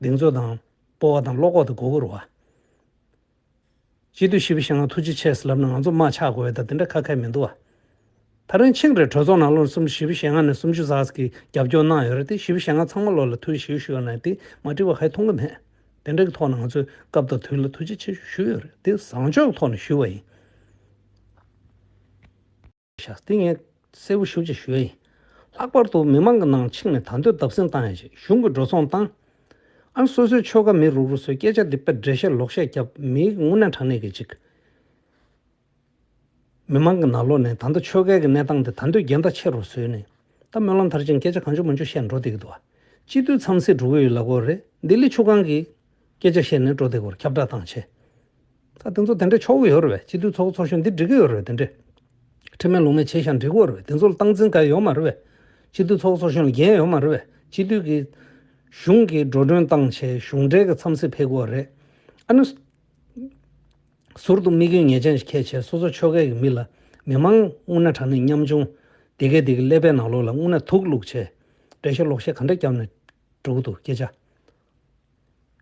གདེང་ཚོད་དང་སྤོབས་པ་དང་བློ་ཁོག་དེ་དགོས་ཀྱི་རེད་བ། སྤྱི་འཐུས་བཞི་བཅུ་ཞེ་ལྔ་ཐུགས་རྗེ་ཆེ་ཟེར་ལབ་ན་ང་ཚོ་དམག་ཆགས་དགོས་ཡས་ད་དེ་འདྲ་ཁ་ཁ་མི་འདུག་བ། ད་རིང་ཕྱིན་རེད། གྲོས་ཚོགས་ནང་ལོགས་སུམ་བཞི་བཅུ་ཞེ་ལྔ་ནས་སུམ་ཅུ་ཙམ་ཞིག་རྒྱབ་སྐྱོར་གནང་ཡོད་རེད། དེ་བཞི་བཅུ་ཞེ་ལྔ་ཚང་མ་ལོགས་ལ་ཐུགས་རྗེ་ཆེ་ཞུ་ཡོད་ན་དེ་མ་འགྲིག་པ་ག་ཡེ་མཐོང་གི་མེད། དེ་འདྲ་གི་ཐོག་ནས་ང་ཚོས་སྐབས་དང་དུས་ལ་ཐུགས་རྗེ་ཆེ་ཞུ་ཞུ་ཡོད་རེད། དེ་བཟང་སྤྱོད་ཀྱི་ཐོག་ནས་ཞུས་པ་ཡིན། ཤག་དེ་ངས་གསལ་པོ་ཞེ་པོ་ཅིག་ཞུ་ཡ་ཡིན། ལྷག་པར་དུ་མི་མང་གི་ནང་ཕྱིན་ནས་ད་འདོད་བརྡབ་གསིག་བཏང་ཡ་ཅིག། གཞུང་གི་འགྲོ་སོང་བཏང་། ཨ་ནི་སོ་སོའི་ཆོལ་ཁ་མི་རུག་རུག་ཚོས་སྐད་ཆ་འདི་དཔེ་འགྲེལ་བཤད་ལོག་བཤད་རྒྱབ། མིའི་དངོས་གནས་དྲང་གནས་ཀྱི་ཅིག་མི་མང་གི་ནང་ལོགས་ནས་ད་ལྟ་ཆོལ་ཁའི་གི་གནས་སྟངས་དེ་ད་འདོད་འགལ་ཟླ་ཆེ་རུ་བཟོས་ནས། ད་སྨོན་ལམ་མཐར་ཕྱིན་སྐད་ཆ་གང་བྱུང་མང་བྱུང་བཤད་འགྲོ་བསྡད་ཀྱི་འདུག་བ། སྤྱི་འཐུས་འཚམས་གཟིགས་འགྲོ་གི་ཡོད་ལབ་ཀྱི་རེད། ལྡི་ལི་ཆུ་སྒང་གི་སྐད་ཆ་བཤད་ནས་འགྲོ་བསྡད་ཀྱི་རེད། ཁྱབ་བསྒྲགས་བཏང་བྱས། ད་དེ་ཚོ་དེ་འདྲ་ཆོག་གི་ཡོད་རེད་པས། སྤྱི་འཐུས་ཚོགས་གཙོ་ཚོགས་གཞོན་འདི་འགྲིག་གི་ཡོད་རེད་པས། དེ་འདྲས་ཁྲིམས་མེད་ལུགས་མེད་བྱས་ཤག་འགྲིག་གི་ཡོད་རེད་པས། དེ་ཚོ་ལ་སྟངས་འཛིན་ག་ཡོད་མ་རེད་པས། སྤྱི་འཐུས་ཚོགས་གཙོ་ཚོགས་གཞོན་ལ་འགན་ཡོད་མ་རེད་པས། སྤྱི་འཐུས་ཀྱི་གཞུང་གིས་འགྲོ་གྲོན་བཏང་བྱས་གཞུང་འབྲེལ་གྱི་འཚམས་གཟིགས་ཕེབས་དགོས་རེད། ཨ་ནི། ཟུར་དུ་དམིགས་ཡུལ་ངེས་ཅན་ཞིག་འཁྱེར་བྱས་སོ་སོ་ཆོལ་ཁའི་མི་ལ་མི་མང་དངོས་གནས་དྲང་གནས་ཉམ་ཆུང་དེ་གའི་དེ་གའི་ཀླད་པའི་ནང་ལོགས་ལ་དངོས་གནས་དུག་བླུགས་བྱས་འགྲེལ་བཤད་ལོག་བཤད་ག་འདྲ་བརྒྱབ་ནས་འགྲོ་གི་འདུག་སྐད་ཆ།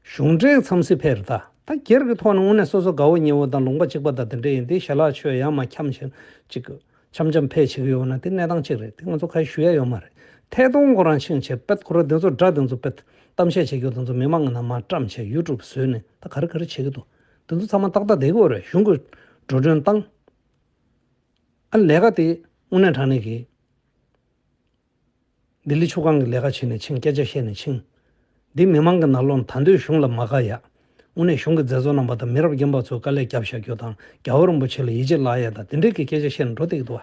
གཞུང་འབྲེལ་འཚམས་གཟིགས་ཕེབས་རེད་ད། ད་སྒེར་གྱི་ཐོག་ནས་དངོས་གནས་སོ་སོ་དགའ་བོ་ཉེ་བོ་དང་ལུང་པ་གཅིག་པ་དང་དེ་འདྲ་ཡིན་དེ་ཞལ་ལག་མཆོད་ཡ་མ་འཁྱམ་ཞིང་ཅིག་འཆམ་འཆམ་ཕེབས་བྱེད་ཀྱི་ཡོད་ན་དེ་གནས་སྟངས་གཅིག་རེད། དེ་ང་ཚོ་ཁ་ཞུ་ཡ་ཡོད་མ་རེད། ཐད་གཏོང་ཁོ་རང་ཕྱིན་བྱས་དཔེ་ཁོ་རང་དེ་ཚོ་དགྲ་དེ་ཚོ་དཔེ་གཏམ་བཤད་བྱེད་རྒྱུ་དེ་ཚོ་མི་མང་གི་ནང་མར་བཀྲམ་བྱས་ཡུ་ཊུབ་བཟོས་ནས་ད་ག་རེ་ག་རེ་བྱེད་ཀྱི་འདུག། དེ་ཚོ་ཚང་མ་ཏག་ཏག་བསྡད་ཀྱི་ཡོད་རེད། གཞུང་གི་ འགྲོ་གྲོན་བཏང་། ཨ་ལས་ཀ་དེ་དངོས་གནས་དྲང་གནས་ཀྱི་ལྡི་ལི་ཆུ་སྒང་གི་ལས་ཀ་བྱས་ནས་ཕྱིན། སྐད་ཆ་བཤད་ནས་ཕྱིན། འདི་མི་མང་གི་ནང་ལོགས་ད་འདོད་གཞུང་ལ་མ་དགའ་ཡ། དངོས་གནས་གཞུང་གི་མཛད་གཙོ་རྣམ་པ་དང་མི་རབས་རྒན་པ་ཚོས་དཀའ་ལས་བརྒྱབ་བཞག་རྒྱུ་དང་རྒྱལ་བ་རིན་པོ་ཆེ་ལ་ཡིད་ཆེས་བརླག་ཡ་དང་དེ་འདྲས་ཀྱི་སྐད་ཆ་བཤད་ནས་འགྲོ་བསྡད་ཀྱི་འདུག་བ།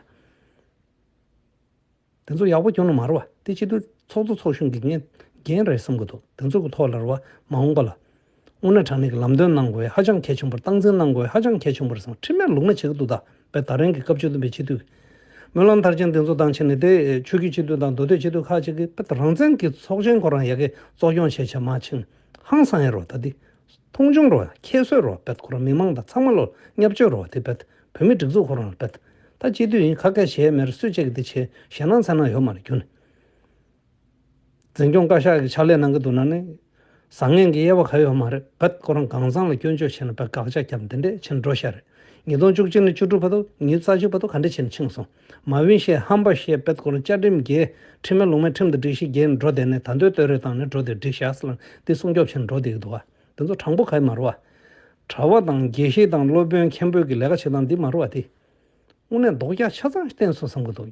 དེ་ཚོ་ཡག་པོ་བྱུང་ནི་མ་རེད་བ། དེ་སྤྱི་འཐུས་ཚོགས་གཙོ་ཚོགས་གཞོན་གྱི་འགན་འགན་རེད་བསམ་གྱི་འདུག་དེ་ཚོ་གི་ཐོག་ལ་རེད་བ། མ་འོངས་པ་ལ་དངོས་གནས་དྲང་གནས་ཀྱི་ལམ་སྟོན་གནང་དགོས་ཧ་ཅང་གལ་ཆེན་པོ་རེད། སྟངས་འཛིན་གནང་དགོས་ཧ་ཅང་གལ་ཆེན་པོ་རེད་བསམ། ཁྲིམས་མེད་ལུགས་མེད་བྱེད་ཀྱི་འདུག་ད་དཔེ་ད་རིང་གི་སྐབས་བཅུ་བདུན་པའི་སྤྱི་འཐུས་ཀྱི་སྨོན་ལམ་མཐར་ཕྱིན་དེ་ཚོ་དང་ཕྱིན་ནས་དེ་ཆོས་བརྒྱུད་སྤྱི་འཐུས་དང་མདོ་སྟོད་སྤྱི་འཐུས་ཁག་ཅིག་གིས་དཔེ་རང་བཙན་གྱི་ཚོགས་ཆེན་ཁོ་རང་ཡ་གི་གཙོ་སྐྱོང་བྱས་བྱས་མ་ཕྱིན། ཧང་སང་ཡ་རོ། ད་འདི་མཐོང་ཆུང་རོ། ཁྱད་གསོད་རོ། དཔེ་ཁོ་རང་མི་མང་དང་ཚང་མ་ལོ་བརྙས་བཅོས་རོ། དེ་དཔེ་བོད་མི་སྒྲིག་འཛུགས་ཁོ་རང་ལ་དཔེ་ད་སྤྱི་འཐུས་ཡིན་ཁ་སྐད་བྱས་མེད་ར་སུས་བྱས་ཀྱི་དེ་བྱས་ཞེད་སྣང་ཚ་ན་ཡོད་མ་རེད་རྒྱུ་ནི། འཛིན་སྐྱོང་བཀའ་ཤག་གི་ཕྱག་ལས་གནང་གི་འདུག་ན་ནི། བཟང་ངན་གྱི་དབྱེ་བ་ག་ཡོད་མ་རེད། བད་ཁོ་རང་གང་ཚང་ལ་སྐྱོན་བརྗོད་བྱས་ན་བད་དགག་བྱ་བརྒྱབ་འདི་འདྲས་བྱས་ནས་འགྲོ་ཤ་རེད། ཉིས་སྟོང་བཅུ་གཅིག་ནས་བཅུ་དྲུག་བར་དུ་ཉིས་རྩ་གཅིག་བར་དུ་ག་འདྲས་བྱས་ནས་ཕྱིན་སོང་། མ་བིན་བཤད་ཧམ་པ་བཤད་བད་ཁོ་རང་བཅའ་ཁྲིམས་འགལ་ཁྲིམས་མེད་ལུགས་མེད་ཁྲིམས་དང་སྒྲིག་གཞི་འགལ་འགྲོ་བསྡད་ནས་ད་འདོད་བསྟོད་རེས་བཏང་ནས་འགྲོ་བསྡད་འགྲིག་ཤག་ཟེར་ལ་འདི་སྲུང་སྐྱོབ་བྱས་ནས་འགྲོ་བསྡད་ཀྱི་འདུག་བ། འདི་ཚོ་དྲང་པོ་ག་ཡི་མ་རེད་བ། གྲྭ་པ་དང་དགེ་བཤེས་དང་སློབ་དཔོན་མཁན་པོའི་གི་ལས་ཀ་བྱེད་སྟངས་འདི་མ་རེད་བ་དེ། དངོས་གནས་ལྡོག་རྒྱག་ཆ་ཚང་བསྟན་སོང་བསམ་གྱི་འདུག་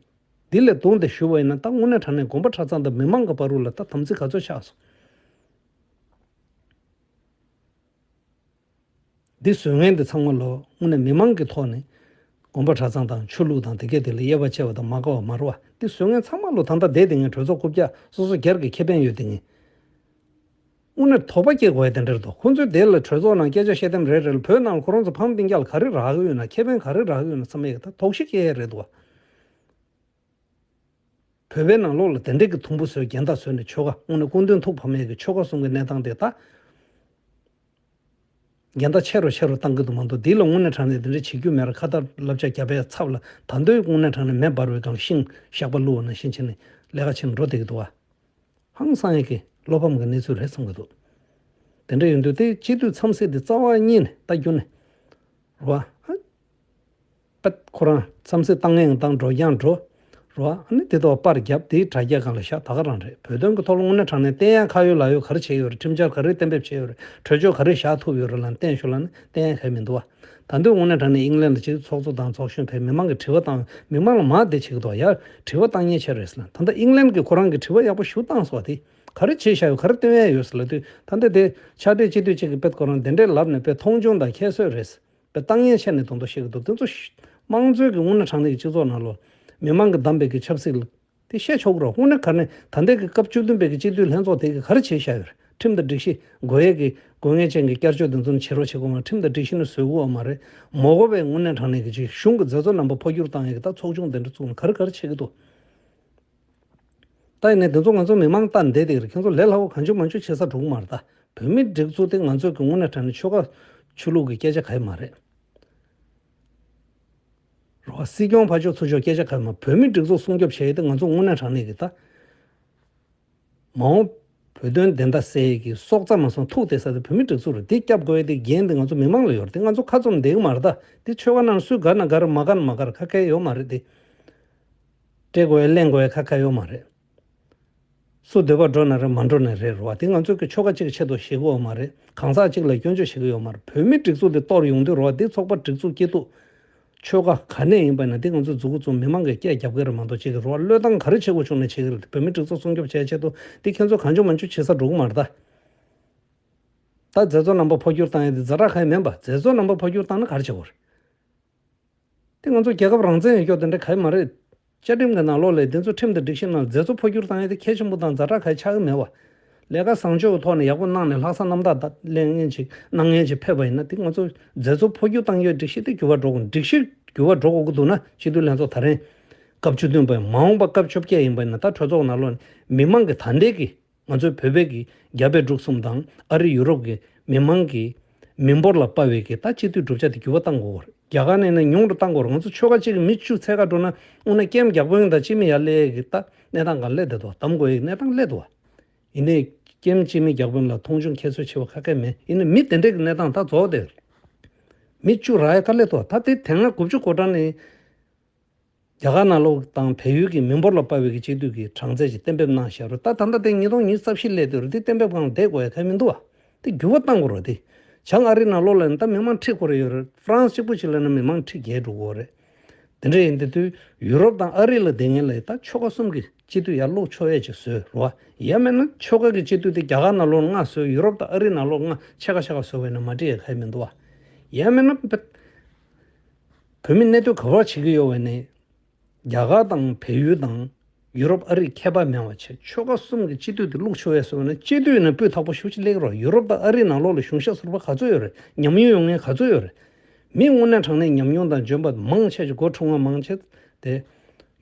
འདི་ལས་གདོང་དེ་ཞུ་བ་ཡིན་ན་ད་དངོས་གནས་དྲང་གནས་དགོན་པ་གྲྭ་ཚང་དང་མི་མང་གི་བར་རུ་ལ་ད་དམ་ཚིག་ག་ཚོད་ཆགས་སོང་། འདི་བཟོ་མཁན་འདི་ཚང་མ་ལོ་དངོས་གནས་མི་མང་གི་ཐོག་ནས་དགོན་པ་གྲྭ་ཚང་དང་ཆོས་ལུགས་དང་དེ་གས་དེ་ལ་དབྱེ་བ་ཕྱེ་བ་དང་མ་དགའ་བ་མ་རེད་བ། འདི་བཟོ་མཁན་ཚང་མ་ལོ་ད་ལྟ་བསྡད་དེ་ངས་གྲོས་ཚོགས་རྐུབ་བཀྱག་སོ་སོ་སྒེར་གྱི་ཁེ་ཕན་ཡོད་དེ་ངས། དངོས་གནས་དོགས་པ་སྐྱེ་དགོས་ཡ་དེ་འདྲ་རེད་དོ། ཁོང་ཚོས་དེ་ལ་གྲོས་ཚོགས་ནང་སྐད་ཆ་བཤད་དེམ་རེད་རེད་ལ་བོད་ནང་ལ་ཁོ་རང་ཚོ་ཕམ་སྟེང་རྒྱ་ལ་ག་རེ་རག་གི་ཡོད་ན་ཁེ་ཕན་ག་རེ་རག་གི་ཡོད་ན་བསམ་ཡས་ད་དོགས་གཞི་སྐྱེ་ཡས་རེད་དོ། བོད་པའི་ནང་ལོགས་ལ་དེ་འདྲས་ཀྱི་དུམ་བུ་བཟོས་རྒན་བདག་བཟོས་ནས་ཆོལ་ཁ་དངོས་གནས་སྐུ་མདུན་ཐུགས་ཕམ་ཡས་ཀྱི་ཆོལ་ཁ་གསུམ་གྱི་གནས་སྟངས་དེ་ད་རྒན་བདག་ཆེ་རུ་ཆེ་རུ་བཏང་གི་འདུག་མ་གཏོགས་འདི་ལ་དངོས་གནས་དྲང་གནས་དེ་འདྲས་བྱེད་རྒྱུ་མེད་ར་ཁ་བརྡ་བསླབ་བྱ་རྒྱབ་པའི་ཚབ་ལ་ད་འདོད་དངོས་གནས་དྲང་གནས་མེ་འབར་བའི་སྒང་ཤིང་ཞགས་པ་བླུགས་པ་ནང་བཞིན་བྱས་ནས་ལས་ཀ་བྱེད་འགྲོ་བསྡད་ཀྱི་འདུག་བ། ཧང་སང་ཡས་ཀྱི་བློ་ཕམ་གྱི་གནས་ཚུལ་རེད་བསམ་གྱི་འདུག་དེ་འདྲ་ཡིན་དུས་དེ་སྤྱི་འཐུས་འཚམས་གཟིགས་དེ་རྩ་བ་ཉིད་ནས་ལྟ་རྒྱུ་ནི། རེད་བ། ཨ། པད་ཁོ་རང་འཚམས་གཟིགས་བཏང་ངེས་བཏང་འགྲོ་རྐྱང་འགྲོ། རེད་བ། ཨ་ནི་དེ་ཐོག་པར་རྒྱབ་དེའི་དྲ་རྒྱ་སྒང་ལ་བཞག་ད་ག་རང་རེད། བོད་དོན་གྱི་ཐོག་ལ་དངོས་གནས་དྲང་གནས་བསྟན་ཡ་ཁ་ཡོད་ལག་ཡོད་ག་རེ་བྱས་ཡོད་རེད། ཁྲིམས་འཆར་ག་རེ་གཏན་འབེབས་བྱས་ཡོད་རེད། གྲོས་ཆོད་ག་རེ་བཞག་ཐུབ་ཡོད་རེད་ལབ་བསྟན་ཤོག་ལབ་ན་བསྟན་ཡ་ག་མི་འདུག་བ། ད་དུང་དངོས་གནས་དྲང་གནས་དབྱིན་ལན་དུ་ཅིག་ཚོགས་གཙོ་དང་ཚོགས་གཞོན་ཕེབས་མི་མང་གི་དྲི་བ་བཏང་མི་མང་ལ་མ་བསྡད་བྱེད་ཀྱི་འདུག་ཡ། དྲི་བ་བཏང་ཉེན་ཆེ་རེད་ཟེར་ལ་ད་ལྟ་དབྱིན་ལན་གྱི་ཁོ་རང་གི་དྲི་བ་ཡག་པོ་ཞུ་བཏང་སོང་བ་དེ། ག་རེ་བྱས་བཞག་ཡོད་ག་རེ་སྟོན་ཡ་ཡོད་ཟེར་ལབ་དུས་ད་ལྟ་དེ་ཕྱག་སྦྲེལ་སྤྱི་འཐུས་གཅིག་གིས་དཔེ་ཁོ་རང་དེ་འདྲས་ལབ་ནས་དཔེ་མཐོང་ཆུང་དང་ཁྱད་གསོད་རེད། དཔེ་བཏང་ཉེན་ཆེ་ནས་དོན་དུ་བཤད་ཀྱི་འདུག་དེ་ཚོ་དམངས་གཙོའི་གི་དངོས་གནས་དྲང་གནས་ཀྱི་སྤྱི་ཚོགས་ནང་ལོ་མི་མང་གི་བདམས་པའི་གི་ཆབ་སྲིད་ལ་དེ་བཤད་ཆོག་གི་རེད། དངོས་གནས་ག་ནས་ད་ལྟའི་གི་སྐབས་བཅུ་བདུན་པའི་གི་སྤྱི་འཐུས་ལྷན་ཚོགས་དེ་གི་ག་རེ་བྱས་བཞག་ཡོད་རེད། ཁྲིམས་དང་སྒྲིག་གཞི་དགོས་ཡས་གི་དགོས་ངེས་ཅན་གི་བསྐྱར་བཅོས་དེ་ཚོ་ནི་བྱེད་རོགས་བྱེད་དགོས་ང་། ཁྲིམས་དང་སྒྲིག་གཞི་ནི་བཟོ་དགོས་བ་མ་རེད། མ་དགོས་པའི་དངོས་གནས་དྲང་གནས་གི་ཅིག་གཞུང་གི་མཛད་གཙོ་རྣམ་པ་འཕོ་འགྱུར་བཏང་ཡས་གི་ད་ཚོགས་ཆུང་དེ་འདྲ་བཙུགས་ནས་ག་རེ་ག་རེ་བྱེད་ཀྱི་འདུག་ད་ཡིན་ནའི་དེ་ཚོ་ང་ཚོ་མི་མང་ལྟ་བསྡད་དེ་རེད། ཁྱེད་ཚོ་ལས་སླ་བོ་གང་བྱུང་མང་བྱུང་བྱེད་ས་འགྲོ་གི་མ་རེད་ད། བོད་མིའི་སྒྲིག་འཛུགས་དེ་ང་ཚོ་གི་དངོས་གནས་དྲང་གནས་ཆོལ་ཁ་ཆོས་ལུགས་ཀྱི་སྐད་ཆ་ག་ཡི་མ་རེད། རོ། སྲིད་སྐྱོང་ཕར་ཕྱོགས་ཚུར་ཕྱོགས་སྐད་ཆ་ག་ཡི་མ། བོད་མིའི་སྒྲིག་འཛུགས་སྲུང་སྐྱོབ་བྱེད་ཡས་དེ་ང་ཚོ་དངོས་གནས་དྲང་གནས་ཀྱི་ད། མ་འོངས་བོད་དོན་བདེན་མཐའ་གསལ་ཡས་ཀྱི་སྲོག་རྩ་མ་སོང་ཐུག་བསྡད་ས་དེ་བོད་མིའི་སྒྲིག་འཛུགས་རེད། དེ་སྐྱབས་དགོས་ཡས་དེ་འགན་དེ་ང་ཚོ་མི་མང་ལ་ཡོད་རེད། དེ་ང་ཚོ་ཁ་བཙུམ་བསྡད་ཀྱི་མ་རེད་ད། དེ་ཆོལ་ཁ་ནང་སུས་དགའ་ན་དགའ་རེད། མ་དགའ་ན་མ་དགའ་རེད། ཁ་ཁ་ཡོད་མ་རེད་དེ། སྤྲད་དགོས་ཡ་ལེན་དགོས་ཡ་ཁ་ཁ་ཡོད་མ་རེད། སུ་འདོད་པ་འགྲོ་ན་རེད་མ་འགྲོ་ན་རེད་རོ། དེ་ང་ཚོ་གི་ཆོལ་ཁ་གཅིག་གི་ཆེད་དུ་བཤད་ཀྱི་ཡོད་མ་རེད། གང་ཟག་གཅིག་ལ་སྐྱོན་བརྗོད་བྱེད་ཀྱི་ཡོད་མ་རེད། བོད་མི་སྒྲིག་འཛུགས་དེ་གཏོར་ཡོང་དུས་རོ། དེ་ཚོགས་པ་སྒྲིག་འཛུགས་སྐྱིད་སྡུག་ཆོལ་ཁ་ག་ནས་ཡིན་པ་ན་དེ་ང་ཚོ་མཛུབ་གུ་བཙུམ་མི་མང་གི་སྐད་རྒྱབ་ཀྱི་རེད་མ་གཏོགས་གཅིག་གི་རོ། བློས་བཏང་ག་རེ་བྱེད་དགོས་བྱུང་ན་བྱེད་ཀྱི་རེད། བོད་མི་སྒྲིག་འཛུགས་སྲུང་སྐྱོབ་བྱེད་ཆེད་དུ་དེ་ཁྱེད་ཚོ་གང་བྱུང་མང་བྱུང་བྱེད་ས་འགྲོ་གི་མ་རེད་ད། ད་མཛད་གཙོ་རྣམ་པ་འཕོ་འགྱུར་བཏང་ཡ་དེ་ཛ་དྲག་ག་ཡི་མིན་པ། མཛད་གཙོ་རྣམ་པ་འཕོ་འགྱུར་བཏང་ན་ག་རེ་བྱེད་དགོས་རེད། དེ་ང་ཚོ་རྒྱལ་ཁབ་རང་བཙན་ཡོད་སྐྱོ་དེ་འདྲ་ག་ཡི་མ་རེད། བཅའ་ཁྲིམས་ཀྱི་ནང་ལོགས་ལ་དེ་ཚོ་ཁྲིམས་དང་སྒྲིག་གཞི་ནང་མཛད་གཙོ་འཕོ་འགྱུར་བཏང་ཡས་དེ་གལ་ཆེན་པོ་དང་ཛ་དྲག་ག་ཡི་ཆགས་ཀྱི་མེད་བ། ལས་ཀ་བཟང་སྤྱོད་ཀྱི་ཐོག་ནས་ཡག་པོ་གནང་ནས་ལྷག་བསམ་རྣམ་དག་ལེན་མཁན་ཅིག་གནང་མཁན་ཅིག་ཕེབས་པ་ཡིན་ན་དེ་ང་ཚོ་མཛད་གཙོ་འཕོ་འགྱུར་བཏང་ཡས་སྒྲིག་གཞི་དེ་འགྱུར་བ་འགྲོ་དགོས། སྒྲིག་གཞི་འགྱུར་བ་འགྲོ་དགོས་ཀྱི་འདུག་ན་སྤྱི་འཐུས་ལྷན་ཚོགས་ད་རིང་སྐབས་བཅུ་བདུན་པ་མ་འོངས་པ་སྐབས་བཅོ་བརྒྱད་ཡིན་པ་ཡིན་ན་ད་གྲོས་ཚོགས་ནང་ལོགས་ནས་མི་མང་གི་ད་ལྟའི་གི་ང་ཚོའི་བོད་པའི་གི་རྒྱ་བལ་འབྲུག་གསུམ་དང་ཨ་རི་ཡུ་རོབ་ཀྱི་མི་མང་གི་མི་འབོར་ལ་དཔག་པའི་གི་ད་སྤྱི་འཐུས་གྲུབ་ཆ་དེ་འགྱུར་བ་གཏང་དགོས་པ་རེད། རྒྱ་གར་ནས་ནི་ཉུང་དུ་གཏང་དགོས་རེད། ང་ཚོ་ཆོལ་ཁ་གཅིག་གི་མི་བཅུ་འཚོལ་ག་འགྲོ་ན་དངོས་གནས་ཀེམ་བརྒྱ་དཔོན་དང་སྤྱི་མི་ཡར་སླེབས་ཀྱི་ད་གནས་སྟངས་ག་སླེབས་བསྡད་འདུག་གདམ་དགོས་ཡི་གནས་སྟངས་སླེབས་འདུག་ཡིན་ནའི་ཀེམ་སྤྱི་མི་བརྒྱ་དཔོན་ལ་མཐོང་ཆུང་ཁྱད་གསོད་བྱེད་པ་ཁ་ཁ་མེད། ཡིན་ནའི་མི་དེ་འདྲས་ཀྱི་གནས་སྟངས་ད་རྫོགས་བསྡད་རེད། མི་བཅུ་རག་ཡ་ག་སླེབས་འདུག་ད་དེ་དེ་སྔ་དགུ་བཅུ་གོ་གྲངས་ནས། རྒྱ་གར་ནང་ལོགས་དང་བལ་ཡུལ་གྱི་མི་འབོར་ལ་དཔག་པའི་གི་སྤྱི་འཐུས་ཀྱི་གྲངས་ཚད་ཅིག་གཏན་འབེབས་གནང་བཞག་རེད། ད་ད་ལྟ་དེ་ཉིས་སྟོང་ཉི་ཤུ་རྩ་བཞི་སླེབས་དུས་རེད། དེ་གཏན་འབེབས་སྒང་བསྡད་དགོས་ཡ་གང་མི་འདུག་བ། དེ་འགྱུར་བ་གཏང་དགོས་རེད་དེ། བྱང་ཨ་རི་ནང་ལོགས་ལ་ནི་ད་མི་མང་ཁྲི་སྐོར་ཡོད་རེད། ཧྥ་རན་སི་གཅིག་པུ་ཞིག་ལ་ནི་མི་མང་ཁྲི་བརྒལ་འགྲོ་གི་ཡོད་རེད། དེ་འདྲ་ཡིན་དུས་དུས་ཡུ་རོབ་དང་ཨ་རི་ལ་བསྡད་མཁན་ལ་ད་ཆོལ་ཁ་གསུམ་གྱི་སྤྱི་འཐུས་ཡར་བླུག་ཆོག་ཡས་ཅིག་བཟོས་རེད་བ། ཡང་མིན་ན་ཆོལ་ཁ་གི་སྤྱི་འཐུས་དེ་རྒྱ་གར་ནང་ལོགས་ལྔ་བཟོས། ཡུ་རོབ་དང་ཨ་རི་ནང་ལོགས་ལྔ་ཕྱེད་ཀ་ཕྱེད་ཀ་བཟོས་པ་ཡིན་ན་མ་འགྲིག་ཡ་གང་ཡང་མི་འདུག་བ། ཡང་མིན་ན་བོད་མི་གནས་སྡོད་ག་པར་བྱེད་ཀྱི་ཡོད་པ་ནི། རྒྱ་གར་དང་བལ་ཡུལ་དང་ཡུ་རོབ་ཨ་རི་ཁྱད་པར་མེད་པ་བྱས་ཆོལ་ཁ་གསུམ་གྱི་སྤྱི་འཐུས་དེ་བླུག་ཆོག་ཡས་བཟོས་པ་ན། སྤྱི་འཐུས་ཡིན་ན་སྤུས་དག་པོ་ཞེ་པོ་ཅིག་སླེབས་ཀྱི་རེད། ཡུ་རོབ་དང་ཨ་རི་ནང་ལོགས་ལ་གཞུང་ཞབས་ཟུར་པ་ག་ཚོད་ཡོད་རེད། ཉམས་མྱོང་ཡོད་མཁན་ག་ཚོད་ཡོད་རེད། མི་དངོས་གནས་དྲང་གནས་ཉམས་མྱོང་དང་འཇོན་པ་མང་ཆེ་ཅིག་སྒོ་ཁྲི་ལྔ་མང་ཆེ་དེ་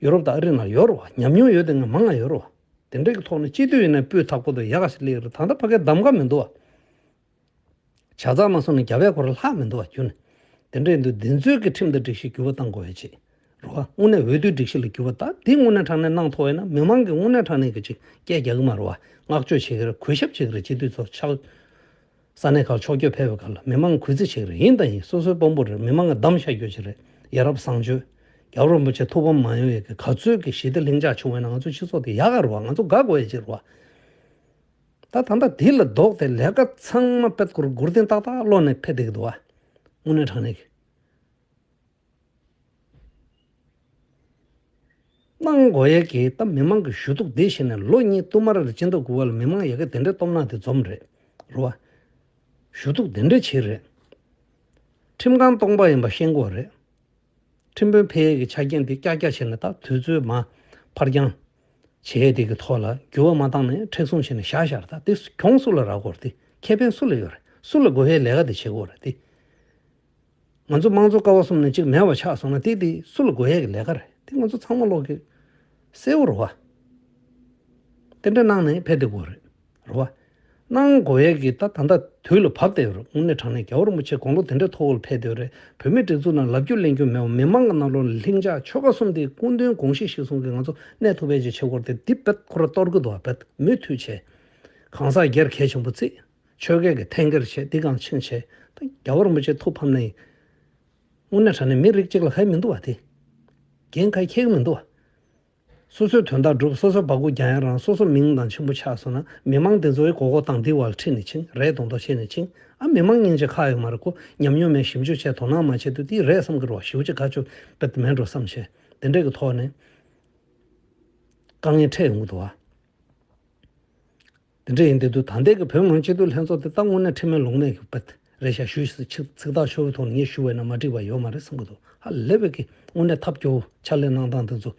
ཡུ་རོབ་དང་ཨ་རི་ནང་ཡོད་རེད་བ། ཉམས་མྱོང་ཡོད་དེ་ང་མང་ང་ཡོད་རེད་བ། དེ་འདྲའི་གི་ཐོག་ནས་སྤྱི་འཐུས་ཡིན་ན་སྤུས་དག་པོ་དང་ཡག་ག་ཞིག་སླེབས་ཀྱི་རེད། ད་ལྟ་ཕ་གིར་གདམ་ག་མི་འདུག་བ། ཇ་ཚགས་མ་སོང་ན་རྒྱབ་ཡ་ཁོ་རང་ལྷག་མི་འདུག་བ་ཁྱོན་ནས། དེ་འདྲ་ཡིན་དུས་འདི་ཚོའི་གི་ཁྲིམས་དང་སྒྲིག་གཞི་འགྱུར་བ་གཏང་དགོས་ཡ་ཅིག་རེད་བ། དངོས་གནས་འོས་བསྡུའི་སྒྲིག་གཞི་ལ་འགྱུར་བ། ད་འདི་དངོས་གནས་དྲང་གནས་གནང་ཐུབ་ཡ་ན་མི་མང་གིས་དངོས་གནས་དྲང་གནས་གི་ཅིག་སྐད་རྒྱག་གི་མ་རེད་བ། བསྔགས་བརྗོད་བྱེད་ཀྱི་རེད། གུས་ཞབས་བྱེད་ཀྱི་རེད། སྤྱི་འཐུས་ཚོ་ཕྱག་ས་གནས་ཁག་ཕྱོགས་བསྐྱོད་ཕེབས་པའི་སྐབས་ལ་མི་མང་གུས་བརྩི་བྱེད་ཀྱི་རེད། ཡིན་དང་ཡིན། སོ་སོའི་དཔོན་པོ་རེད། མི་མང་གིས་བདམས་བཞག་རྒྱུ་ཅིག་རེད། ཡ་རབས་བཟང་སྤྱོད། རྒྱལ་བ་རིན་པོ་ཆེ་ཐུགས་ཕམ་མ་ཡོང་ཡ་གི་ག་ཚོད་ཀྱི་ཞི་བདེ་ལྷིང་འཇགས་བྱུང་བ་ན་ང་ཚོ་སྤྱི་ཚོགས་དེ་ཡག་ག་རེད་བ། ང་ཚོ་དགའ་དགོས་ཡ་ཅིག་རེད་བ། ད་ད་ལྟ་འདི་ལ་ལྡོག་སྟེ་ལས་ཀ་ཚང་མ་དཔེ་སྐོར་མགོ་རྟིང་ཏག་ཏག་སློག་ནས་ཕེབས་བསྡད་ཀྱི་འདུག་བ། དངོས་གནས་དྲང་གནས་ཀྱི། གནང་དགོས་ཡས་ཀྱི་ད་མི་མང་གི་ཞུ་གཏུག་འདི་བྱས་ནས་ལོ་གཉིས་བསྟུད་མར་ལ་སྤྱི་ཟླ་དགུ་པ་ལ་མི་མང་ཡ་གི་དེ་འདྲའི་སྟོབས་ནག་དེ་འཛོམས་རེད། རེད་བ། ཞུ་གཏུག་དེ་འདྲ་བྱས་རེད། ཁྲིམས་ཁང་སྟོང་པ་ཡིན་པ་ཤེས་དགོས་རེད། ཁྲིམས་དཔོན་ཕེབས་ཡས་ཀྱི་ཆ་རྐྱེན་དེ་ཀྱག་ཀྱག་བྱས་ནས་ད་དུས་ཚོད་མ་ཕར་འགྱངས་བྱས་དེ་གི་ཐོག་ལ་འགྱུར་བ་མ་བཏང་ནས་མཁྲེགས་བཟུང་བྱས་ནས་བཞག་བཞག་རེད། ད་དེ་གྱོང་སུ་ལ་རག་གི་རེད། དེ་ཁེ་ཕན་སུ་ལ་ཡོད་རེད། སུ་ལ་དགོས་ཡས་ལས་ཀ་དེ་བྱེད་དགོས་རེད་དེ། ང་ཚོ་དམངས་གཙོ་ཀ་བ་གསུམ་ནས་གཅིག་མེད་པ་ཆགས་སོང་ན་དེ་དེ་སུ་ལ་དགོས་ཡས་ཀྱི་ལས་ཀ་རེད། དེ་ང་ཚོ་ཚང་མ་ལོག་གི་གསལ་བོ་རེད་བ། དེ་འདྲ་གནང་ནས་ཕེབས་བསྡད་དགོས་རེད། རེད་བ། གནང་དགོས་ཡས་ཀྱི་ད་ད་ལྟ་དུས་ལ་བབས་བསྡད་ཡོད་རེད། དངོས་གནས་དྲང་གནས་རྒྱལ་བ་རིན་པོ་ཆེ་དགུང་ལོ་དེ་འདྲའི་མཐོ་བོ་ལ་ཕེབས་བསྡད་ཡོད་རེད། བོད་མིའི་སྒྲིག་འཛུགས་ནང་ལབ་རྒྱུ་གླེང་རྒྱུ་མེད་པ། མི་མང་གི་ནང་ལོགས་ལ་ལྷིང་འཇགས་ཆོལ་ཁ་གསུམ་དེ་སྐུ་མདུན་དགོངས་གཞི་གཞིར་བཟུང་གིས་ང་ཚོ་གནས་ཐུབ་པའི་ཆེད་ཆེ་སྐོར་དེ་འདི་དཔེ་ཁོ་ར་གཏོར་གི་འདུག་བ། དཔེ་མུ་མཐུད་བྱས། གང་ཟག་སྒེར་གལ་ཆེན་པོ་བརྩིས། ཆོལ་ཁའི་གི་འཐེན་འཁྱེར་བྱས། འདི་གང་ཕྱིན་བྱས། ད་རྒྱལ་བ་རིན་པོ་ཆེ་ཐུགས་ཕམ་ནས། དངོས་གནས་དྲང་གནས་མི་རིགས་གཅིག་ལ་ཁ་ཡ་མི་འདུག་བ་དེ། འགན་ཁ་འཁྱེར་གི་མི་འདུག་བ། སོ་སོའི་དོན་དག་སྒྲུབ། སོ་སོའི་སྦ་ཁུག་རྒྱག་ཡ་རང་སོ་སོ་མིང་དང་ཆེན་པོ་ཆགས་སོང་ན་མི་མང་དེ་ཚོའི་མགོ་སྐོར་བཏང་འདི་བ་ལ་ཁྲིད་ནས་ཕྱིན། རེད་མདོག་མདོག་བྱས་ནས་ཕྱིན། ཨ་མི་མང་སྙིང་རྗེ་ཁག་ཡོད་མ་རེད། ཁོ་ཉམས་མྱོང་མེད། ཞིབ་འཇུག་བྱས་དོ་སྣང་མ་བྱས་དུས་དེ་རེད་བསམ་གི་རེད་བ། ཞེ་པོ་ཅིག་དགའ་སྐྱོ་དཔེ་མེད་འགྲོ་བསམ་བྱས། དེ་འདྲས་ཀྱི་ཐོག་ནས་དཀའ་ངལ་འཕྲད་ཡོང་གི་འདུག་བ། དེ་འདྲ་ཡིན་དུས་ད་ལྟའི་གི་བོད་མི་མང་སྤྱི་འཐུས་ལྷན་ཚོགས་དེ་ད་དངོས་གནས་ཁྲིམས་མེད་ལུགས་མེད་ཀྱི་དཔེ་རེད་ཤག་ཞུ། ཚིག་ཚིག་ཐག་ཆོད་པའི་ཐོག་ནས་ངས་ཞུ་བས་ན་མ་འགྲིག་པ་ཡོད་མ་རེད་བསམ་གི་འདུག་ཧ་ལས་པའི་གི་དངོས་གནས་ཐབས་སྐྱོ་བོ་ཕྱག་ལས་གནང་སྟངས་དེ་ཚོ།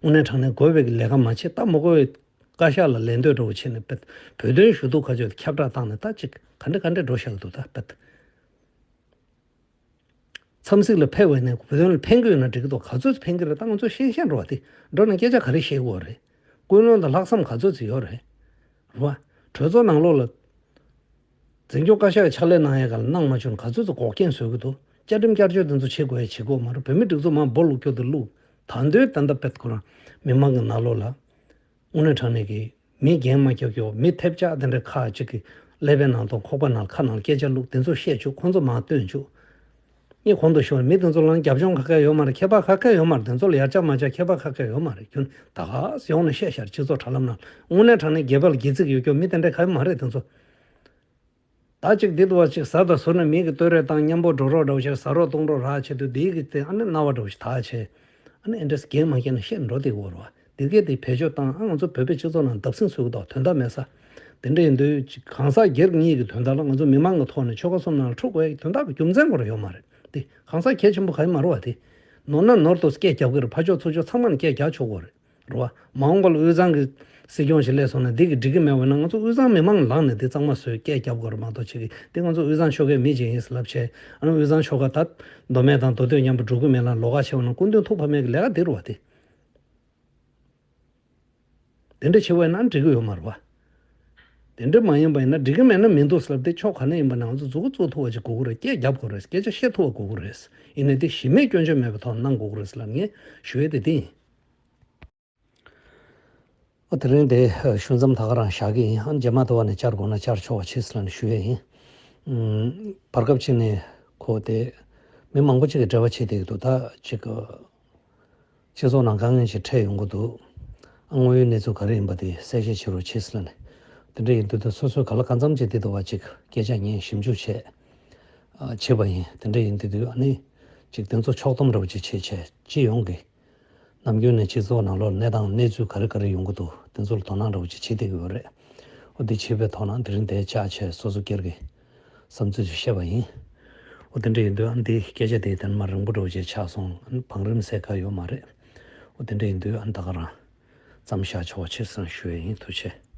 དངོས་གནས་དྲང་གནས་དགོས་པའི་གི་ལས་ཀ་མ་བྱེད། ད་མ་དགོས་པའི་བཀའ་ཤག་ལ་ལད་ཟློས་འདྲ་བོ་བྱས་ནས་དཔེ་བོད་དོན་ཞུ་གཏུག་ཁ་ཕྱོགས་དེ་ཁྱབ་བསྒྲགས་བཏང་ནས་ད་ཅིག་ག་འདྲ་ག་འདྲ་འགྲོ་བཞག་གི་འདུག་ད་དཔེ། འཚམས་གཟིགས་ལ་ཕེབས་པ་ཡིན་ན་བོད་དོན་ལ་ཕན་གྱི་ཡོད་ན་འགྲིག་གི་འདུག་ག་ཚོད་ཕན་གྱི་རེད། ད་ང་ཚོ་ཤེས་ཤེས་འགྲོ་བ་དེ་འགྲོ་ནས་སྐད་ཆ་ག་རེ་བཤད་དགོས་རེད། ཀུན་སློང་དང་ལྷག་བསམ་ག་ཚོད་ཅིག་ཡོད་རེད། རེད་བ། གྲོས་ཚོགས་ནང་ལོགས་ལ་འཛིན་སྐྱོང་བཀའ་ཤག་གི་ཕྱག་ལས་གནང་ཡས་ག་ལ་གནང་མ་བྱུང་ན་ག་ཚོད་ཅིག་འགོག་རྐྱེན་བཟོ་གི་འདུག་བསྐྱར་ཁྲིམས་བསྐྱར་བཅོས་དེ་ཚོ་བྱེད་དགོས་ཡས་བྱེད་དགོས་མ་རེད། བོད་མི་སྒྲིག་འཛུགས་མར་སྦོ་ལུག་སྐྱོ་དུ་བླུག་ད་འདོད་ད་ལྟ་དཔེ་ཁོ་རང་མི་མང་གི་ནང་ལོགས་ལ། དངོས་གནས་དྲང་གནས་ཀྱི་མི་རྒན་མ་སྐྱོ་སྐྱོ་མི་ཐེབས་ཆག་དེ་འདྲ་ཁག་ཅིག་གི་ཀླད་པའི་ནང་དང་ཁོག་པ་ནང་ཁ་ནང་སྐད་ཆ་བླུག་དེ་ཚོ་བཤད་བཅུག་ཁོང་ཚོ་མར་སྟོན་བཅུག་ངས་གོང་དུ་ཞུས་པ་མི་དེ་ཚོ་ལ་རྒྱབ་ལྗོངས་ག་གེ་ཡོད་མ་རེད། ཁྱད་པར་ག་གེ་ཡོད་མ་རེད། དེ་ཚོ་ལ་ཡར་ཆག་མར་ཆག་ཁྱད་པར་ག་གེ་ཡོད་མ་རེད། ཁྱོད་ད་ག་ཡོང་ནས་བཤད་ཤར་སྤྱི་ཚོགས་དྲ་ལམ་ནང་དངོས་གནས་དྲང་གནས་སྒལ་པ་ལ་སྒལ་ཚིགས་ཡོད་སྐྱོ་མི་དེ་འདྲ་ག་ཡོད་མ་རེད་དེ་ཚོ། ད་ཅིག་འདི་འདུག་བ་ཅིག་ཟ་དང་ཟུར་ནས་མི་གི་བསྟོད་ར་དང་མཉམ་པོ་འགྲོ་རོགས་འདྲ་བོ་ཞིག་ཟ་རོགས་བཏུང་རོགས་རག་ཆེད་དུ་འདི་གི་དེ་ཨ་ནི་རྣ་བ་འདྲ་བོ་ཞིག་དག་བྱས། ཨ་ནི་ཨེ་འདྲས་སྒེར་མ་སྐྱེས་ན་བཤད་འགྲོ་དེ་གོ་རོ། འདི་གས་དེ་བེད་སྤྱོད་བཏང་ཨ་ང་ཚོ་བོད་པའི་སྤྱི་ཚོགས་ནང་བརྡབ་གསིག་བཟོ་གི་འདུག་དོན་དག་མེད་ས། དེ་འདྲ་ཡིན་དུས་ཅིག་གང་ཟག་སྒེར་གཉིས་ཀྱི་དོན་དག་ལ་ང་ཚོ་མི་མང་གི་ཐོག་ནས་ཆོལ་ཁ་གསུམ་ནང་ལ་འཁྲུག་དགོས་ཡ་གི་དོན་དག་གི་རྒྱུ་མཚན་གོ་ར་ཡོད་མ་རེད། དེ་གང་ཟག་གལ་ཆེན་པོ་ག་ཡི་མ་རེད་བ། དེ་ནོར་ན་ནོར་དུ་སྐད་རྒྱབ་གི་རེད། ཕར་ཕྱོགས་ཚུར་ཕྱོགས་ཚང་མ་ནས་སྐད་རྒྱག་ཆོག་གོ་རེད། རེད་བ། མ་འོངས་པ་ལ་དབུས་གཙང་གི་སྲིད་སྐྱོང་ཞིག་སླེབས་སོང་ན་འདི་གི་འགྲིག་གི་མེད་པ་ན་ང་ཚོ་དབུས་གཙང་མི་མང་ལངས་ནས་འདི་གཙང་མ་བཟོས་སྐད་རྒྱབ་དགོས་རེད་མ་གཏོགས་ཅིག་གིས་འདི་ང་ཚོ་དབུས་གཙང་ཆོལ་ཁའི་མི་ཅིག་ཡིན་ཟེར་ལབ་བྱས་ཨ་ནི་དབུས་གཙང་ཆོལ་ཁ་ད་མདོ་སྨད་དང་མདོ་སྟོད་མཉམ་པོ་འགྲོ་གི་མེད་ལ་ལོགས་ཀ་བྱས་པ་ན་སྐུ་མདུན་ཐུགས་ཕམ་མེད་གི་ལས་ཀ་འདི་རུ་བ་དེ། དེ་འདྲ་བྱས་པ་ཡིན་ན་འགྲིག་གི་ཡོད་མ་རེད་བ། དེ་འདྲ་མ་ཡིན་པ་ཡིན་ན་འགྲིག་གི་མེད་ན་མི་འདུག་ཟེར་ལབ་དེ་ཕྱོགས་ག་ནས་ཡིན་པ་ན་ང་ཚོ་མཛུབ་གུ་བཙུགས་ཐུབ་པ་ཅིག་དགོས་ཀྱི་རེད། སྐད་རྒྱབ་དགོས་རེད། སྐད་ཆ་བཤད་ཐུབ་པ་དགོས་ཀྱི་རེད། ཡིན་ནའི་དེ་གཞི་མེད་སྐྱོན་བརྗོད་མེད་པའི་ཐོག་གནང་དགོས་ཀྱི་རེད་ཟེར་ལབ་ངས་ཞུ་ཡས་དེ་དེ་ཡིན། ཨ་དེ་རིང་དེ་ཞུ་མཚམས་ད་ག་རང་བཞག་གི་ཡིན། ཨ་རྗེས་མ་དུ་བ་ནས་བཅར་དགོས་ན་བཅར་ཆོག་པ་བྱེད་ཟེར་ལབ་ནས་ཞུ་ཡས་ཡིན། ཨུམ། བར་སྐབས་ཅིག་ནས་ཁོ་དེ་མི་མང་པོ་ཅིག་གིས་འབྲེལ་བ་བྱེད་བསྡད་ཀྱི་འདུག་ད་ཅིག་སྤྱི་ཚོགས་ནང་དཀའ་ངལ་ཅིག་འཕྲད་ཡོང་གི་འདུག་ཨ་དངོས་ཡོད་གནས་ཚུལ་ག་རེ་ཡིན་པ་དེ་གསལ་བཤད་བྱེད་རོགས་བྱེད་ཟེར་ལབ་ནས། དེ་འདྲ་ཡིན་དུས་ད་སོ་སོས་ག་ལ་གང་འཚམ་ཅིག་དེ་དུ་བ་ཅིག་སྐད་ཆ་ཉན་ཞིབ་འཇུག་བྱས། བྱས་པ་ཡིན། དེ་འདྲ་ཡིན་དུས་དུས་ཨ་ནི་ཅིག་དེ་ཚོ་ཕྱོགས་བསྡོམས་འདྲ་བོ་ཅིག་བྱས་བྱས་སྤྱི་ཡོངས་ཀྱི་ནམ་རྒྱུན་ནས་སྤྱི་ཚོགས་ནང་ལོགས་གནས་སྟངས་གནས་ཚུལ་ག་རེ་ག་རེ་ཡོང་གི་འདུག་དེ་ཚོ་ལ་དོ་སྣང་འདྲ་བོ་ཅིག་བྱེད་བསྡད་ཀྱི་ཡོད་རེད། འོ་དེ་བྱས་པའི་ཐོག་ནས་དེ་རིང་དེ་བཅར་བྱས་སོ་སོ་སྒེར་གྱི་བསམ་ཚུལ་ཅིག་བཤད་པ་ཡིན། འོ་དེ་འདྲ་ཡིན་དུས་ཨ་ནི་དེ་སྐད་ཆ་དེ་དེ་ནས་མར་རིང་པོ་འདྲ་བོ་ཅིག་ཆགས་སོང་། ཨ་ནི་བང་རིམ་ཟེར་ག་ཡོད་མ་རེད། འོ་དེ་འདྲ་ཡིན་དུས་ཨ་ནི་ད་ག་རང་མཚམས་བཞག་ཆོག་པ་བྱེད་སོང་ཞུ་ཡས་ཡིན། ཐུགས་རྗེ་ཆེ།